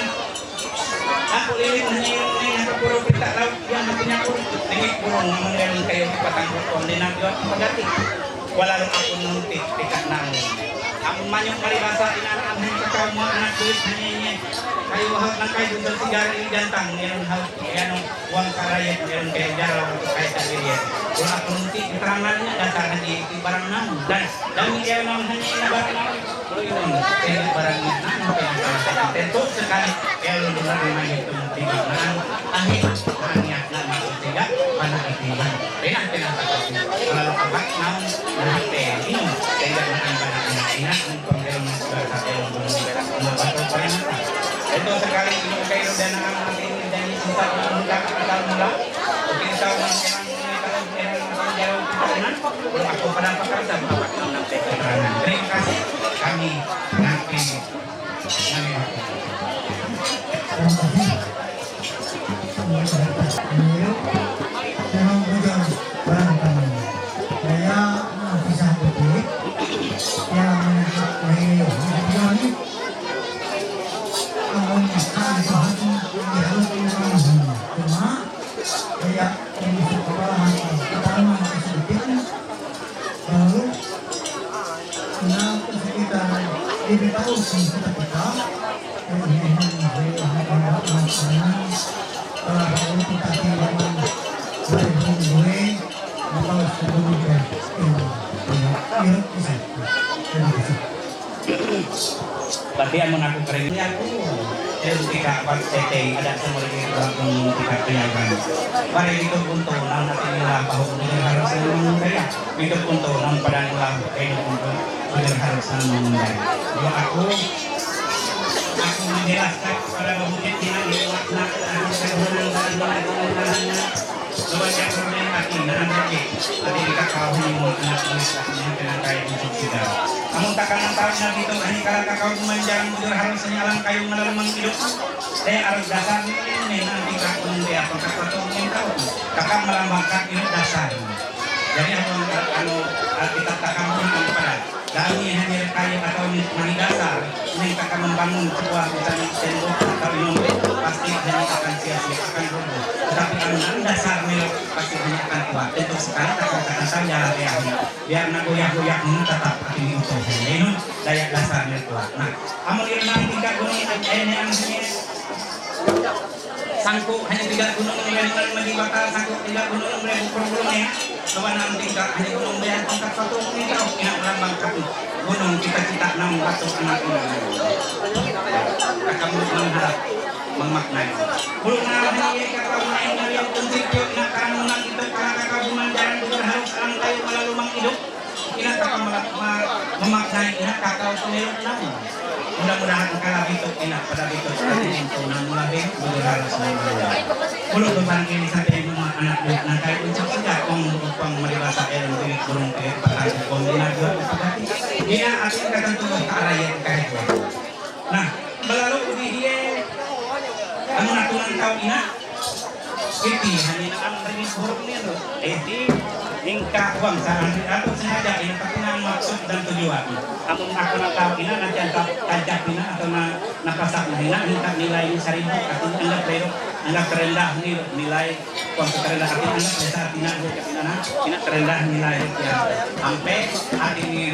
Aku ini hanya yang hanya kapuro kita tahu yang hatinya pun ini burung mengenai kayu di patang hukum di nabi waktu pagati. Wala rin ako nung ti-, tikat na ang manyong maribasa, inanaan ng kakao, mga anak, duwit, hanyenye. Kayo, hawak ng kayo, dun sa sigara, yung jantang, meron hawak, yan ang uwang karayat, meron kayo dyan, ang kayo sa lirya. Wala ako nung ti-, keterangan niya, dasar na di, di barang namu. Dan, dan, meron ang hanya na barang namu. Pero yung barang niya, ano, kaya sa, sa, sa, sa, sa, pero yung barang na yun, yung tingnan, ahit, hanya, Nang masuk tiga, anak ibu. Pinah, pinah, pinah. Kalau tempat mau, nanti, minum. Sehingga anak-anak, anak-anak, pembelum, pembelum, pembelum, pembelum, pembelum. Itu sekali minum kayu dan anak mati ini jadi susah untuk kita mula. Mungkin tahu orang ini kalau orang jauh kita kenal, belum aku pernah pekerja, Bapak, nanti keterangan. Terima kasih. Kami nanti, kami nanti. Terima kasih. Lalu, na sekitar lima tahun kita kita, Tapi amun aku kering, ya aku. Eltika bat tetei ada semua lagi orang pun tika peyagan. Bare itu untuk nang nanti nila bahu mudur harus nang kaya. Itu untuk nang pada nila kayu untuk mudur harus nang mengundai. Dua aku aku menjelaskan kepada Bapak Bukit Tina ini makna aku kegunaan dan Luar biasa, tapi nanang lagi. Tapi kita kau ini mau anak tulis katanya kena kayu untuk kita. Kamu takkan tahu nanti itu hanya kalau kau memanjang mudur harus nyalang kayu malam menghidup. Saya harus dasar ini nanti kau dia pangkat satu ingin tahu. Kakak melambangkan ini dasar. Jadi aku anu Alkitab takkan pun pada Dami hanya kayu atau ni mani dasar, ini akan membangun sebuah misalnya tembok atau ini pasti hanya akan sia-sia, akan roboh. Tetapi kalau nang dasar ni pasti hanya akan kuat. Tentu sekali akan kata saya ya. Biar nak goyah-goyah ini tetap akan utuh. Ini daya dasarnya kuat. Nah, amun ini nanti tingkat gunung ini yang sangko hanya tiga gunung, mulai dengan Madibata, sangko tiga gunung, mulai Bukor Gunung ya. Coba nanti kak hanya gunung bayar tongkat satu ini tahu ya lambang kaki gunung cita-cita nang batu anak ini. Kamu mengharap memaknai. Belum nanti kata main dari prinsip yuk nak kamu nang itu karena kata buman jalan bukan harus alam kayu malah lumang hidup. Ina taka mala- ma- memaknai ina taka untuk melok namu. Mudah-mudahan kalau bituk ina pada bituk nanti itu nang mula bituk betul harus mula. Mulut tumpang ini sampai rumah anak dia nang kali ucap sejak kong kong mari bahasa elok bilik burung bilik patang kong ina dua pagati. Ina asin kata tuh tak raya kayak. Nah, balalu udi hiye anu natunan tau ina. Iti hanya na ang ringis buruk ni tu. Iti hingka uang sa ang atau sengaja ina tapi na maksud dan tujuan. Amun aku na tau ina nanti antap tajak ina atau na napasak na ina hingka nilai ni seribu atau anggap rero anggap terendah ni nilai uang terendah tapi anggap desa ina ina ina terendah nilai ya sampai hati ni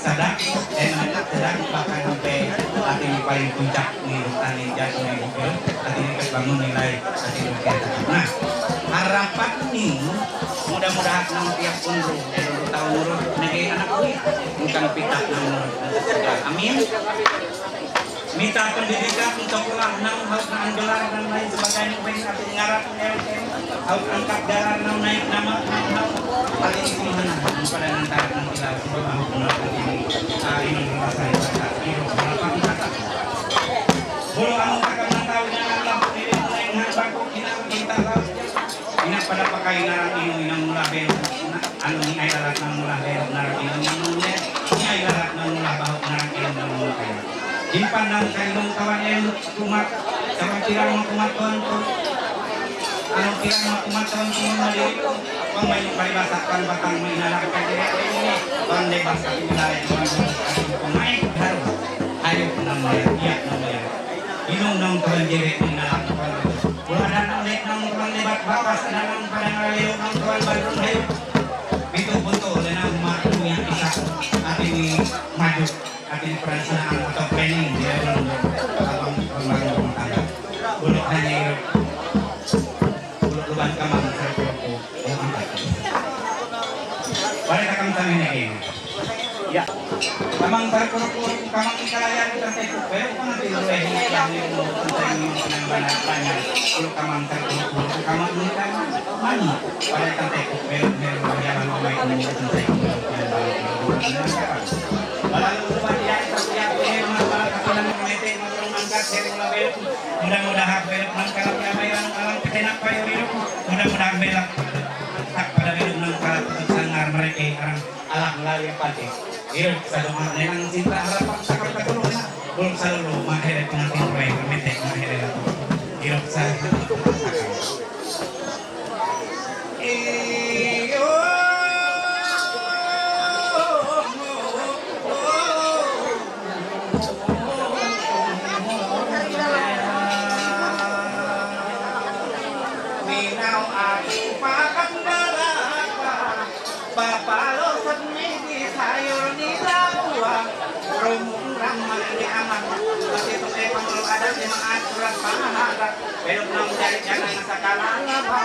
Sadak, eh, sadak bahkan sampai hati ini paling puncak ni, tani jatuh di mobil, hati ini terbangun nilai hati ini kita. Nah, harapan ni mudah-mudahan nang tiap unru, eh, unru tahun unru, nege anak kulit, bukan pitah nang unru. Amin. Minta pendidikan untuk ulah nang hal nang gelar dan lain sebagainya, pengen aku ngarap, eh, Au angkat jalan nang naik nama nang hau. Paling isi mana? Pada nanti nanti lah sebab aku kenal ini. Ah, ini merasa hebat. Ini berapa kita? Bulu anu takam nang tahu jangan lampu ini mulai nang baku kita kita lah. Ina pada pakai narang ini nang mula bel. Anu ni ai lalat nang mula bel narang ini nang mula. Ni ai lalat nang mula bahu narang ini nang mula bel. Himpan nang kainung kawan em kumat. Kawan kirang mau kumat tuan tu. Anu kira matumat tahun pun mali pemain paribasa kan batang main anak kan dia ini kan bebas tapi wilayah pemain baru ayo namanya dia namanya inung nang kawan jere main anak kan ulah ada nang lek nang tuan lebat batas ada nang pada ngaleo nang tuan Bandung ayo itu betul dan nang matu yang bisa hati ini maju Ating perencanaan atau planning dia belum abang pembangun rumah tangga. Buluk hanya hidup. Buluk lubang kamang satu. Pada kakam tangan ini. Ya. Kamang satu kamang ikalayan kita teku. Pero kung nanti lu eh yang ini mau tentang ini yang banyak banyak. Buluk kamang satu kamang ini kamang mani. Pada kita teku. Pero pero yang mau main ini tentang ini. Wala nang uban diyan sa siya ko eh, mga para kapilan ng mete, mga mangkat, eh, mga bel. Mudah-mudahan belok ng kalapya may lang alang pete na payo ilo. Mudah-mudahan belok. Tak pada belok ng kalapya sa ngar mereka ang alang lali pati. Ilo sa doon nilang sinta harapan sa kapatulong na. Bulong sa lolo, mahere pengantin proyek, mete, mahere lang. Ilo sa Minau aku pakan darah Papalo seni di sayur di labuan Rumung ramai di aman Masih tukai panglo ada di maat Surat pahala Belum nang jari jangan sakala Labah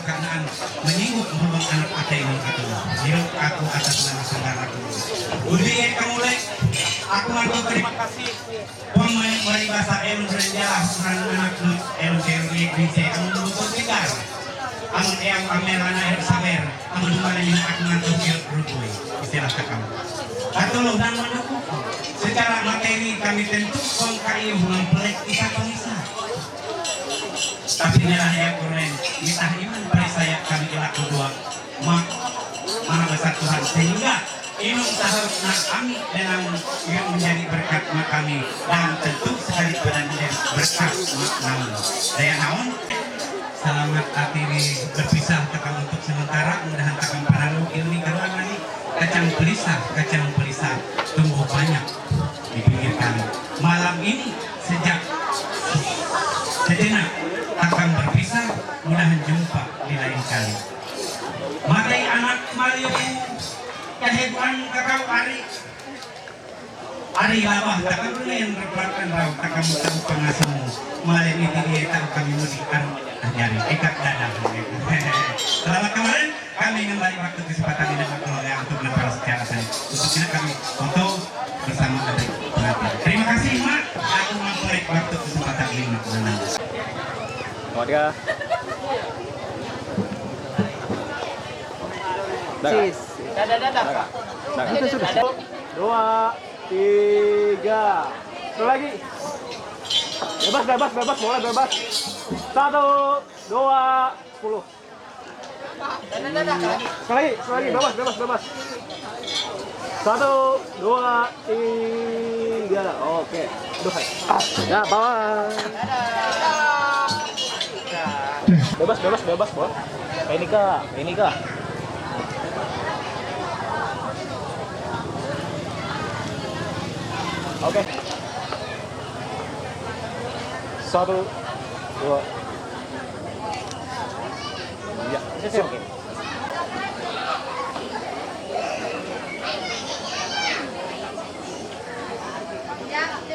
Kanaan menyinggung hubungan anak atei nung katu. Hiruk aku atas nama saudaraku. Udi yang kamu lek, aku mantu terima kasih. Pemain mari bahasa elu renjalah, kurang anak nu elu kerwi bisa kamu nunggu tegar. Amun eyang pamer anak elu saber, amun mana ini aku mantu hirup rukui. Istilah kamu. Atau lu dan mendukung. Secara materi kami tentu kong kayu mempelek kisah pengisah. Tapi nila ya kurang, kita iman percaya kami ila kedua, mak, mana besar Tuhan, sehingga inung sahur nak kami dalam yang menjadi berkat mak kami, dan tentu sekali pada menjadi berkat mak naun. Daya naun, selamat hati ini berpisah tekan untuk sementara, mudahan tekan panalu ilmi karena ini kacang pelisah, kacang pelisah tumbuh banyak di pinggir kali. Malam ini sejak sejenak akan berpisah, mudahan jumpa di lain kali. Matai anak Mario, kahebuan kakau ari. Ari labah, takam yang berpelakang rau, takam tahu pengasuhmu. Malam ini dia tahu kami mudik aru. Ajari, ikat dada. Selamat kemarin. Kami kembali waktu kesempatan ini berkeluarga untuk menempa secara seni. Untuk kita kami foto bersama adik pengantin. Terima kasih, Mak. Aku memperoleh waktu kesempatan ini, Mak. Keluarga. Dah. Sis. Dah, dah, dah, dah. Dah. Sudah, sudah. Dua, tiga. Sekali lagi. Bebas, bebas, bebas, boleh bebas. Satu, dua, sepuluh. Sekali lagi, sekali lagi, bebas, bebas, bebas. Satu, dua, tiga. Oke. Duh, hai. Ya, bye. Bebas, bebas, bebas, bos. Ini kak, ini kak. Oke. Satu, dua. Ya, siap.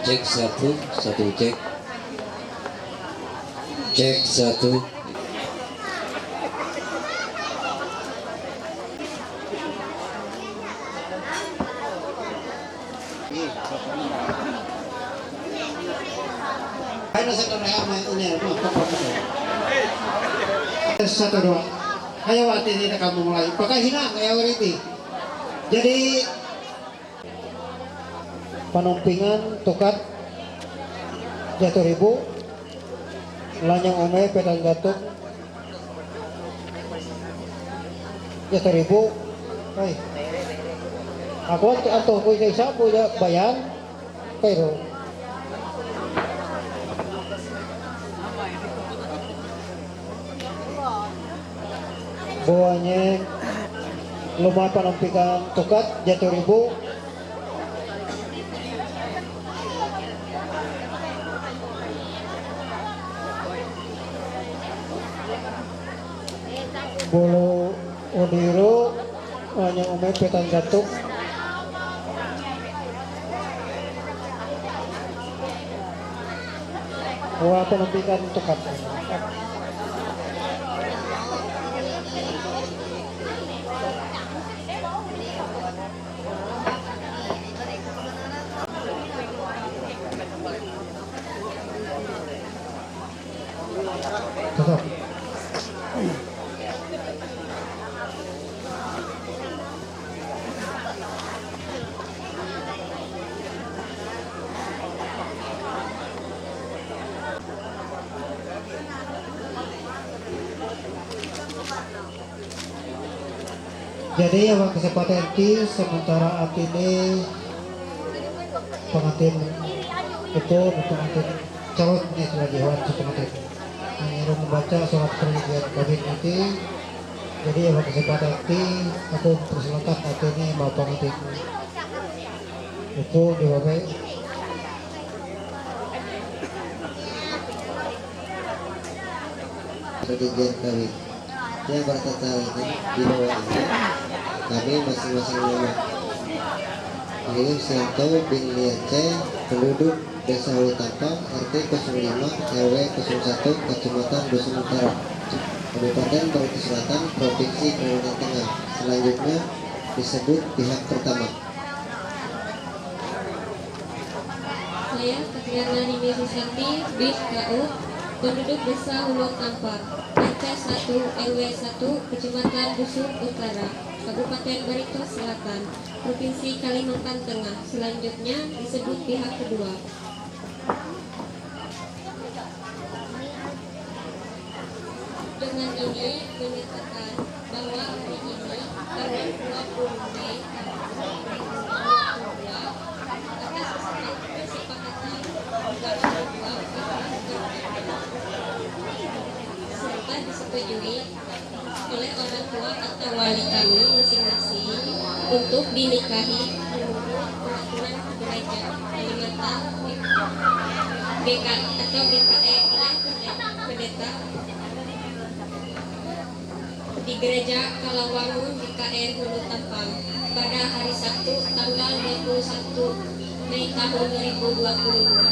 Cek satu, satu cek. Cek satu. Ayo, satu dua. Ayo, hati ini kamu mulai. Pakai hina, ya, already. Jadi, Panumpingan, Tukat, Jatuh Ribu, Lanyang Ume, Petan Gatuk, Jatuh Ribu, ay. Aku at, at, aku sa isa po ya, bayan, pero, Buhanya, Luma Panumpingan, Tukat, Jatuh Ribu, Bulu Udiro, Lanyang Ume, Petan Gatuk. Wala pa nabigyan ng Tukat. Tutup. Jadi, ya, kesempatan ti sementara atini pengantin itu, pengantin calon ni lagi hewan pengantin. Yang membaca surat perjanjian kawin nanti, jadi, ya, kesempatan ti aku persilakan atini mau pengantin itu di bawah. Perjanjian kawin. Yang bertata ini di bawah ini, kami masing-masing nama. Ini Sianto bin Liace, penduduk Desa Hutapa, R T kosong lima, R W kosong satu, Kecamatan Dusun Utara. Kabupaten Barito Selatan, Provinsi Kalimantan Tengah. Selanjutnya disebut pihak pertama. Saya, Katriana Nini Susanti, bin K U, penduduk Desa Hulu Tampang, R T satu, R W satu, Kecamatan Dusun Utara, Kabupaten Barito Selatan, Provinsi Kalimantan Tengah. Selanjutnya disebut pihak kedua. Dengan ini menyatakan bahwa hari ini, tanggal dua puluh Mei tahun dua ribu dua puluh dua, atas kesepakatan antara kedua pihak, serta disetujui oleh orang tua atau wali kami masing-masing untuk dinikahi menurut peraturan gereja Kalimantan, G K atau G K E, oleh pendeta di Gereja Kalawangun G K E Hulu Tampang pada hari Sabtu, tanggal dua puluh satu Mei tahun dua ribu dua puluh dua.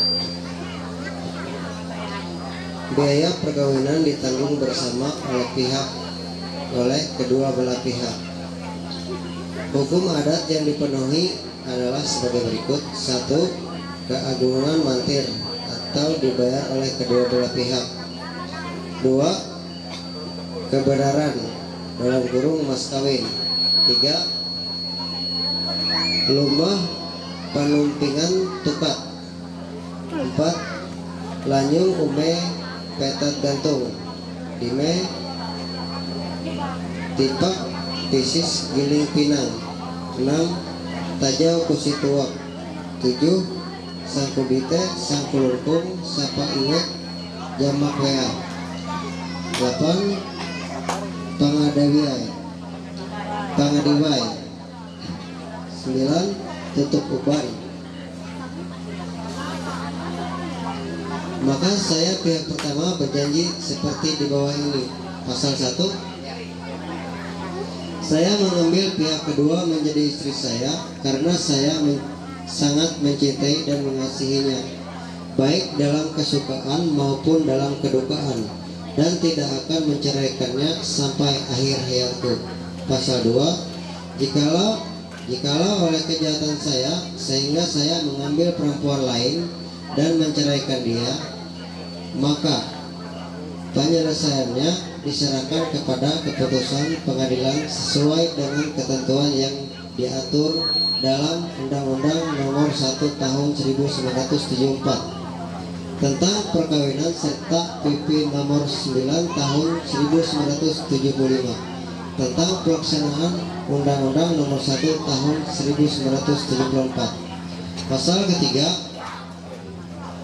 Biaya perkawinan ditanggung bersama oleh pihak, oleh kedua belah pihak. Hukum adat yang dipenuhi adalah sebagai berikut. Satu, keagungan mantir atau dibayar oleh kedua belah pihak. Dua, kebenaran, dalam kurung mas kawin. Tiga, lumah panumpingan tukat. Empat, lanyung ume petat gantung. Lima, tipak pisis giling pinang. Enam, tajau kusi tuak. Tujuh, sangkubite, sangkulungkung, sapa iwek, jamak wea. Delapan, pangadawiai, pangadiwai. Sembilan, tutup ubai. Maka saya pihak pertama berjanji seperti di bawah ini. Pasal satu, saya mengambil pihak kedua menjadi istri saya karena saya men- sangat mencintai dan mengasihinya, baik dalam kesukaan maupun dalam kedukaan, dan tidak akan menceraikannya sampai akhir hayatku. Pasal dua, jikalau, jikalau oleh kejahatan saya sehingga saya mengambil perempuan lain dan menceraikan dia, maka penyelesaiannya diserahkan kepada keputusan pengadilan sesuai dengan ketentuan yang diatur dalam Undang-Undang Nomor satu Tahun seribu sembilan ratus tujuh puluh empat tentang Perkawinan serta P P Nomor sembilan Tahun seribu sembilan ratus tujuh puluh lima tentang pelaksanaan Undang-Undang Nomor satu Tahun seribu sembilan ratus tujuh puluh empat. Pasal ketiga,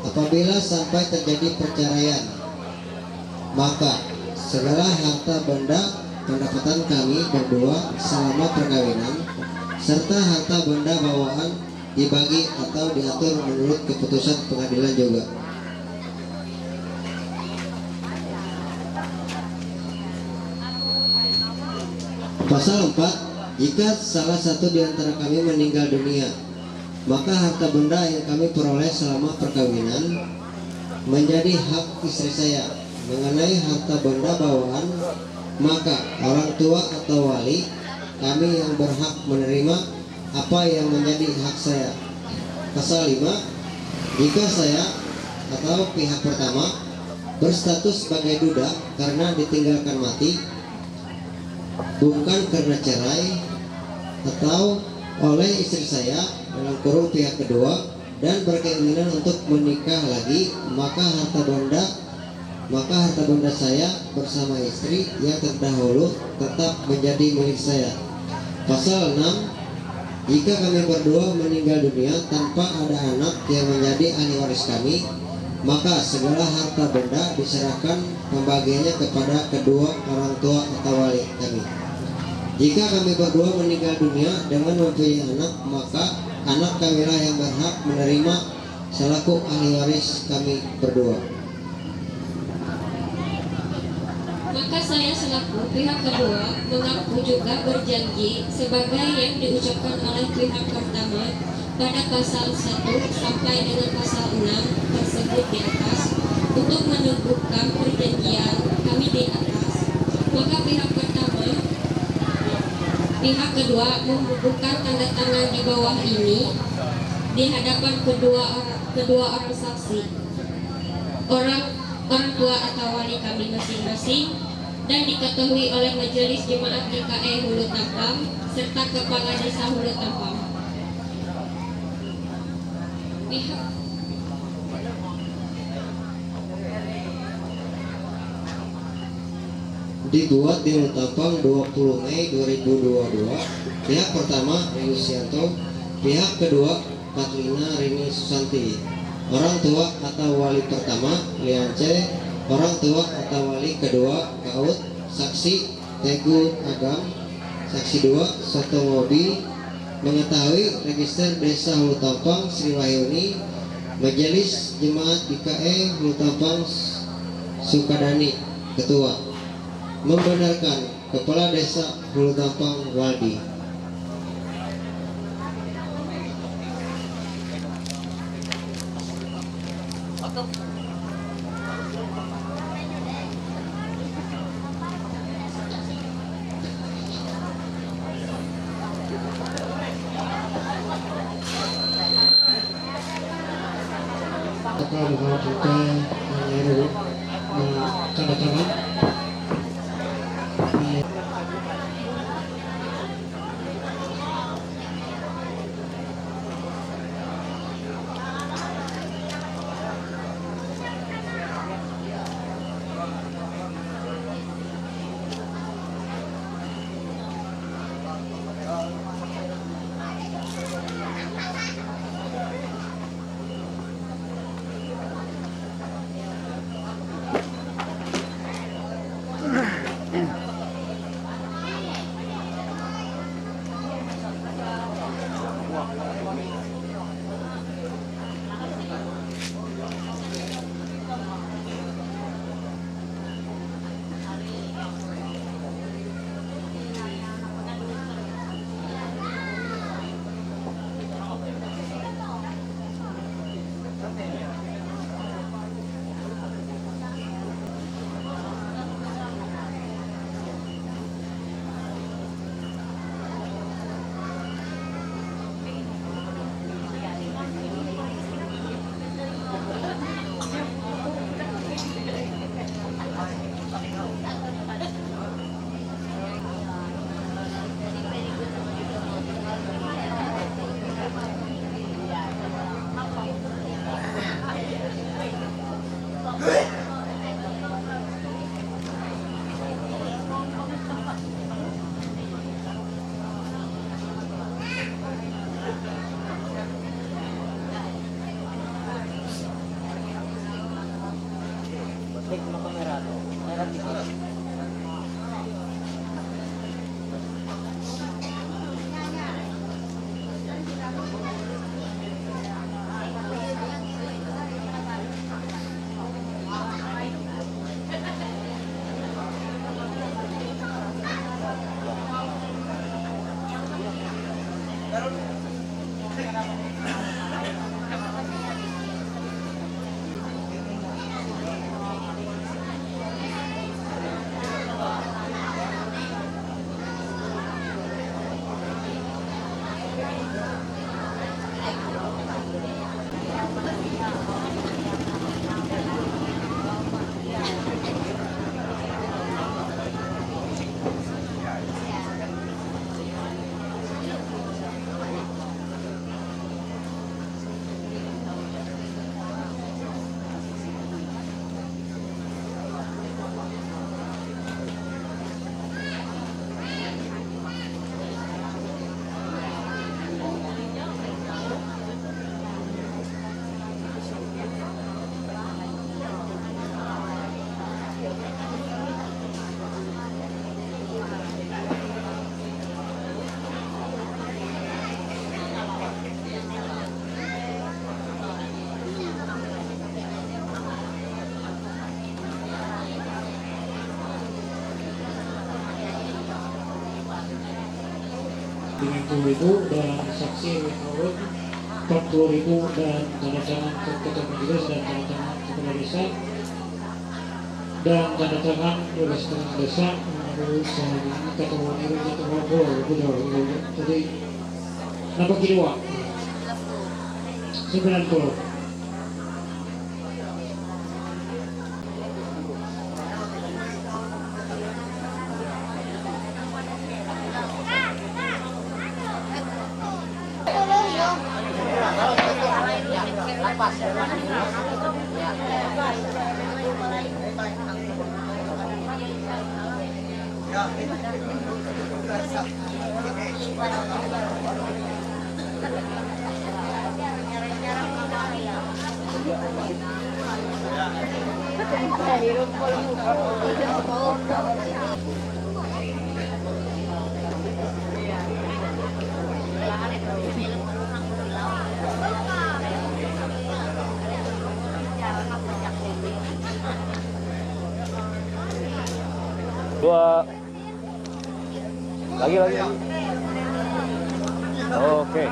apabila sampai terjadi perceraian, maka segala harta benda pendapatan kami berdua selama perkawinan serta harta benda bawaan dibagi atau diatur menurut keputusan pengadilan juga. Pasal empat, jika salah satu di antara kami meninggal dunia, maka harta benda yang kami peroleh selama perkawinan menjadi hak istri saya. Mengenai harta benda bawaan, maka orang tua atau wali kami yang berhak menerima apa yang menjadi hak saya. Pasal lima, jika saya atau pihak pertama berstatus sebagai duda karena ditinggalkan mati, bukan karena cerai, atau oleh istri saya, dalam kurung pihak kedua, dan berkeinginan untuk menikah lagi, maka harta benda maka harta benda saya bersama istri yang terdahulu tetap menjadi milik saya. Pasal enam, jika kami berdua meninggal dunia tanpa ada anak yang menjadi ahli waris kami, maka segala harta benda diserahkan pembagiannya kepada kedua orang tua atau wali kami. Jika kami berdua meninggal dunia dengan mempunyai anak, maka anak kamilah yang berhak menerima selaku ahli waris kami berdua. Maka saya selaku pihak kedua mengaku juga berjanji sebagai yang diucapkan oleh pihak pertama pada pasal satu sampai dengan pasal enam tersebut di atas untuk menegakkan perjanjian kami di atas Maka pihak pertama, pihak kedua membubuhkan tanda tangan di bawah ini di hadapan kedua orang, kedua orang saksi, orang orang tua atau wali kami masing-masing, dan diketahui oleh Majelis Jemaat G K E Hulu Tampang serta Kepala Desa Hulu Tampang. Pihak Dibuat di Hulu Tampang dua puluh Mei dua ribu dua puluh dua. Pihak pertama, Rini Susianto. Pihak kedua, Katlina Rini Susanti. Orang tua atau wali pertama, Liance. Orang tua atau wali kedua, Kaut. Saksi, Teguh Agam. Saksi dua, Soto Ngobi. Mengetahui register Desa Hulu Tampang Sri Wahyuni, Majelis Jemaat G K E Hulu Tampang Sukadani, Ketua. Membenarkan Kepala Desa Hulu Tampang Waldi. Maka buka buka yang lain dulu. Nah, tanda tangan. Lima puluh ribu dan saksi Win Howard, empat puluh ribu dan tanda tangan ketua majelis dan tanda tangan kepala desa dan tanda tangan oleh setengah desa. Napakinawa. Superan ko. Dua. Lagi, lagi. Oke.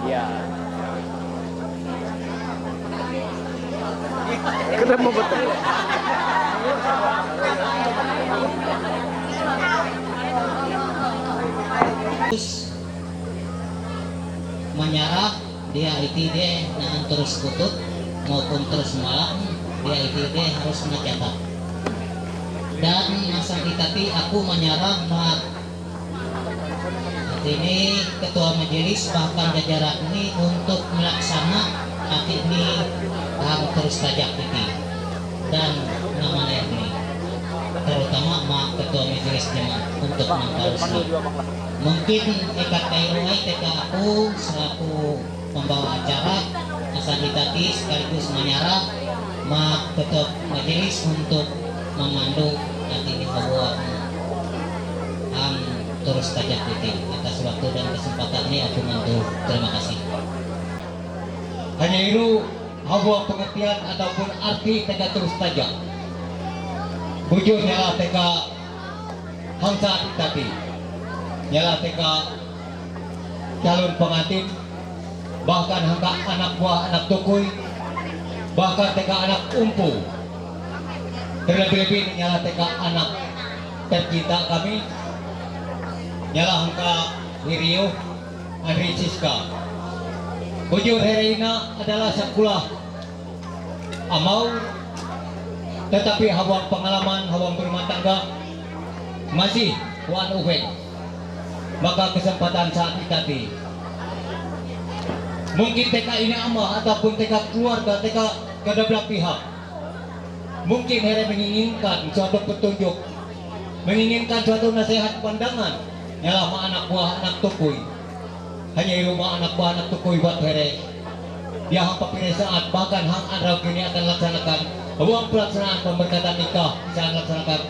Ya. Kita mau bertemu. Manyara, dia iti dia na terus kutut, maupun terus malam, dia iti dia harus mencatat. Dan masa itati aku manyara ma ini ketua majelis bahkan jajaran ini untuk melaksana hati ini tahap terus tajak ini dan nama ini terutama ma ketua majelis jemaat untuk mengharusnya mungkin ikat kayu ai teka aku selaku pembawa acara asal ditati sekaligus manyara ma ketua majelis untuk memandu hati ini hawa ang terus tajak ini atas waktu dan kesempatan ini aku mandu terima kasih. Hanya iru hawa pengertian ataupun arti teka terus tajak. Bujur nyala teka hangsa ditati. Nyala teka calon pengantin, bahkan hangka anak buah anak tukui, bahkan teka anak umpu. Terlebih-lebih nyala teka anak tercinta kami, nyala hangka Hirio, Andri Siska. Bujur Hereina adalah sekolah Amau, tetapi hawang pengalaman, hawang berumah tangga, masih wan uben. Maka kesempatan saat itati. Mungkin teka ini ama ataupun teka keluarga, teka kedua belah pihak. Mungkin here menginginkan suatu petunjuk, menginginkan suatu nasihat pandangan, nyala ma anak buah anak tukui. Hanya iru ma anak buah anak tukui buat here. Dia hang papire saat bahkan hang anrau kini akan laksanakan ruang pelaksanaan pemberkatan nikah bisa laksanakan.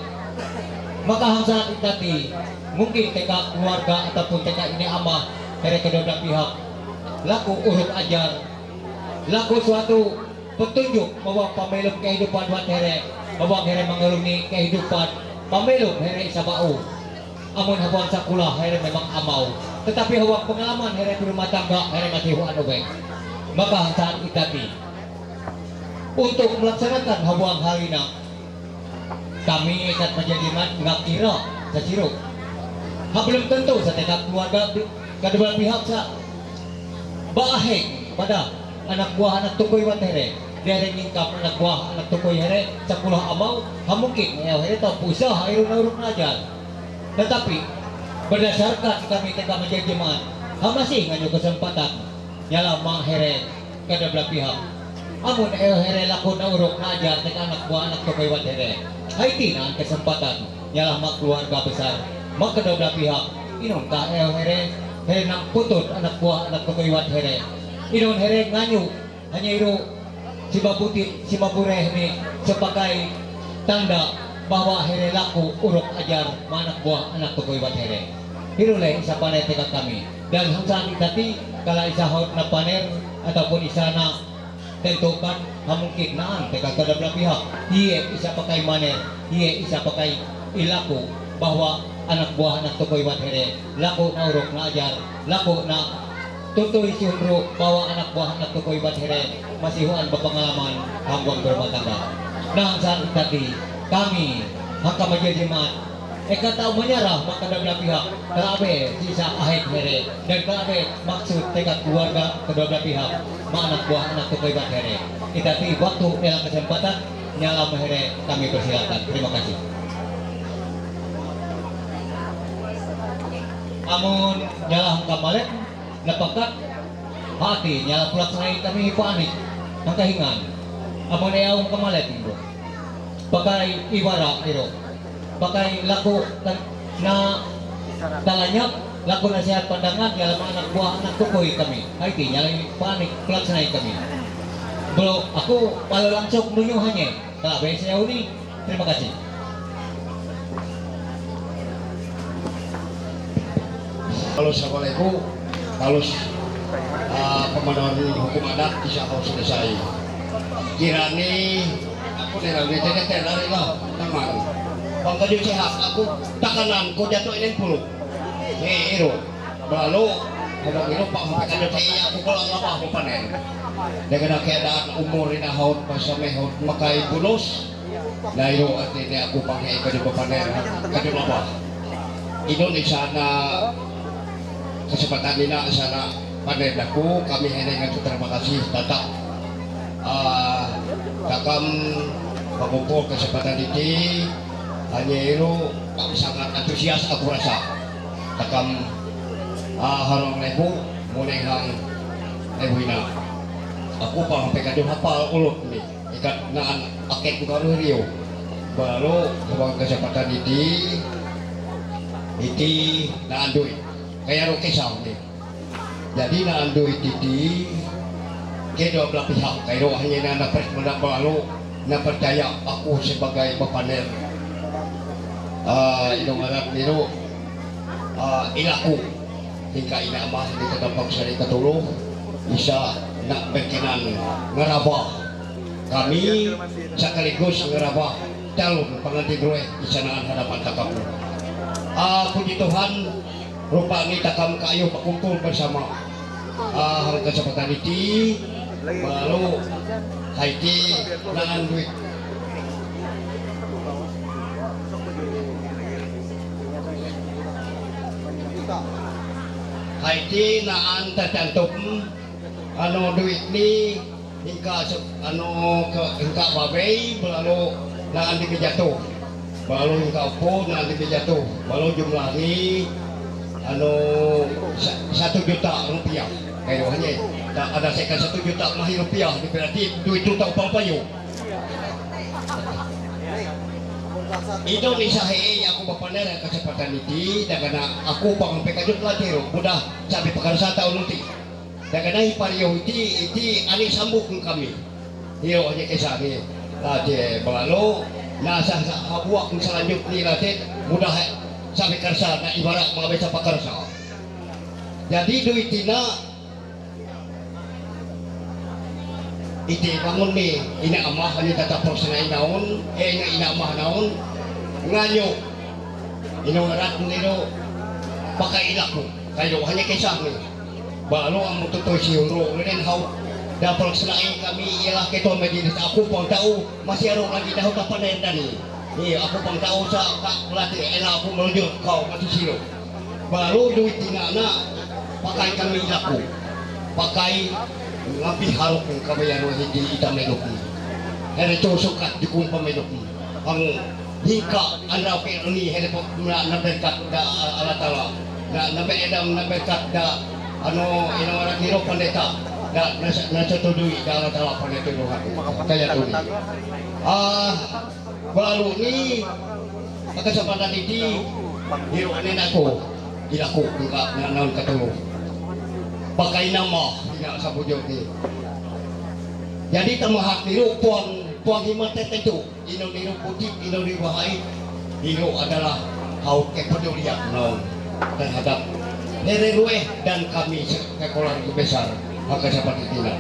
Maka hang saat itati mungkin teka keluarga ataupun teka ini ama here kedua belah pihak. Laku urut ajar. Laku suatu petunjuk bahwa pamilum kehidupan buat here, bahwa here mengarungi kehidupan pamilum here isabau. Amun habuang sakula here memang amau, tetapi habuang pengalaman here berumah tangga here masih anu beng. Maka saat itati untuk melaksanakan habuang halina kami ikat menjadi mat ngakira sasiro. Ha belum tentu sa teka keluarga kedua pihak sa baheng pada anak buah anak tukui buat here. Dia ada nyingkap anak buah anak tukui here sepuluh amau, ha mungkin ya here tau pusa ha irun uruk najar. Tetapi berdasarkan kami teka menjadi jemaat, ha masih nganyu kesempatan nyala ma here kedua belah pihak. Amun eo here laku na uruk najar teka anak buah anak tukui buat here. Haiti na kesempatan nyala ma keluarga besar ma kedua belah pihak. Inun ka eo here here nang putut anak buah anak tukui buat here. Inun here nganyu hanya iru si babuti si babureh ni sebagai tanda bahwa here laku uruk ajar ma anak buah anak tukui buat here. Iru le isa paner teka kami dan hangsan itati kala isa haut na paner ataupun isa na tentukan ha mungkin naan teka kedua belah pihak. Iye isa pakai maner, iye isa pakai ilaku bahwa anak buah anak tukui buat here laku na uruk na ajar, laku na tutui si hundru bahwa anak buah anak tukui buat here masih huan berpengalaman hambung berumah tangga. Nah saat itati Kami, hangka majeje ma, eka tau manyara maka dobla pihak, kalabe sisa ahek here, dan kalabe maksud tekad keluarga kedua belah pihak, ma anak buah anak tukoy bat here. Itati waktu ela kesempatan, nyala mahere kami persilakan. Terima kasih. Amun nyala hangka malek, napakat, hati nyala pulak sangai kami panik, hangka hingan. Amun eau hangka malek, pakai ibara iro. Pakai laku tan-, na talanyap, laku nasihat pandangan, dalam anak buah anak tukoy kami. Haiti, nyalai panik, pelaksanai kami. Bro, aku kalau langsung nunyo hanya, kalau biasa ini, terima kasih. Kalau assalamualaikum, kalau ah, pemanahan hukum adat, insya Allah selesai. Kirani, aku nih lagi jadi tenar lah, teman. Bang Gajul sehat, aku takanan, kau jatuh ini puluh. Eh, iro. Lalu, ngomong iro, Pak, sampai kan jatuh, iya, aku kalau nggak mau panen. Dengan keadaan umur ini haut, masa mehut, makai bunus. Na iro ati ni aku pakai kaju papaner, kaju laba. Inun isana kesempatan ina isana paner daku, kami hene ngan terima kasih tatap. Ah, takam pengumpul kesempatan ini, hanya iro kami sangat antusias aku rasa. Takam ah, harong lebu, munehang lebu ina. Aku pang pekaju hapal ulut ni. Ikat naan akit bukan rio. Baru habang kesempatan iti, iti naan duit. Kaya ro kisah ni. Jadi naan duit iti, kedua belah pihak. Kairo hanya na na pres mada baru na percaya aku sebagai bapaner. Ah, idong anak niru, ah, ilaku. Hingga ina mah ni terdampak sari ketuluh, bisa nak berkenan ngerabah. Kami sekaligus ngerabah calon pengantin rueh di sanaan hadapan takam. Ah, puji Tuhan, rupa ni takam kayu berkumpul bersama. Ah, hal kesempatan iti, baru Haiti naan duit. Haiti naan tercantum, anu duit ni Hingka se-, anu, ke, hingka babai, belalu naan di jatuh. Belalu hingka upo, naan di jatuh. Belalu jumlah ni, anu, sa-, satu juta rupiah. Kayo hanya, tak ada sekat satu juta mah rupiah, ni berarti duit tu tak upang payu. Indonesia he, aku bapaner kesempatan ini, dan karena aku pang pekajut latiro, mudah sampai pekan satu nanti. Daga na hipar yo iti, iti ani sambuk kami. Iyo aja kisah ni. Late balalo, na sa, sa habuak selanjut ni late, mudah, eh, sampai kersa, na ibarat mabesa pakersa. Jadi duit tina, iti bangun ni, ina amah, ni tata persena inaun, eh, ina, ina amah naun, nganyo, ino rat ni lo, pakai ilaku, kayo hanya kisah ni. Baru amu tutu si unro, rin hau. Dapal selain kami ialah ketua majelis. Aku pang tahu masih ada lagi tahu kapan yang tadi. Ni aku pang tahu sa ka pelatih ela aku melujuk kau mati silo. Baru duit tina na pakai kami laku. Pakai ngapi haruk kami yang roh di ita meluk ni. Hene tu sukat dukung pemeluk ni. Ang Hingka, anda oke ni hele pok na, na berkat da Allah Taala. Na, na be edam, na berkat da, ano, ino orang hiro pandeta. Da, na, na setudui da Allah Taala pandeta doha. Kaya tu ni. Ah, baru ni, kesempatan ini, hiro ni nako, ilaku, hingka, na, naon katulu. Pakai nama, tidak sabujur ni. Jadi, tamahak hiro, puang, puang himat tetu. Ino niru putih, ino niru bahai, ino adalah haut kepedulian no terhadap Hererue dan kami se-, keluarga besar maka seperti tina.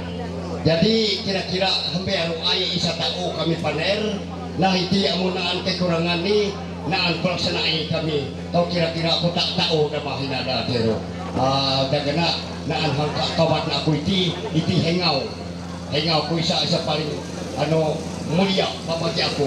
Jadi kira-kira hembe anu ai isa tahu kami paner, nah iti amunaan kekurangan ni naan pelaksanai kami. Kau kira-kira aku tak tahu dah bahina dah teru. Ah, dah kena naan hangka kawan aku iti, iti hengau. Hingga aku isa, isa paling, ano, mulia, papati aku.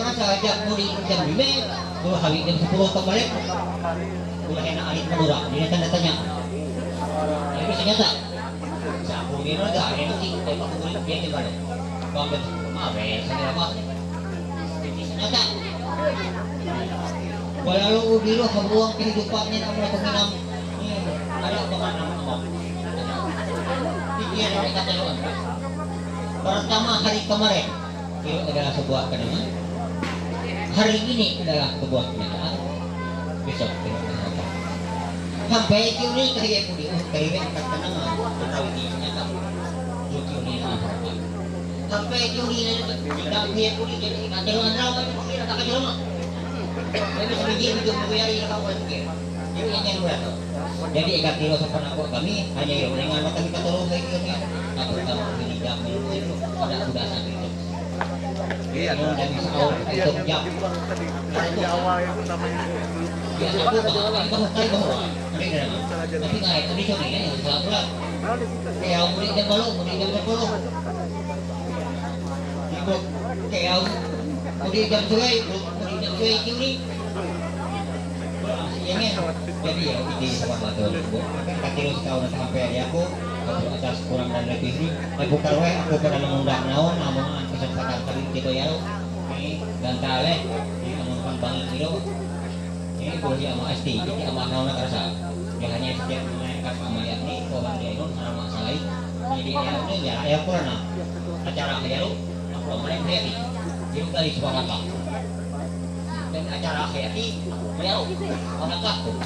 կողմնականը, սա հաճախ նորի դեմ լի մե, որ հավի դեմ սպորով կամարեք, որ հենա արիտ մնորա, իրեն տանա տանյա։ Այո, շնյատա։ Սա, որ մինոր դա, հենա տի, դեպա կողմի բիետ է բարը։ Բամբե, մա, վե, սա նրա մախ։ Դեպի շնյատա։ Palalu u biro habuang kehidupannya namun aku minam. Ada apa kan nama? Pikiran kata. Pertama hari kemarin, itu adalah sebuah kenangan. Hari ini adalah sebuah kenyataan. Besok tidak ada apa. Sampai kini kaya pudi, uh, kaya angkat kenangan. Tahu ini nyata. Sampai kini tidak kaya pudi, jadi kata orang, kira tak kaya orang. Jadi, eka tiro sa panako kami, hanya yung mga matang katulong sa inyo niya. Tapos, tapos, hindi niya ako yung ano, wala ko nasa dito. Iya. Yung dami sa ako, itong job. Iya, sa ako, baka, baka, baka, baka, ano yun na naman? Kasi nga, ito dito na yan, yung sa pula. Kaya, muli na palo, muli na palo. Ikut, kaya, muli na palo, muli na palo, yun eh. Jadi ya, ini sama satu. Kaki lu setahun sampai hari aku, atas kurang dan lebih ini, aku taruh aku pada mengundang naon, namun kesempatan kali kita ya lo. Ini dan tale, ini teman-teman bangi itu. Ini boleh ama asti, jadi ama naon kerasa. Dia hanya setiap menaikkan ama yakni, orang dia itu nama salai. Jadi ya ini ya, ya pernah acara ya lo, aku main dia. Jadi kali suara apa? Dan acara akhir ini, beliau orang kaku.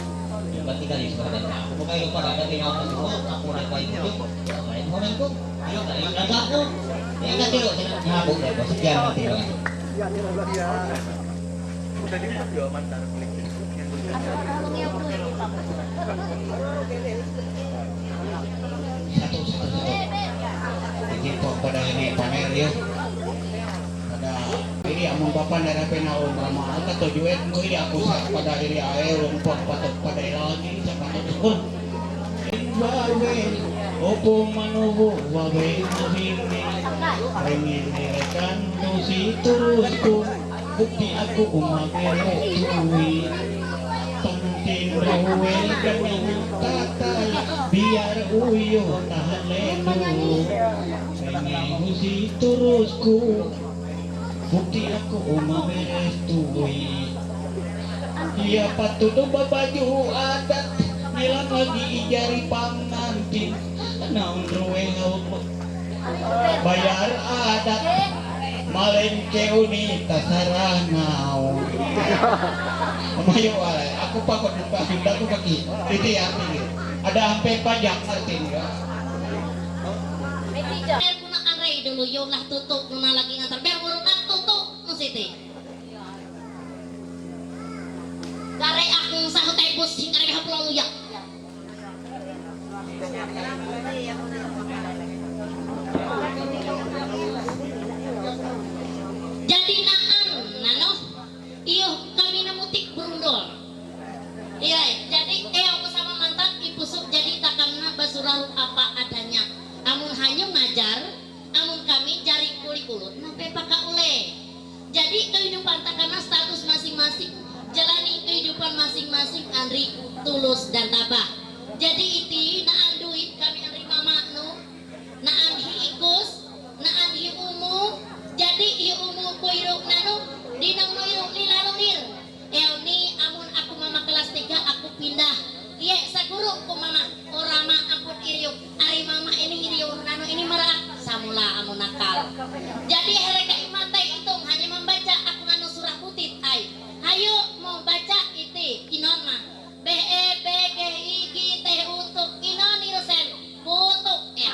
Yang bertiga di sebelah dan aku. Bukan lupa ada di nama semua, aku nak baik itu. Yang lain orang itu, ayo tak yang dah kaku. Dia kata lo, saya nak nyabuk deh, bos. Sekian, terima kasih. Udah gitu juga mantan. Satu, satu, satu. Jadi, kok pada ini pamer ya? Pada ini amun bapak narape naon rama ata to juet ko ini aku sa pada ini ae rumpok patok pada ilawang ini sa patok sukun. Wawe, opo manubo, wawe, mabini, ringin nirekan, nusi turusku, bukti aku umabere tui. Pantin ruwe, ganyan tatay, biar uyo tahalenu. Ringin nusi turusku. Bukti aku uma meres tuwi. Iya patudu babaju adat, nilang lagi ijari pangantin. Naon ruwe haut bayar adat. Malen keuni tasarah naon. Mayo ale, aku pakot buka pindah aku kaki. Itu ya, itu. Ada sampai pajak artinya. Kuna anre dulu yo lah tutuk, kuna lagi ngantar. Biar urut lah tutuk, nu siti. Gare akong sa hotel bus, hingare ha pulau luya. Jadi naan, nano, iyo kami namutik berundol. Iya, jadi eh aku sama mantan ipusuk jadi takamna basuraru apa adanya. Amun hanyum ngajar, amun kami jari kuli ulut, nah pepa ka ule. Jadi kehidupan takana status masing-masing, jalani kehidupan masing-masing, Andri tulus dan tabah. Jadi iti naan duit kami Andri mama nu, naan hi ikus, naan hi umu. Jadi hi umu ku iruk nanu, dinang nu iruk ni lalu nir. Eoni amun aku mama kelas tiga aku pindah. Iye saguru ku mama, oh rama ampun iriuk. Ari mama ini iriuk nanu ini merak samula amun nakal. Jadi hereka imate itung hanya membaca aku nganu surah putit ai. Hayu mau baca iti inon mah. Be e be ge i gi te untuk inon irusen. Kutuk ya.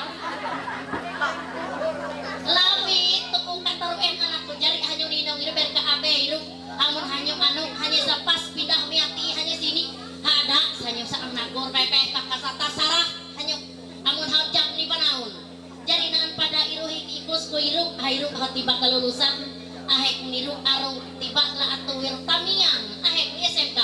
Lawi tuku kataru'en anakku jari hanyum ninong iru ber ka abe iru. Amun hanyum anu hanya sapas pindah miati hanya sini. Hada hanyum sa am nagor pepe kakasata sarah hanyum. Amun hau jam ni panaun. Jari naan pada iru hik ikus ku iru ha iru ha tiba kelulusan. Ahek niru aru tiba la atuwir tamiang ahek ni S M K.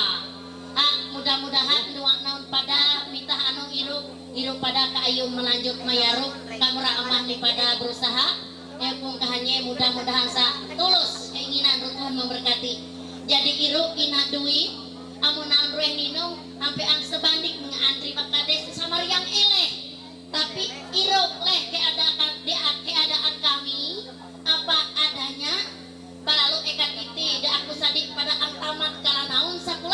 Ha, mudah-mudahan dua naun pada mitah anu iru, iru pada ka ayu melanjut mayaru, kamura amah ni pada berusaha, ya pun kahanye mudah-mudahan sa tulus keinginan ru Tuhan memberkati. Jadi iru ina dui, amun naun rueh ninung, ampe ang sebandik mengaantri makades sama riang eleh. Tapi iru leh keadaan, keadaan kami apa adanya. Balalu ekat iti da aku sadik pada ang tamat kala naun sa ku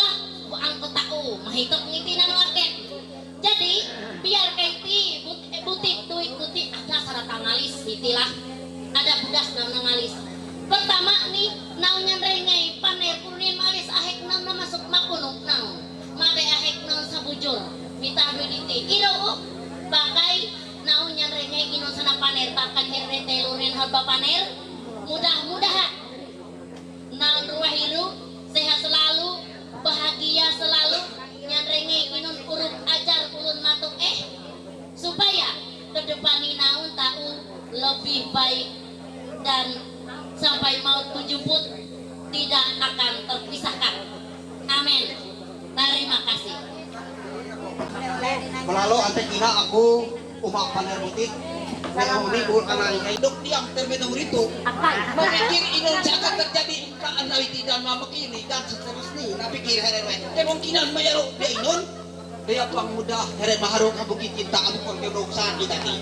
Tila, ada budak nau nangalis. Pertama ni, nau nyan rengei paner kunin malis ahek nau namasuk makunuk nau. Mabe ahek nau sabujur. Mita duit iti. Iro, pakai nau nyan rengei inun sana paner. Bahkan herre teluren haba paner. Mudah-mudahan. Nau ruahiru, sehat selalu, bahagia selalu, nyan rengei inun uruk ajar ulun matuk eh. Supaya ke depan ni naun tahu lebih baik dan sampai maut menjemput tidak akan terpisahkan. Amin. Terima kasih. Melalo ante kina aku uma paner butik. Neo ni bul anang kay dok diam terme dong rito. Mamikir inun sa akan terjadi ka andawi tidak mamak ini dan seterusnya. Napikir hererwe. Kemungkinan mayaro dia inun. Dia pang muda, here maharok ang bukit cinta, ang pang jodoh sa kita ni.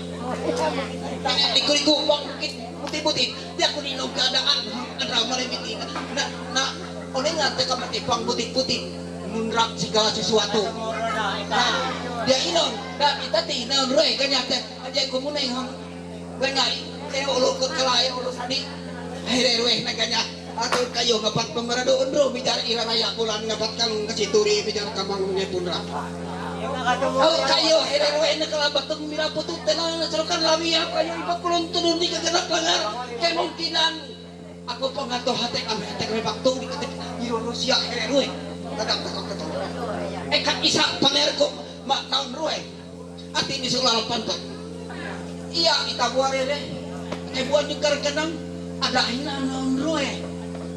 Tanya di kuriku, bang bukit putih-putih, dia kuninong keadaan, ang drama ni biti na, na, na, oleh nga, teka mati pang putih-putih, nunrak segala sesuatu. Nah, dia inong, nah, kita ti, nah, roy, kanya te, aja ko muna yung, kanya, eh, ulo ko kala, eh, ulo sadi, eh, roy, na kanya, atau kayo, ngapat pemerado, undro, bijar ira raya, bulan, ngapat kang, kasi turi, bijar kamang, ne punra. Oh, kayo, eh, roy, na kala, batung, mira, putut, tenang, na serokan, lami, ya, kayo, iba kulon, tunun, di, kaganap, langar, kemungkinan, Ako pangato hate ang hate kami bakto di kate iro Rusia hererue. Tadak tadak tadak. Eh, kat isa paner ko ma naon rue. Ati ni sula panto. Iya ita buare re. Te buat juga kenang ada hina naon rue.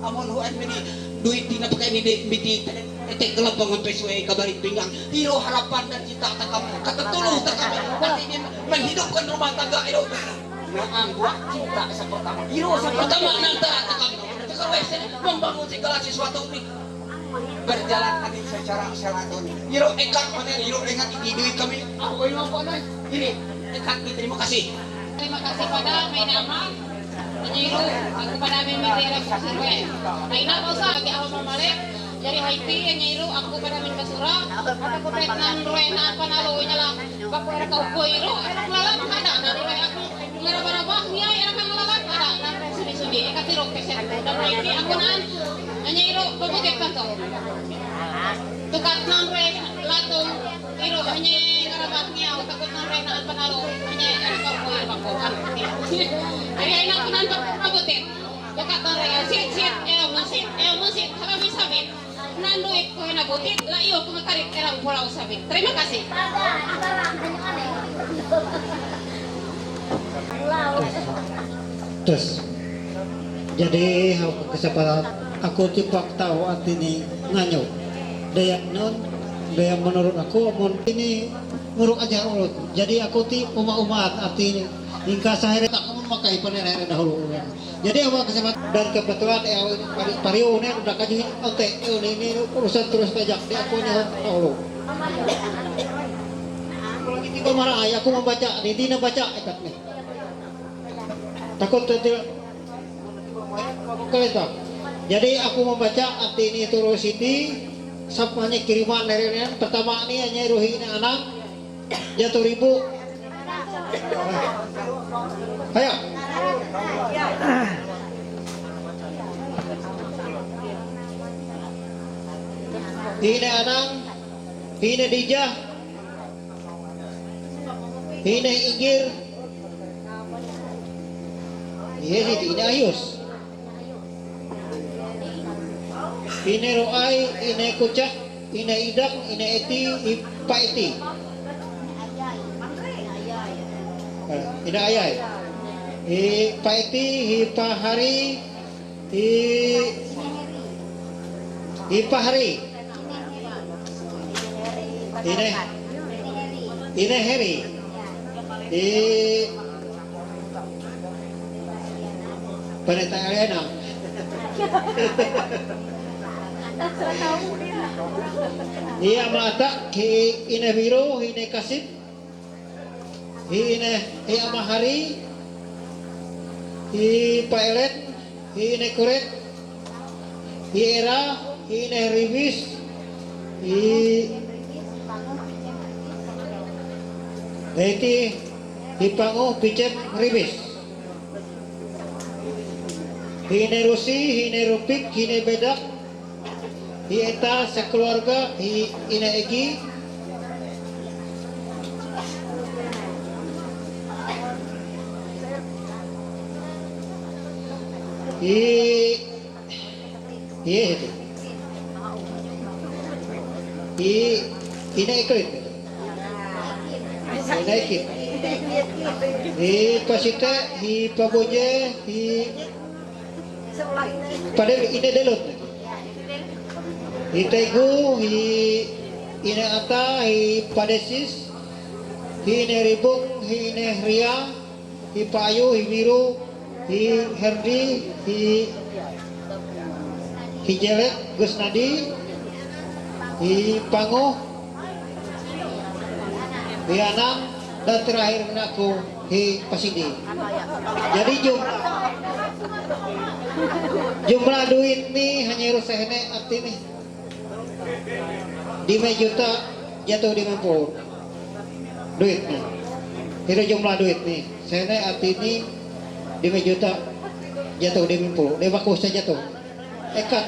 Amon huan mini duit dina pakai ni de miti ete kelapa ngampe suai kabarik pinggang. Iro harapan dan cita takam. Kata tulu takam. Ati ni menghidupkan rumah tangga iro. Nah, buat cinta sa pertama. Iro sa pertama nang ta takam. Sekarang membangun segala sesuatu ni berjalan tadi secara serenton. Iro ekat mana iro dengan ini duit kami. Apa yang apa nih? Ini ekat ni terima kasih. Terima kasih pada Mai Nama. Menyiru aku pada Mai Merdeka Sirwe. Aina Rosa lagi apa mamale. Jadi Haiti menyiru aku pada Mai Kasura. Aku pet nan rue na apa nalo nyala. Bapak era kau koi ro. Lalat ada nan rue aku. Ngaraba-raba, niya, ira kang lalat, ada, nan, sudi-sudi, eka tiro, kesen, dan iti, aku nan, hanya iro, babuti panto. Tukat nan re, latung, iro, hanya ngaraba, niya, takut nan re, nan panalo, hanya ira kang kuir bako, kan. Ari, ari, aku nan, babuti. Tukat nan re, sit, sit, eh, musit, eh, musit, kalau bisa, mit. Nanduit ko na butit, la iyo ko makarit erang pulau sabit. Terima kasih. Terus, jadi aku kesepakat aku tipak tahu arti ni nganyo. Daya non, daya menurut aku amun ini nguruk aja urut. Jadi aku ti uma-umat arti ni ingka sahere tak kamu makai panen ahere dahulu. Jadi awak kesempatan dan kebetulan eh, pari, pariu ini udah kaji ote ini, ini urusan terus tajak di aku nya dahulu. Aku lagi tiba marah, ya, aku membaca, di dina baca ikat nih. Takut tidak kereta. Jadi aku membaca arti ini terus Siti, sapanya kiriman dari ini. Pertama ini hanya rohina anak, jatuh ribu. Ayo. Hine Anang, hine Dijah, hine Inggir. Iya sih, hine Ayus. Ine Ro'ai, ine Kucak, ine Idak, ine Eti, i Paeti. Eh, ine Ayai. I Paeti, i Pahari, i, i Pahari. Ine, ine Heri. I Paneta Arena. Iya mata ki ine Biro, ine Kasip, ine, iya Mahari, i Paelen, ine Kuret, i Era, ine Ribis, i Eti, i Pango, Picet, Ribis. Հինե Ռուսի, հինե Ռուպիկ, հինե Բեդակ, հի էտա Սեկլուարգա, հի ինե Էգի, հի, հի հետը, հի ինե Էկրիտ, հի Նայքի, հի Պասիտե, հի Պագոյե, հի Պալել ինե Դելոտ, հի Տեգու, հի ինե Ատա, հի Պալեսիս, հի ինե Ռիբուն, հի ինե Հրիա, հի Պայու, հի Վիրու, հի Հերդի, հի հի Գելետ Գուսնադի, հի Պանո, հի Անան, դա Տրահեր Մնակու, հի Պասիդի։ Յադի ջում, ջումլա դուիտնի, հաներու սեհնե ատինի, դիմե ջուտա, յատո դիմե պոր, դուիտնի, հիրը ջումլա դուիտնի, սեհնե ատինի, դիմե ջուտա, յատո դիմե պոր, դե բակոշտա յատո, էկա։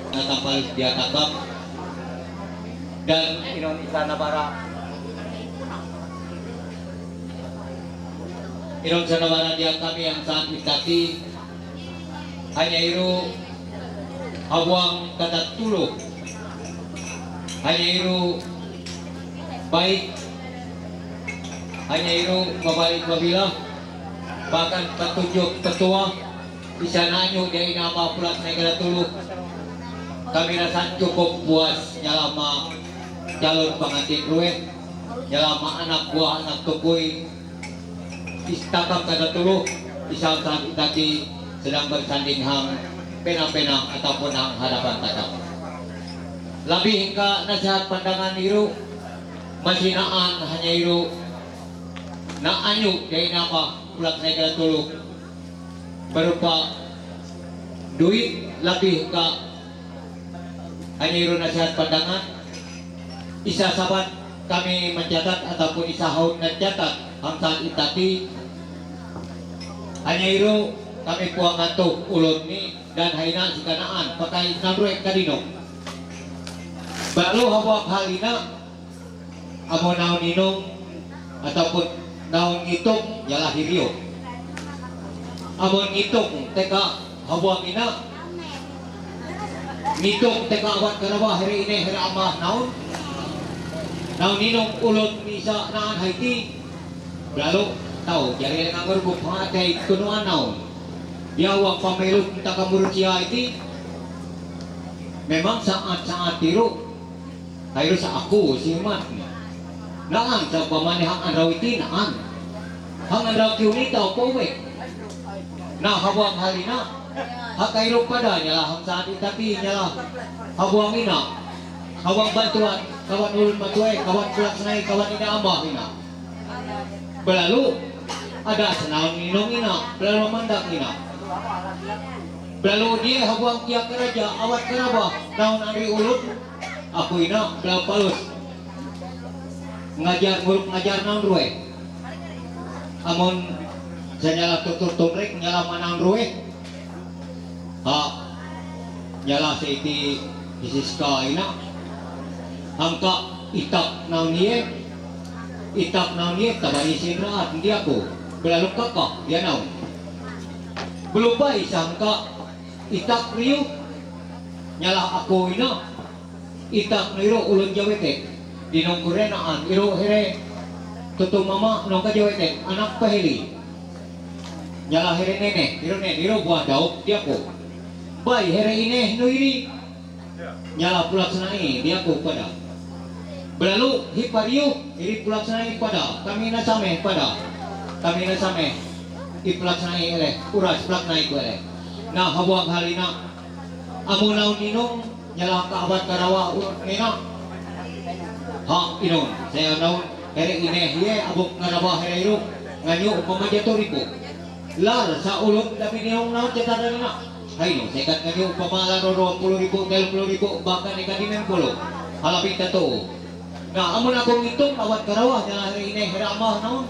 Natapal diatakap dan inon isa nabara, inon isa nabara diakami yang saat itati hanya iru abuang kata tulu, hanya iru baik, hanya iru mabalik mabila, bahkan petunjuk petua, bisa nanyu dia inama pulas negara tulu. Kami rasa cukup puas nyalama calon pengantin rueh, nyalama anak buah anak tukui, istakam kata tulu, isang saat itati sedang bersanding hang pena-pena ataupun hang hadapan takam. Lebih hingga nasihat pandangan iru, masih naan hanya iru, na anyu dia inama pulas negara tulu berupa duit lebih ke hanya iru nasihat pandangan, isa sabat kami mencatat ataupun isa haun mencatat hangsan itati, hanya iru kami puang atuh ulun ni dan haina sikanaan pakai nanrue kadino. Baru hawa halina, amo naon inong ataupun naon ngitung, yalah hirio. Amo ngitung teka hawa mina, ngitung teka awat karawa here ine here amah naon. Naon inong ulun misa naan haiti. Lalu tahu, jadi ada nganggur ku pengatai kunuan naon. Dia awak pamelu tentang kamurut sia haiti. Memang saat-saat tiru, Kairu sa aku, si Mat ni. Naan, sa pamane hak andraw iti, naan. Hang andraw kiuni tau powe. Na, habuang halina. Hak kairu pada nyala, hang saat itati nyala. Habuang ina. Habuang bantuan, kawan ulun matue, kawan kulak senai, kawan ina ambah ina. Belalu, ada senaun inong ina, belalu mandak ina. Belalu dia habuang kia keraja, awat kerabah, naun ari ulun. Aku ina, belalu palus. Ngajar, nguruk ngajar naun rue. Amun, saya nyala tutur tumrik, nyala manaun rue. Ha, nyala sa iti isiska ina. Hangka itak naun iye. Itak naun iye, tabari sin raat, hindi aku. Belalu kaka, dia naun. Belupa isa hangka itak riu. Nyala aku ina. Itak no iro ulun jawete. Dinong kurenaan, iro here. Tutu mama, nongka jawete. Anak paheli. Nyala here nene, iro nene, iro buah dauk, dia ku. Bai here ine, no iri. Nyala pulak senai, dia ku pada. Belalu hi pariu, iri pulaksana i pada, kami na same pada, kami na same i pulaksana i ele, uras plakna i kuele. Na habuang halina, amu naun inung, nyala ka abat karawa urut nina. Ha inung, saya naun, ere ine hie, abuk ngarawa here iru, nganyu upama jatuh ribu. Lar sa ulun tapi niung naun cetar na. Haino, sekat nganyu upama lar dua puluh ribu, tiga puluh ribu, bahkan eka lima puluh. Halabi tatu. Nah, amun aku ngitung awat karawah nyala hari ini hera amah naun.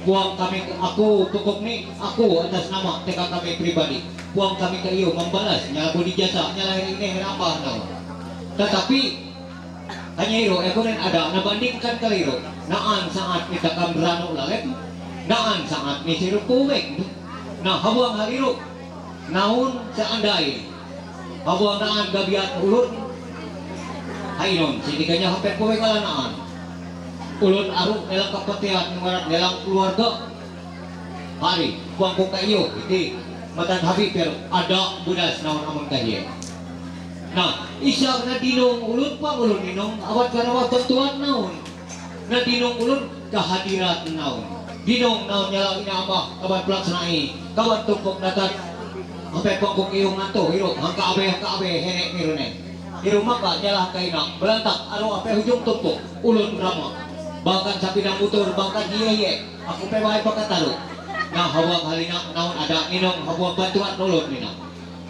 Buang kami ke aku pokok ni, aku atas nama teka kami pribadi. Buang kami ke iyo membalas nyala budi jasa nyala hari ini hera amah naun. Tetapi hanya iro, eko nen ada, na bandingkan kali iro. Naan saat ni takam ranu lalem, naan saat ni siru puwek. Na habuang haliro, naun seandai. Habuang naan gabiat ulun. Hainon, sinikanya hape puwek ala naan. Ulun aru nelang kapatian, nungarat nelang keluarga. Hari, buang ko kayo, iti. Matan habi pero ada budas naun amun kahiye. Nah, isa na dinong ulun pa ulun dinong awat karawa bantuan naun. Na dinong ulun kehadirat naun. Dinong naun nyala ina amah kawan pelaksana i, kawan tumpuk datat. Ampe pangkuk iyong nanto, hiro, hangka abe, hangka abe, henek mirune. Hiro maka nyala hangka ina, belantak, aro ampe hujung tumpuk, ulun rama. Bahkan sapida mutur, bahkan hiye hiye, aku pe wahai pakataru. Nah, habuang halina, naun ada ninong, habuang bantuan ulun nina.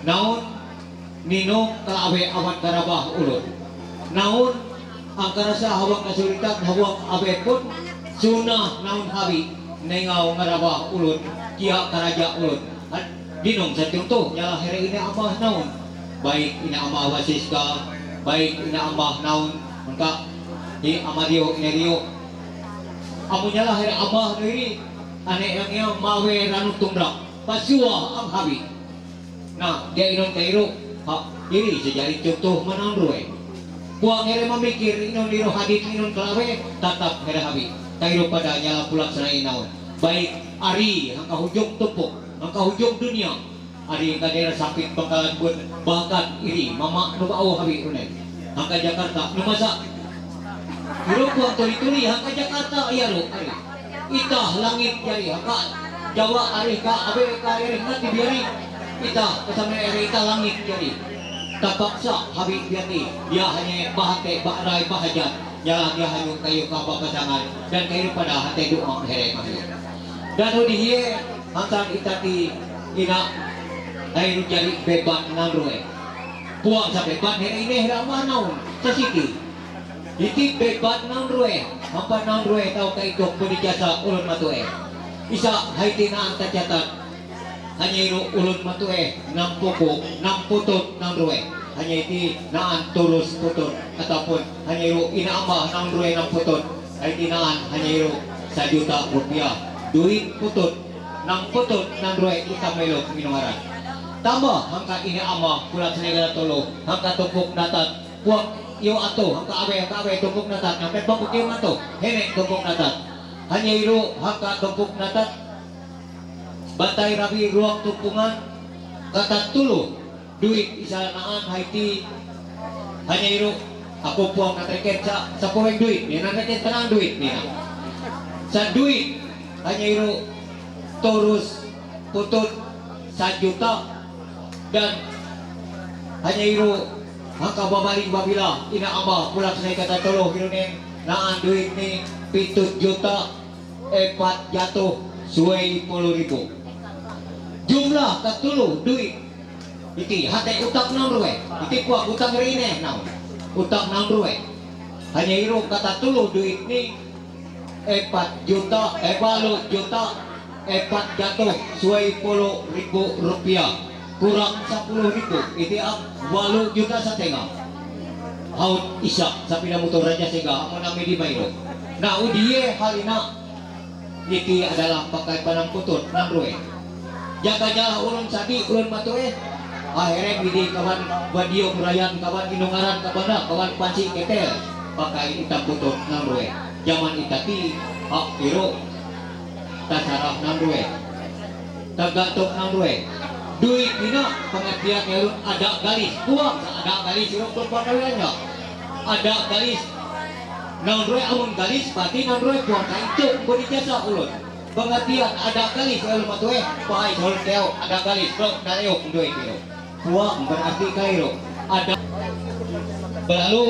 Naun ninong kalawe awat karabah ulun. Naun angkarasa habuang kesulitan habuang abe pun sunah naun habi nengau ngarabah ulun kia karaja ulun. Dinong sa contoh nyala here ina amah naun. Baik ina amah wasiska, baik ina amah naun engka hi amadio inario. Amu nyala here amah nuiri ane yang yang mawe ranu tundrak. Pasua ang habi. Nah, dia inon kairo, ha, iri sejari contoh manang rue. Puang here mamikir inon iro hadit inon kalawe, tatap here habi. Kairo pada nyala pulak sana inaon. Baik ari hangka hujung tupuk, hangka hujung dunia. Ari hangka daerah Sampit Bangkalan pun bahkan iri mama nuba au habi rune. Hangka Jakarta, numasa. Iro puang tuli-tuli hangka Jakarta iya ro ari. Itah langit jari hangka Jawa ari ka abe ka ari ngat di biari. Itah kesame ari itah langit jari. Tapaksa habi biati dia hanya bahate bahrai bahajat. Jalan dia hanyut kayu ka pasangan dan kayu pada hate doa here mahi. Dan hudi hie hansan itati ina kayu jari beban nan rue. Puang sa beban here ine here amah naun sa siti. Iti beban naun rue, hampa naun rue tau kaikok pudi jasa ulun matue. Isa haiti naan tacatat. Hanya iru ulun matue nam puku, nam putut naun rue. Hanya iti naan turus putut ataupun hanya iru ina amah naun rue nam putut. Haiti naan hanya iru sajuta rupiah. Duit putut, nam putut naun rue ita melok minuharan. Tambah hangka ina amah pulat senegara tolo, hangka tupuk natat. Puak iyo ato, hangka awe, hangka awe, tupuk natat, nampe pangkuk iyo ato, hene tupuk natat. Hanya iru, hangka tupuk natat, batai rabi ruang tupungan, kata tulu, duit isa naan haiti, hanya iru, aku puang na treket sa, sa puweng duit, ni na treket tenang duit, ni na. Sa duit, hanya iru, turus, putut, sa juta, dan hanya iru, hangka babari babila ina amba pulak senai kata tolo hirunen naan duit ni pitut juta empat jatuh suai puluh ribu. Jumlah katulu duit iti hate utak naun rue. Iti kuak utak rine naun. Utak naun rue. Hanya iru kata tulu duit ni empat juta, eh, balu juta, empat jatuh suai puluh ribu rupiah. Kurang sepuluh ribu, iti am balu juta setengah. Haut isa, sapida mutu raja sega, amun ami di mairo. Nah, udie halina, iti adalah pakai panang putut, nan rue. Jaka jala ulun sadi, ulun matue. Akhirnya midi kawan badio burayan, kawan inungaran, kawan kawan pansi ketel. Pakai itam putut, nan rue. Zaman itati, hak iro. Tasarah nan rue. Tagantung nan rue. Duit ina pengertian ulun ada galis. Puang ada galis, iro pun pangkaliannya. Ada galis. Nonrue amun galis pati nonrue puang kain tu bodi jasa ulun. Pengertian ada galis ulun matue, pahai hol keo ada galis lo naleo ndue kilo. Puang berarti kairu. Ada berlalu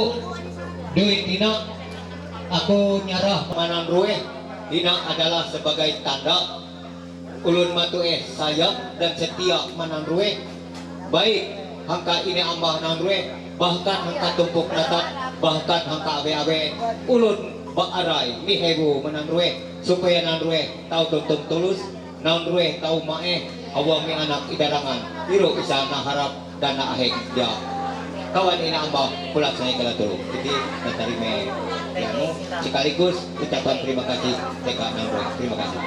duit tina aku nyarah manonrue, tina adalah sebagai tanda ulun matue sayang dan setia manonrue, baik hangka ini ambah nonrue, bahkan hangka tumpuk natak, bahkan hangka awe-awe, ulun baarai mihebu manonrue, supaya nonrue tau tuntung tulus, nonrue tau mae, hawa mi anak idarangan, iru isa naharap dan naahek dia. Kawan ina ambah pulang saya ke Laturu. Jadi, terima ya, sekaligus ucapan terima kasih T K nonrue. Terima kasih.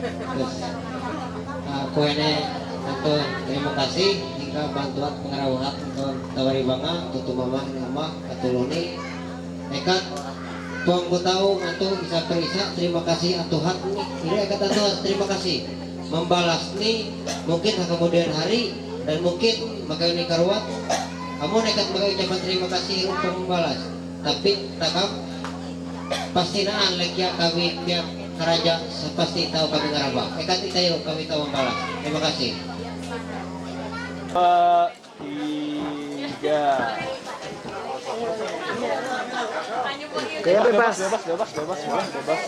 Terus, ah, kuene untuk terima kasih hingga bantuan pengarawat untuk tawari banga tutu mama nama katuluni. Ekat, tuang kutau ngantu isa per isa, terima kasih atuhat ni. Ini ekat atuhat, terima kasih. Membalas ni mungkin ha kemudian hari dan mungkin makai ni karuat. Kamu nekat makai ucapan terima kasih untuk membalas. Tapi takam pasti naan lekia kami pihak karaja pasti tahu kami ngarabak. Ekat itayo kami tahu membalas. Terima kasih. Tiga. Kayak bebas. Bebas, bebas, bebas, bebas, bebas.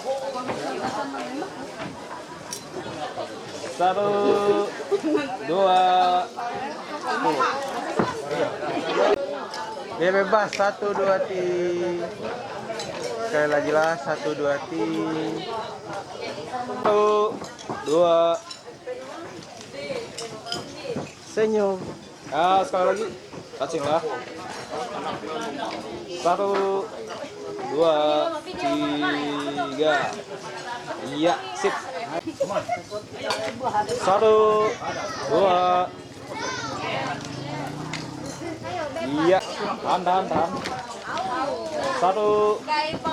Satu, dua, tiga. Dia bebas. Satu, dua, tiga. Sekali lagi lah. Satu, dua, tiga. Satu, dua. Senyum. Ah, sekali lagi. Touching lah. Satu, dua, tiga. Iya, sip. Satu, dua. Iya, tahan, tahan, tahan. Satu,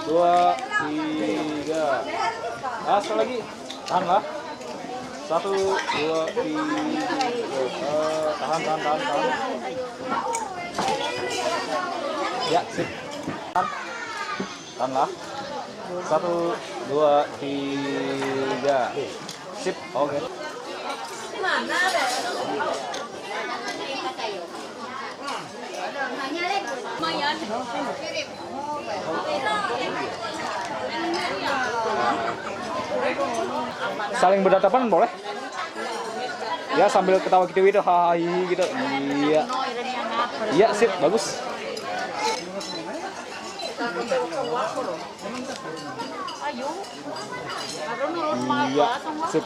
dua, tiga. Ah, sekali lagi. Tahan lah. Satu, dua, tiga. Eh, tahan, tahan, tahan, tahan. Ya, sip. Tahan. Tahan lah. Satu, dua, tiga. Sip, oke. Saling bertatapan boleh? Ya, sambil ketawa gitu gitu, hahaha gitu. Iya. Iya, sip, bagus. Iya, sip.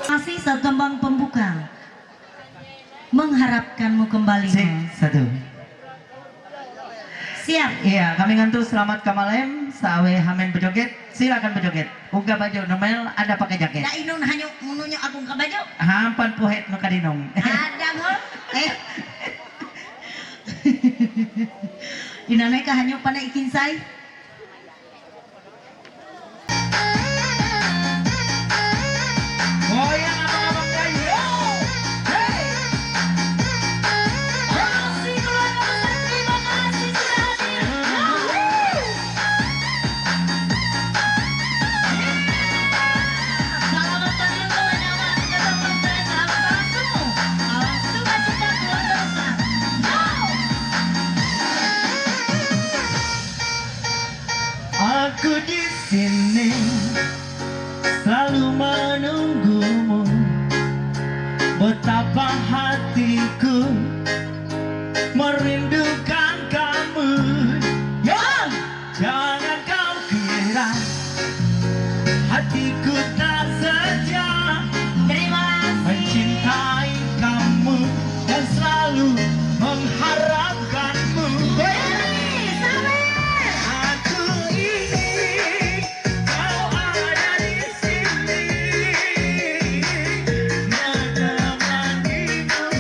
Masih sekembang pembuka. Mengharapkanmu kembali. Sip, satu. Siap. Iya, kami ngantu selamat kamalem, sawe hamin berjoget, silakan berjoget. Uga baju nomel ada pakai jaket. Da inun hanyu mununya agung ka baju. Hampan puhet no kadinong. Ada ho. Eh. Inanai ka hanyu pada ikin sai. Aku di sini selalu menunggumu. Betapa hatiku merindukan kamu. Yo! Jangan kau kira hatiku tak setia. Terima kasih. Mencintai kamu dan selalu mengharapkanmu. Baby, sabar. Aku ini kau ada di sini, menemanimu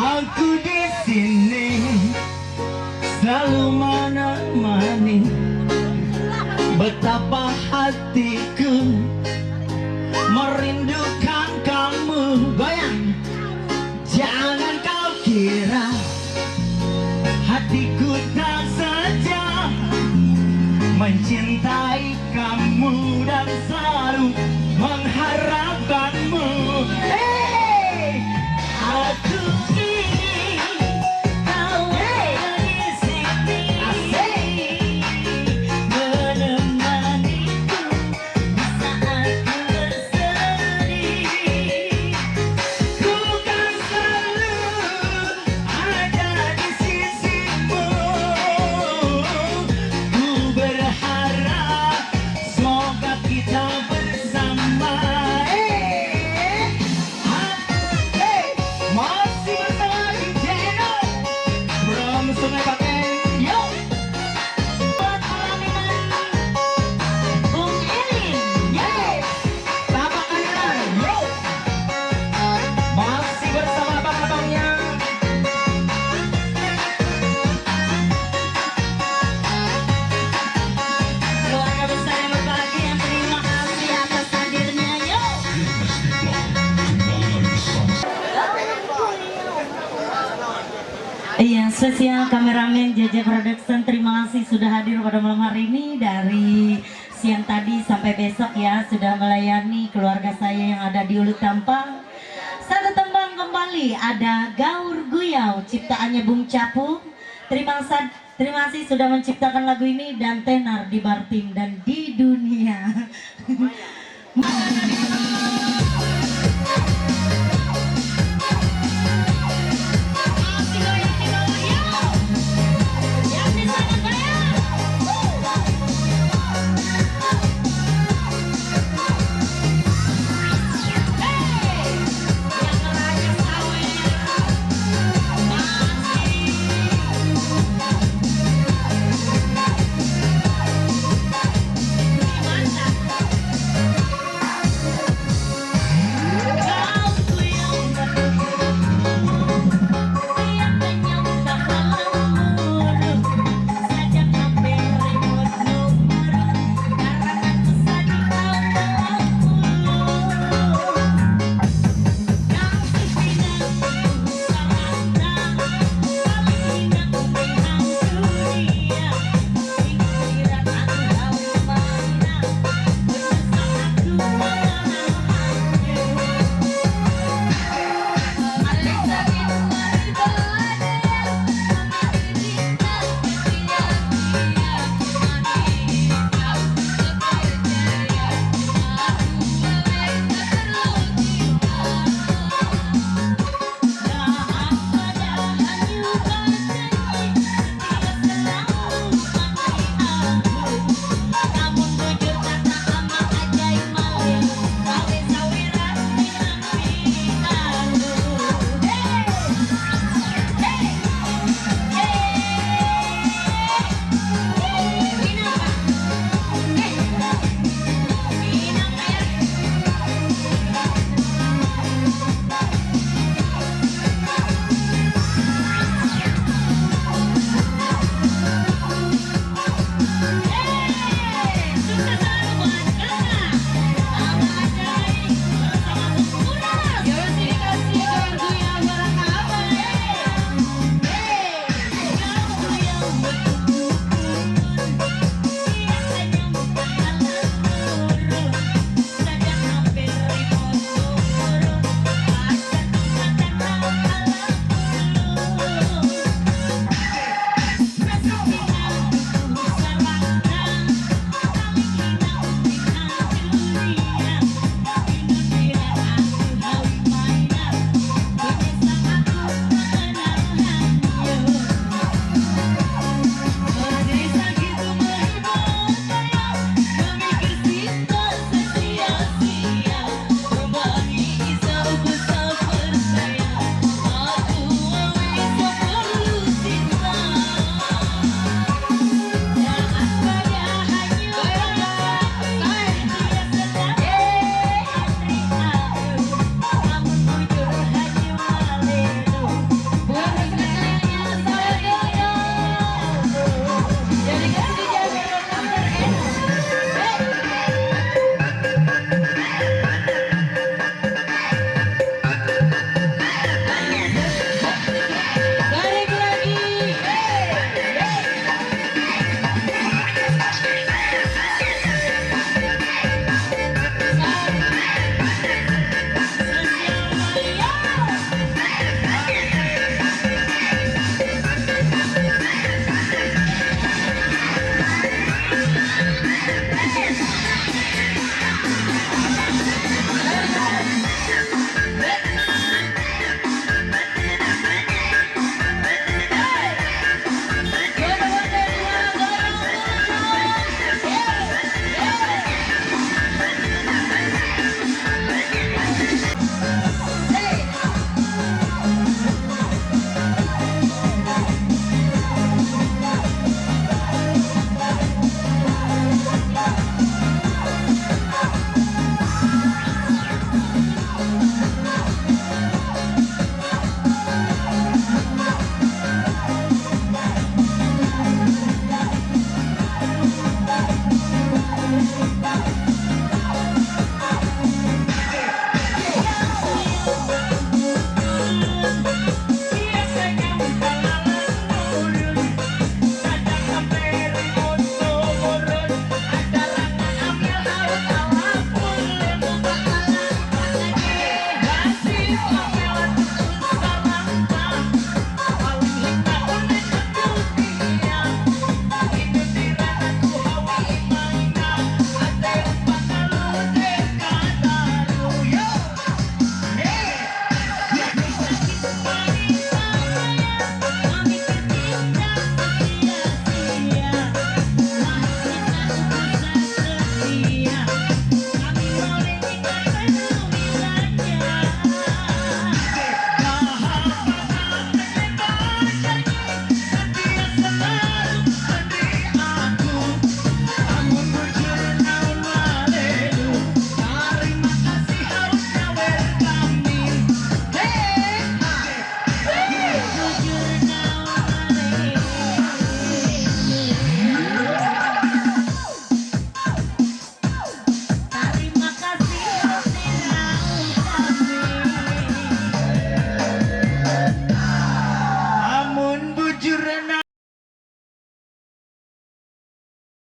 Ակուդիսինի սալումանամանի բտապահատիկը մռինդու կան կամու գոյան ջանան կալքիրա հատիկու տասաճա մնչին տայի կամուրան սարու մնհարական մու Հեյ! Ակուդի Iya, spesial kameramen J J Production, terima kasih sudah hadir pada malam hari ini dari siang tadi sampai besok ya, sudah melayani keluarga saya yang ada di Ulu Tampang. Satu tembang kembali, ada Gaur Guyau, ciptaannya Bung Capu. Terima sa- terima kasih sudah menciptakan lagu ini dan tenar di Bartim dan di dunia.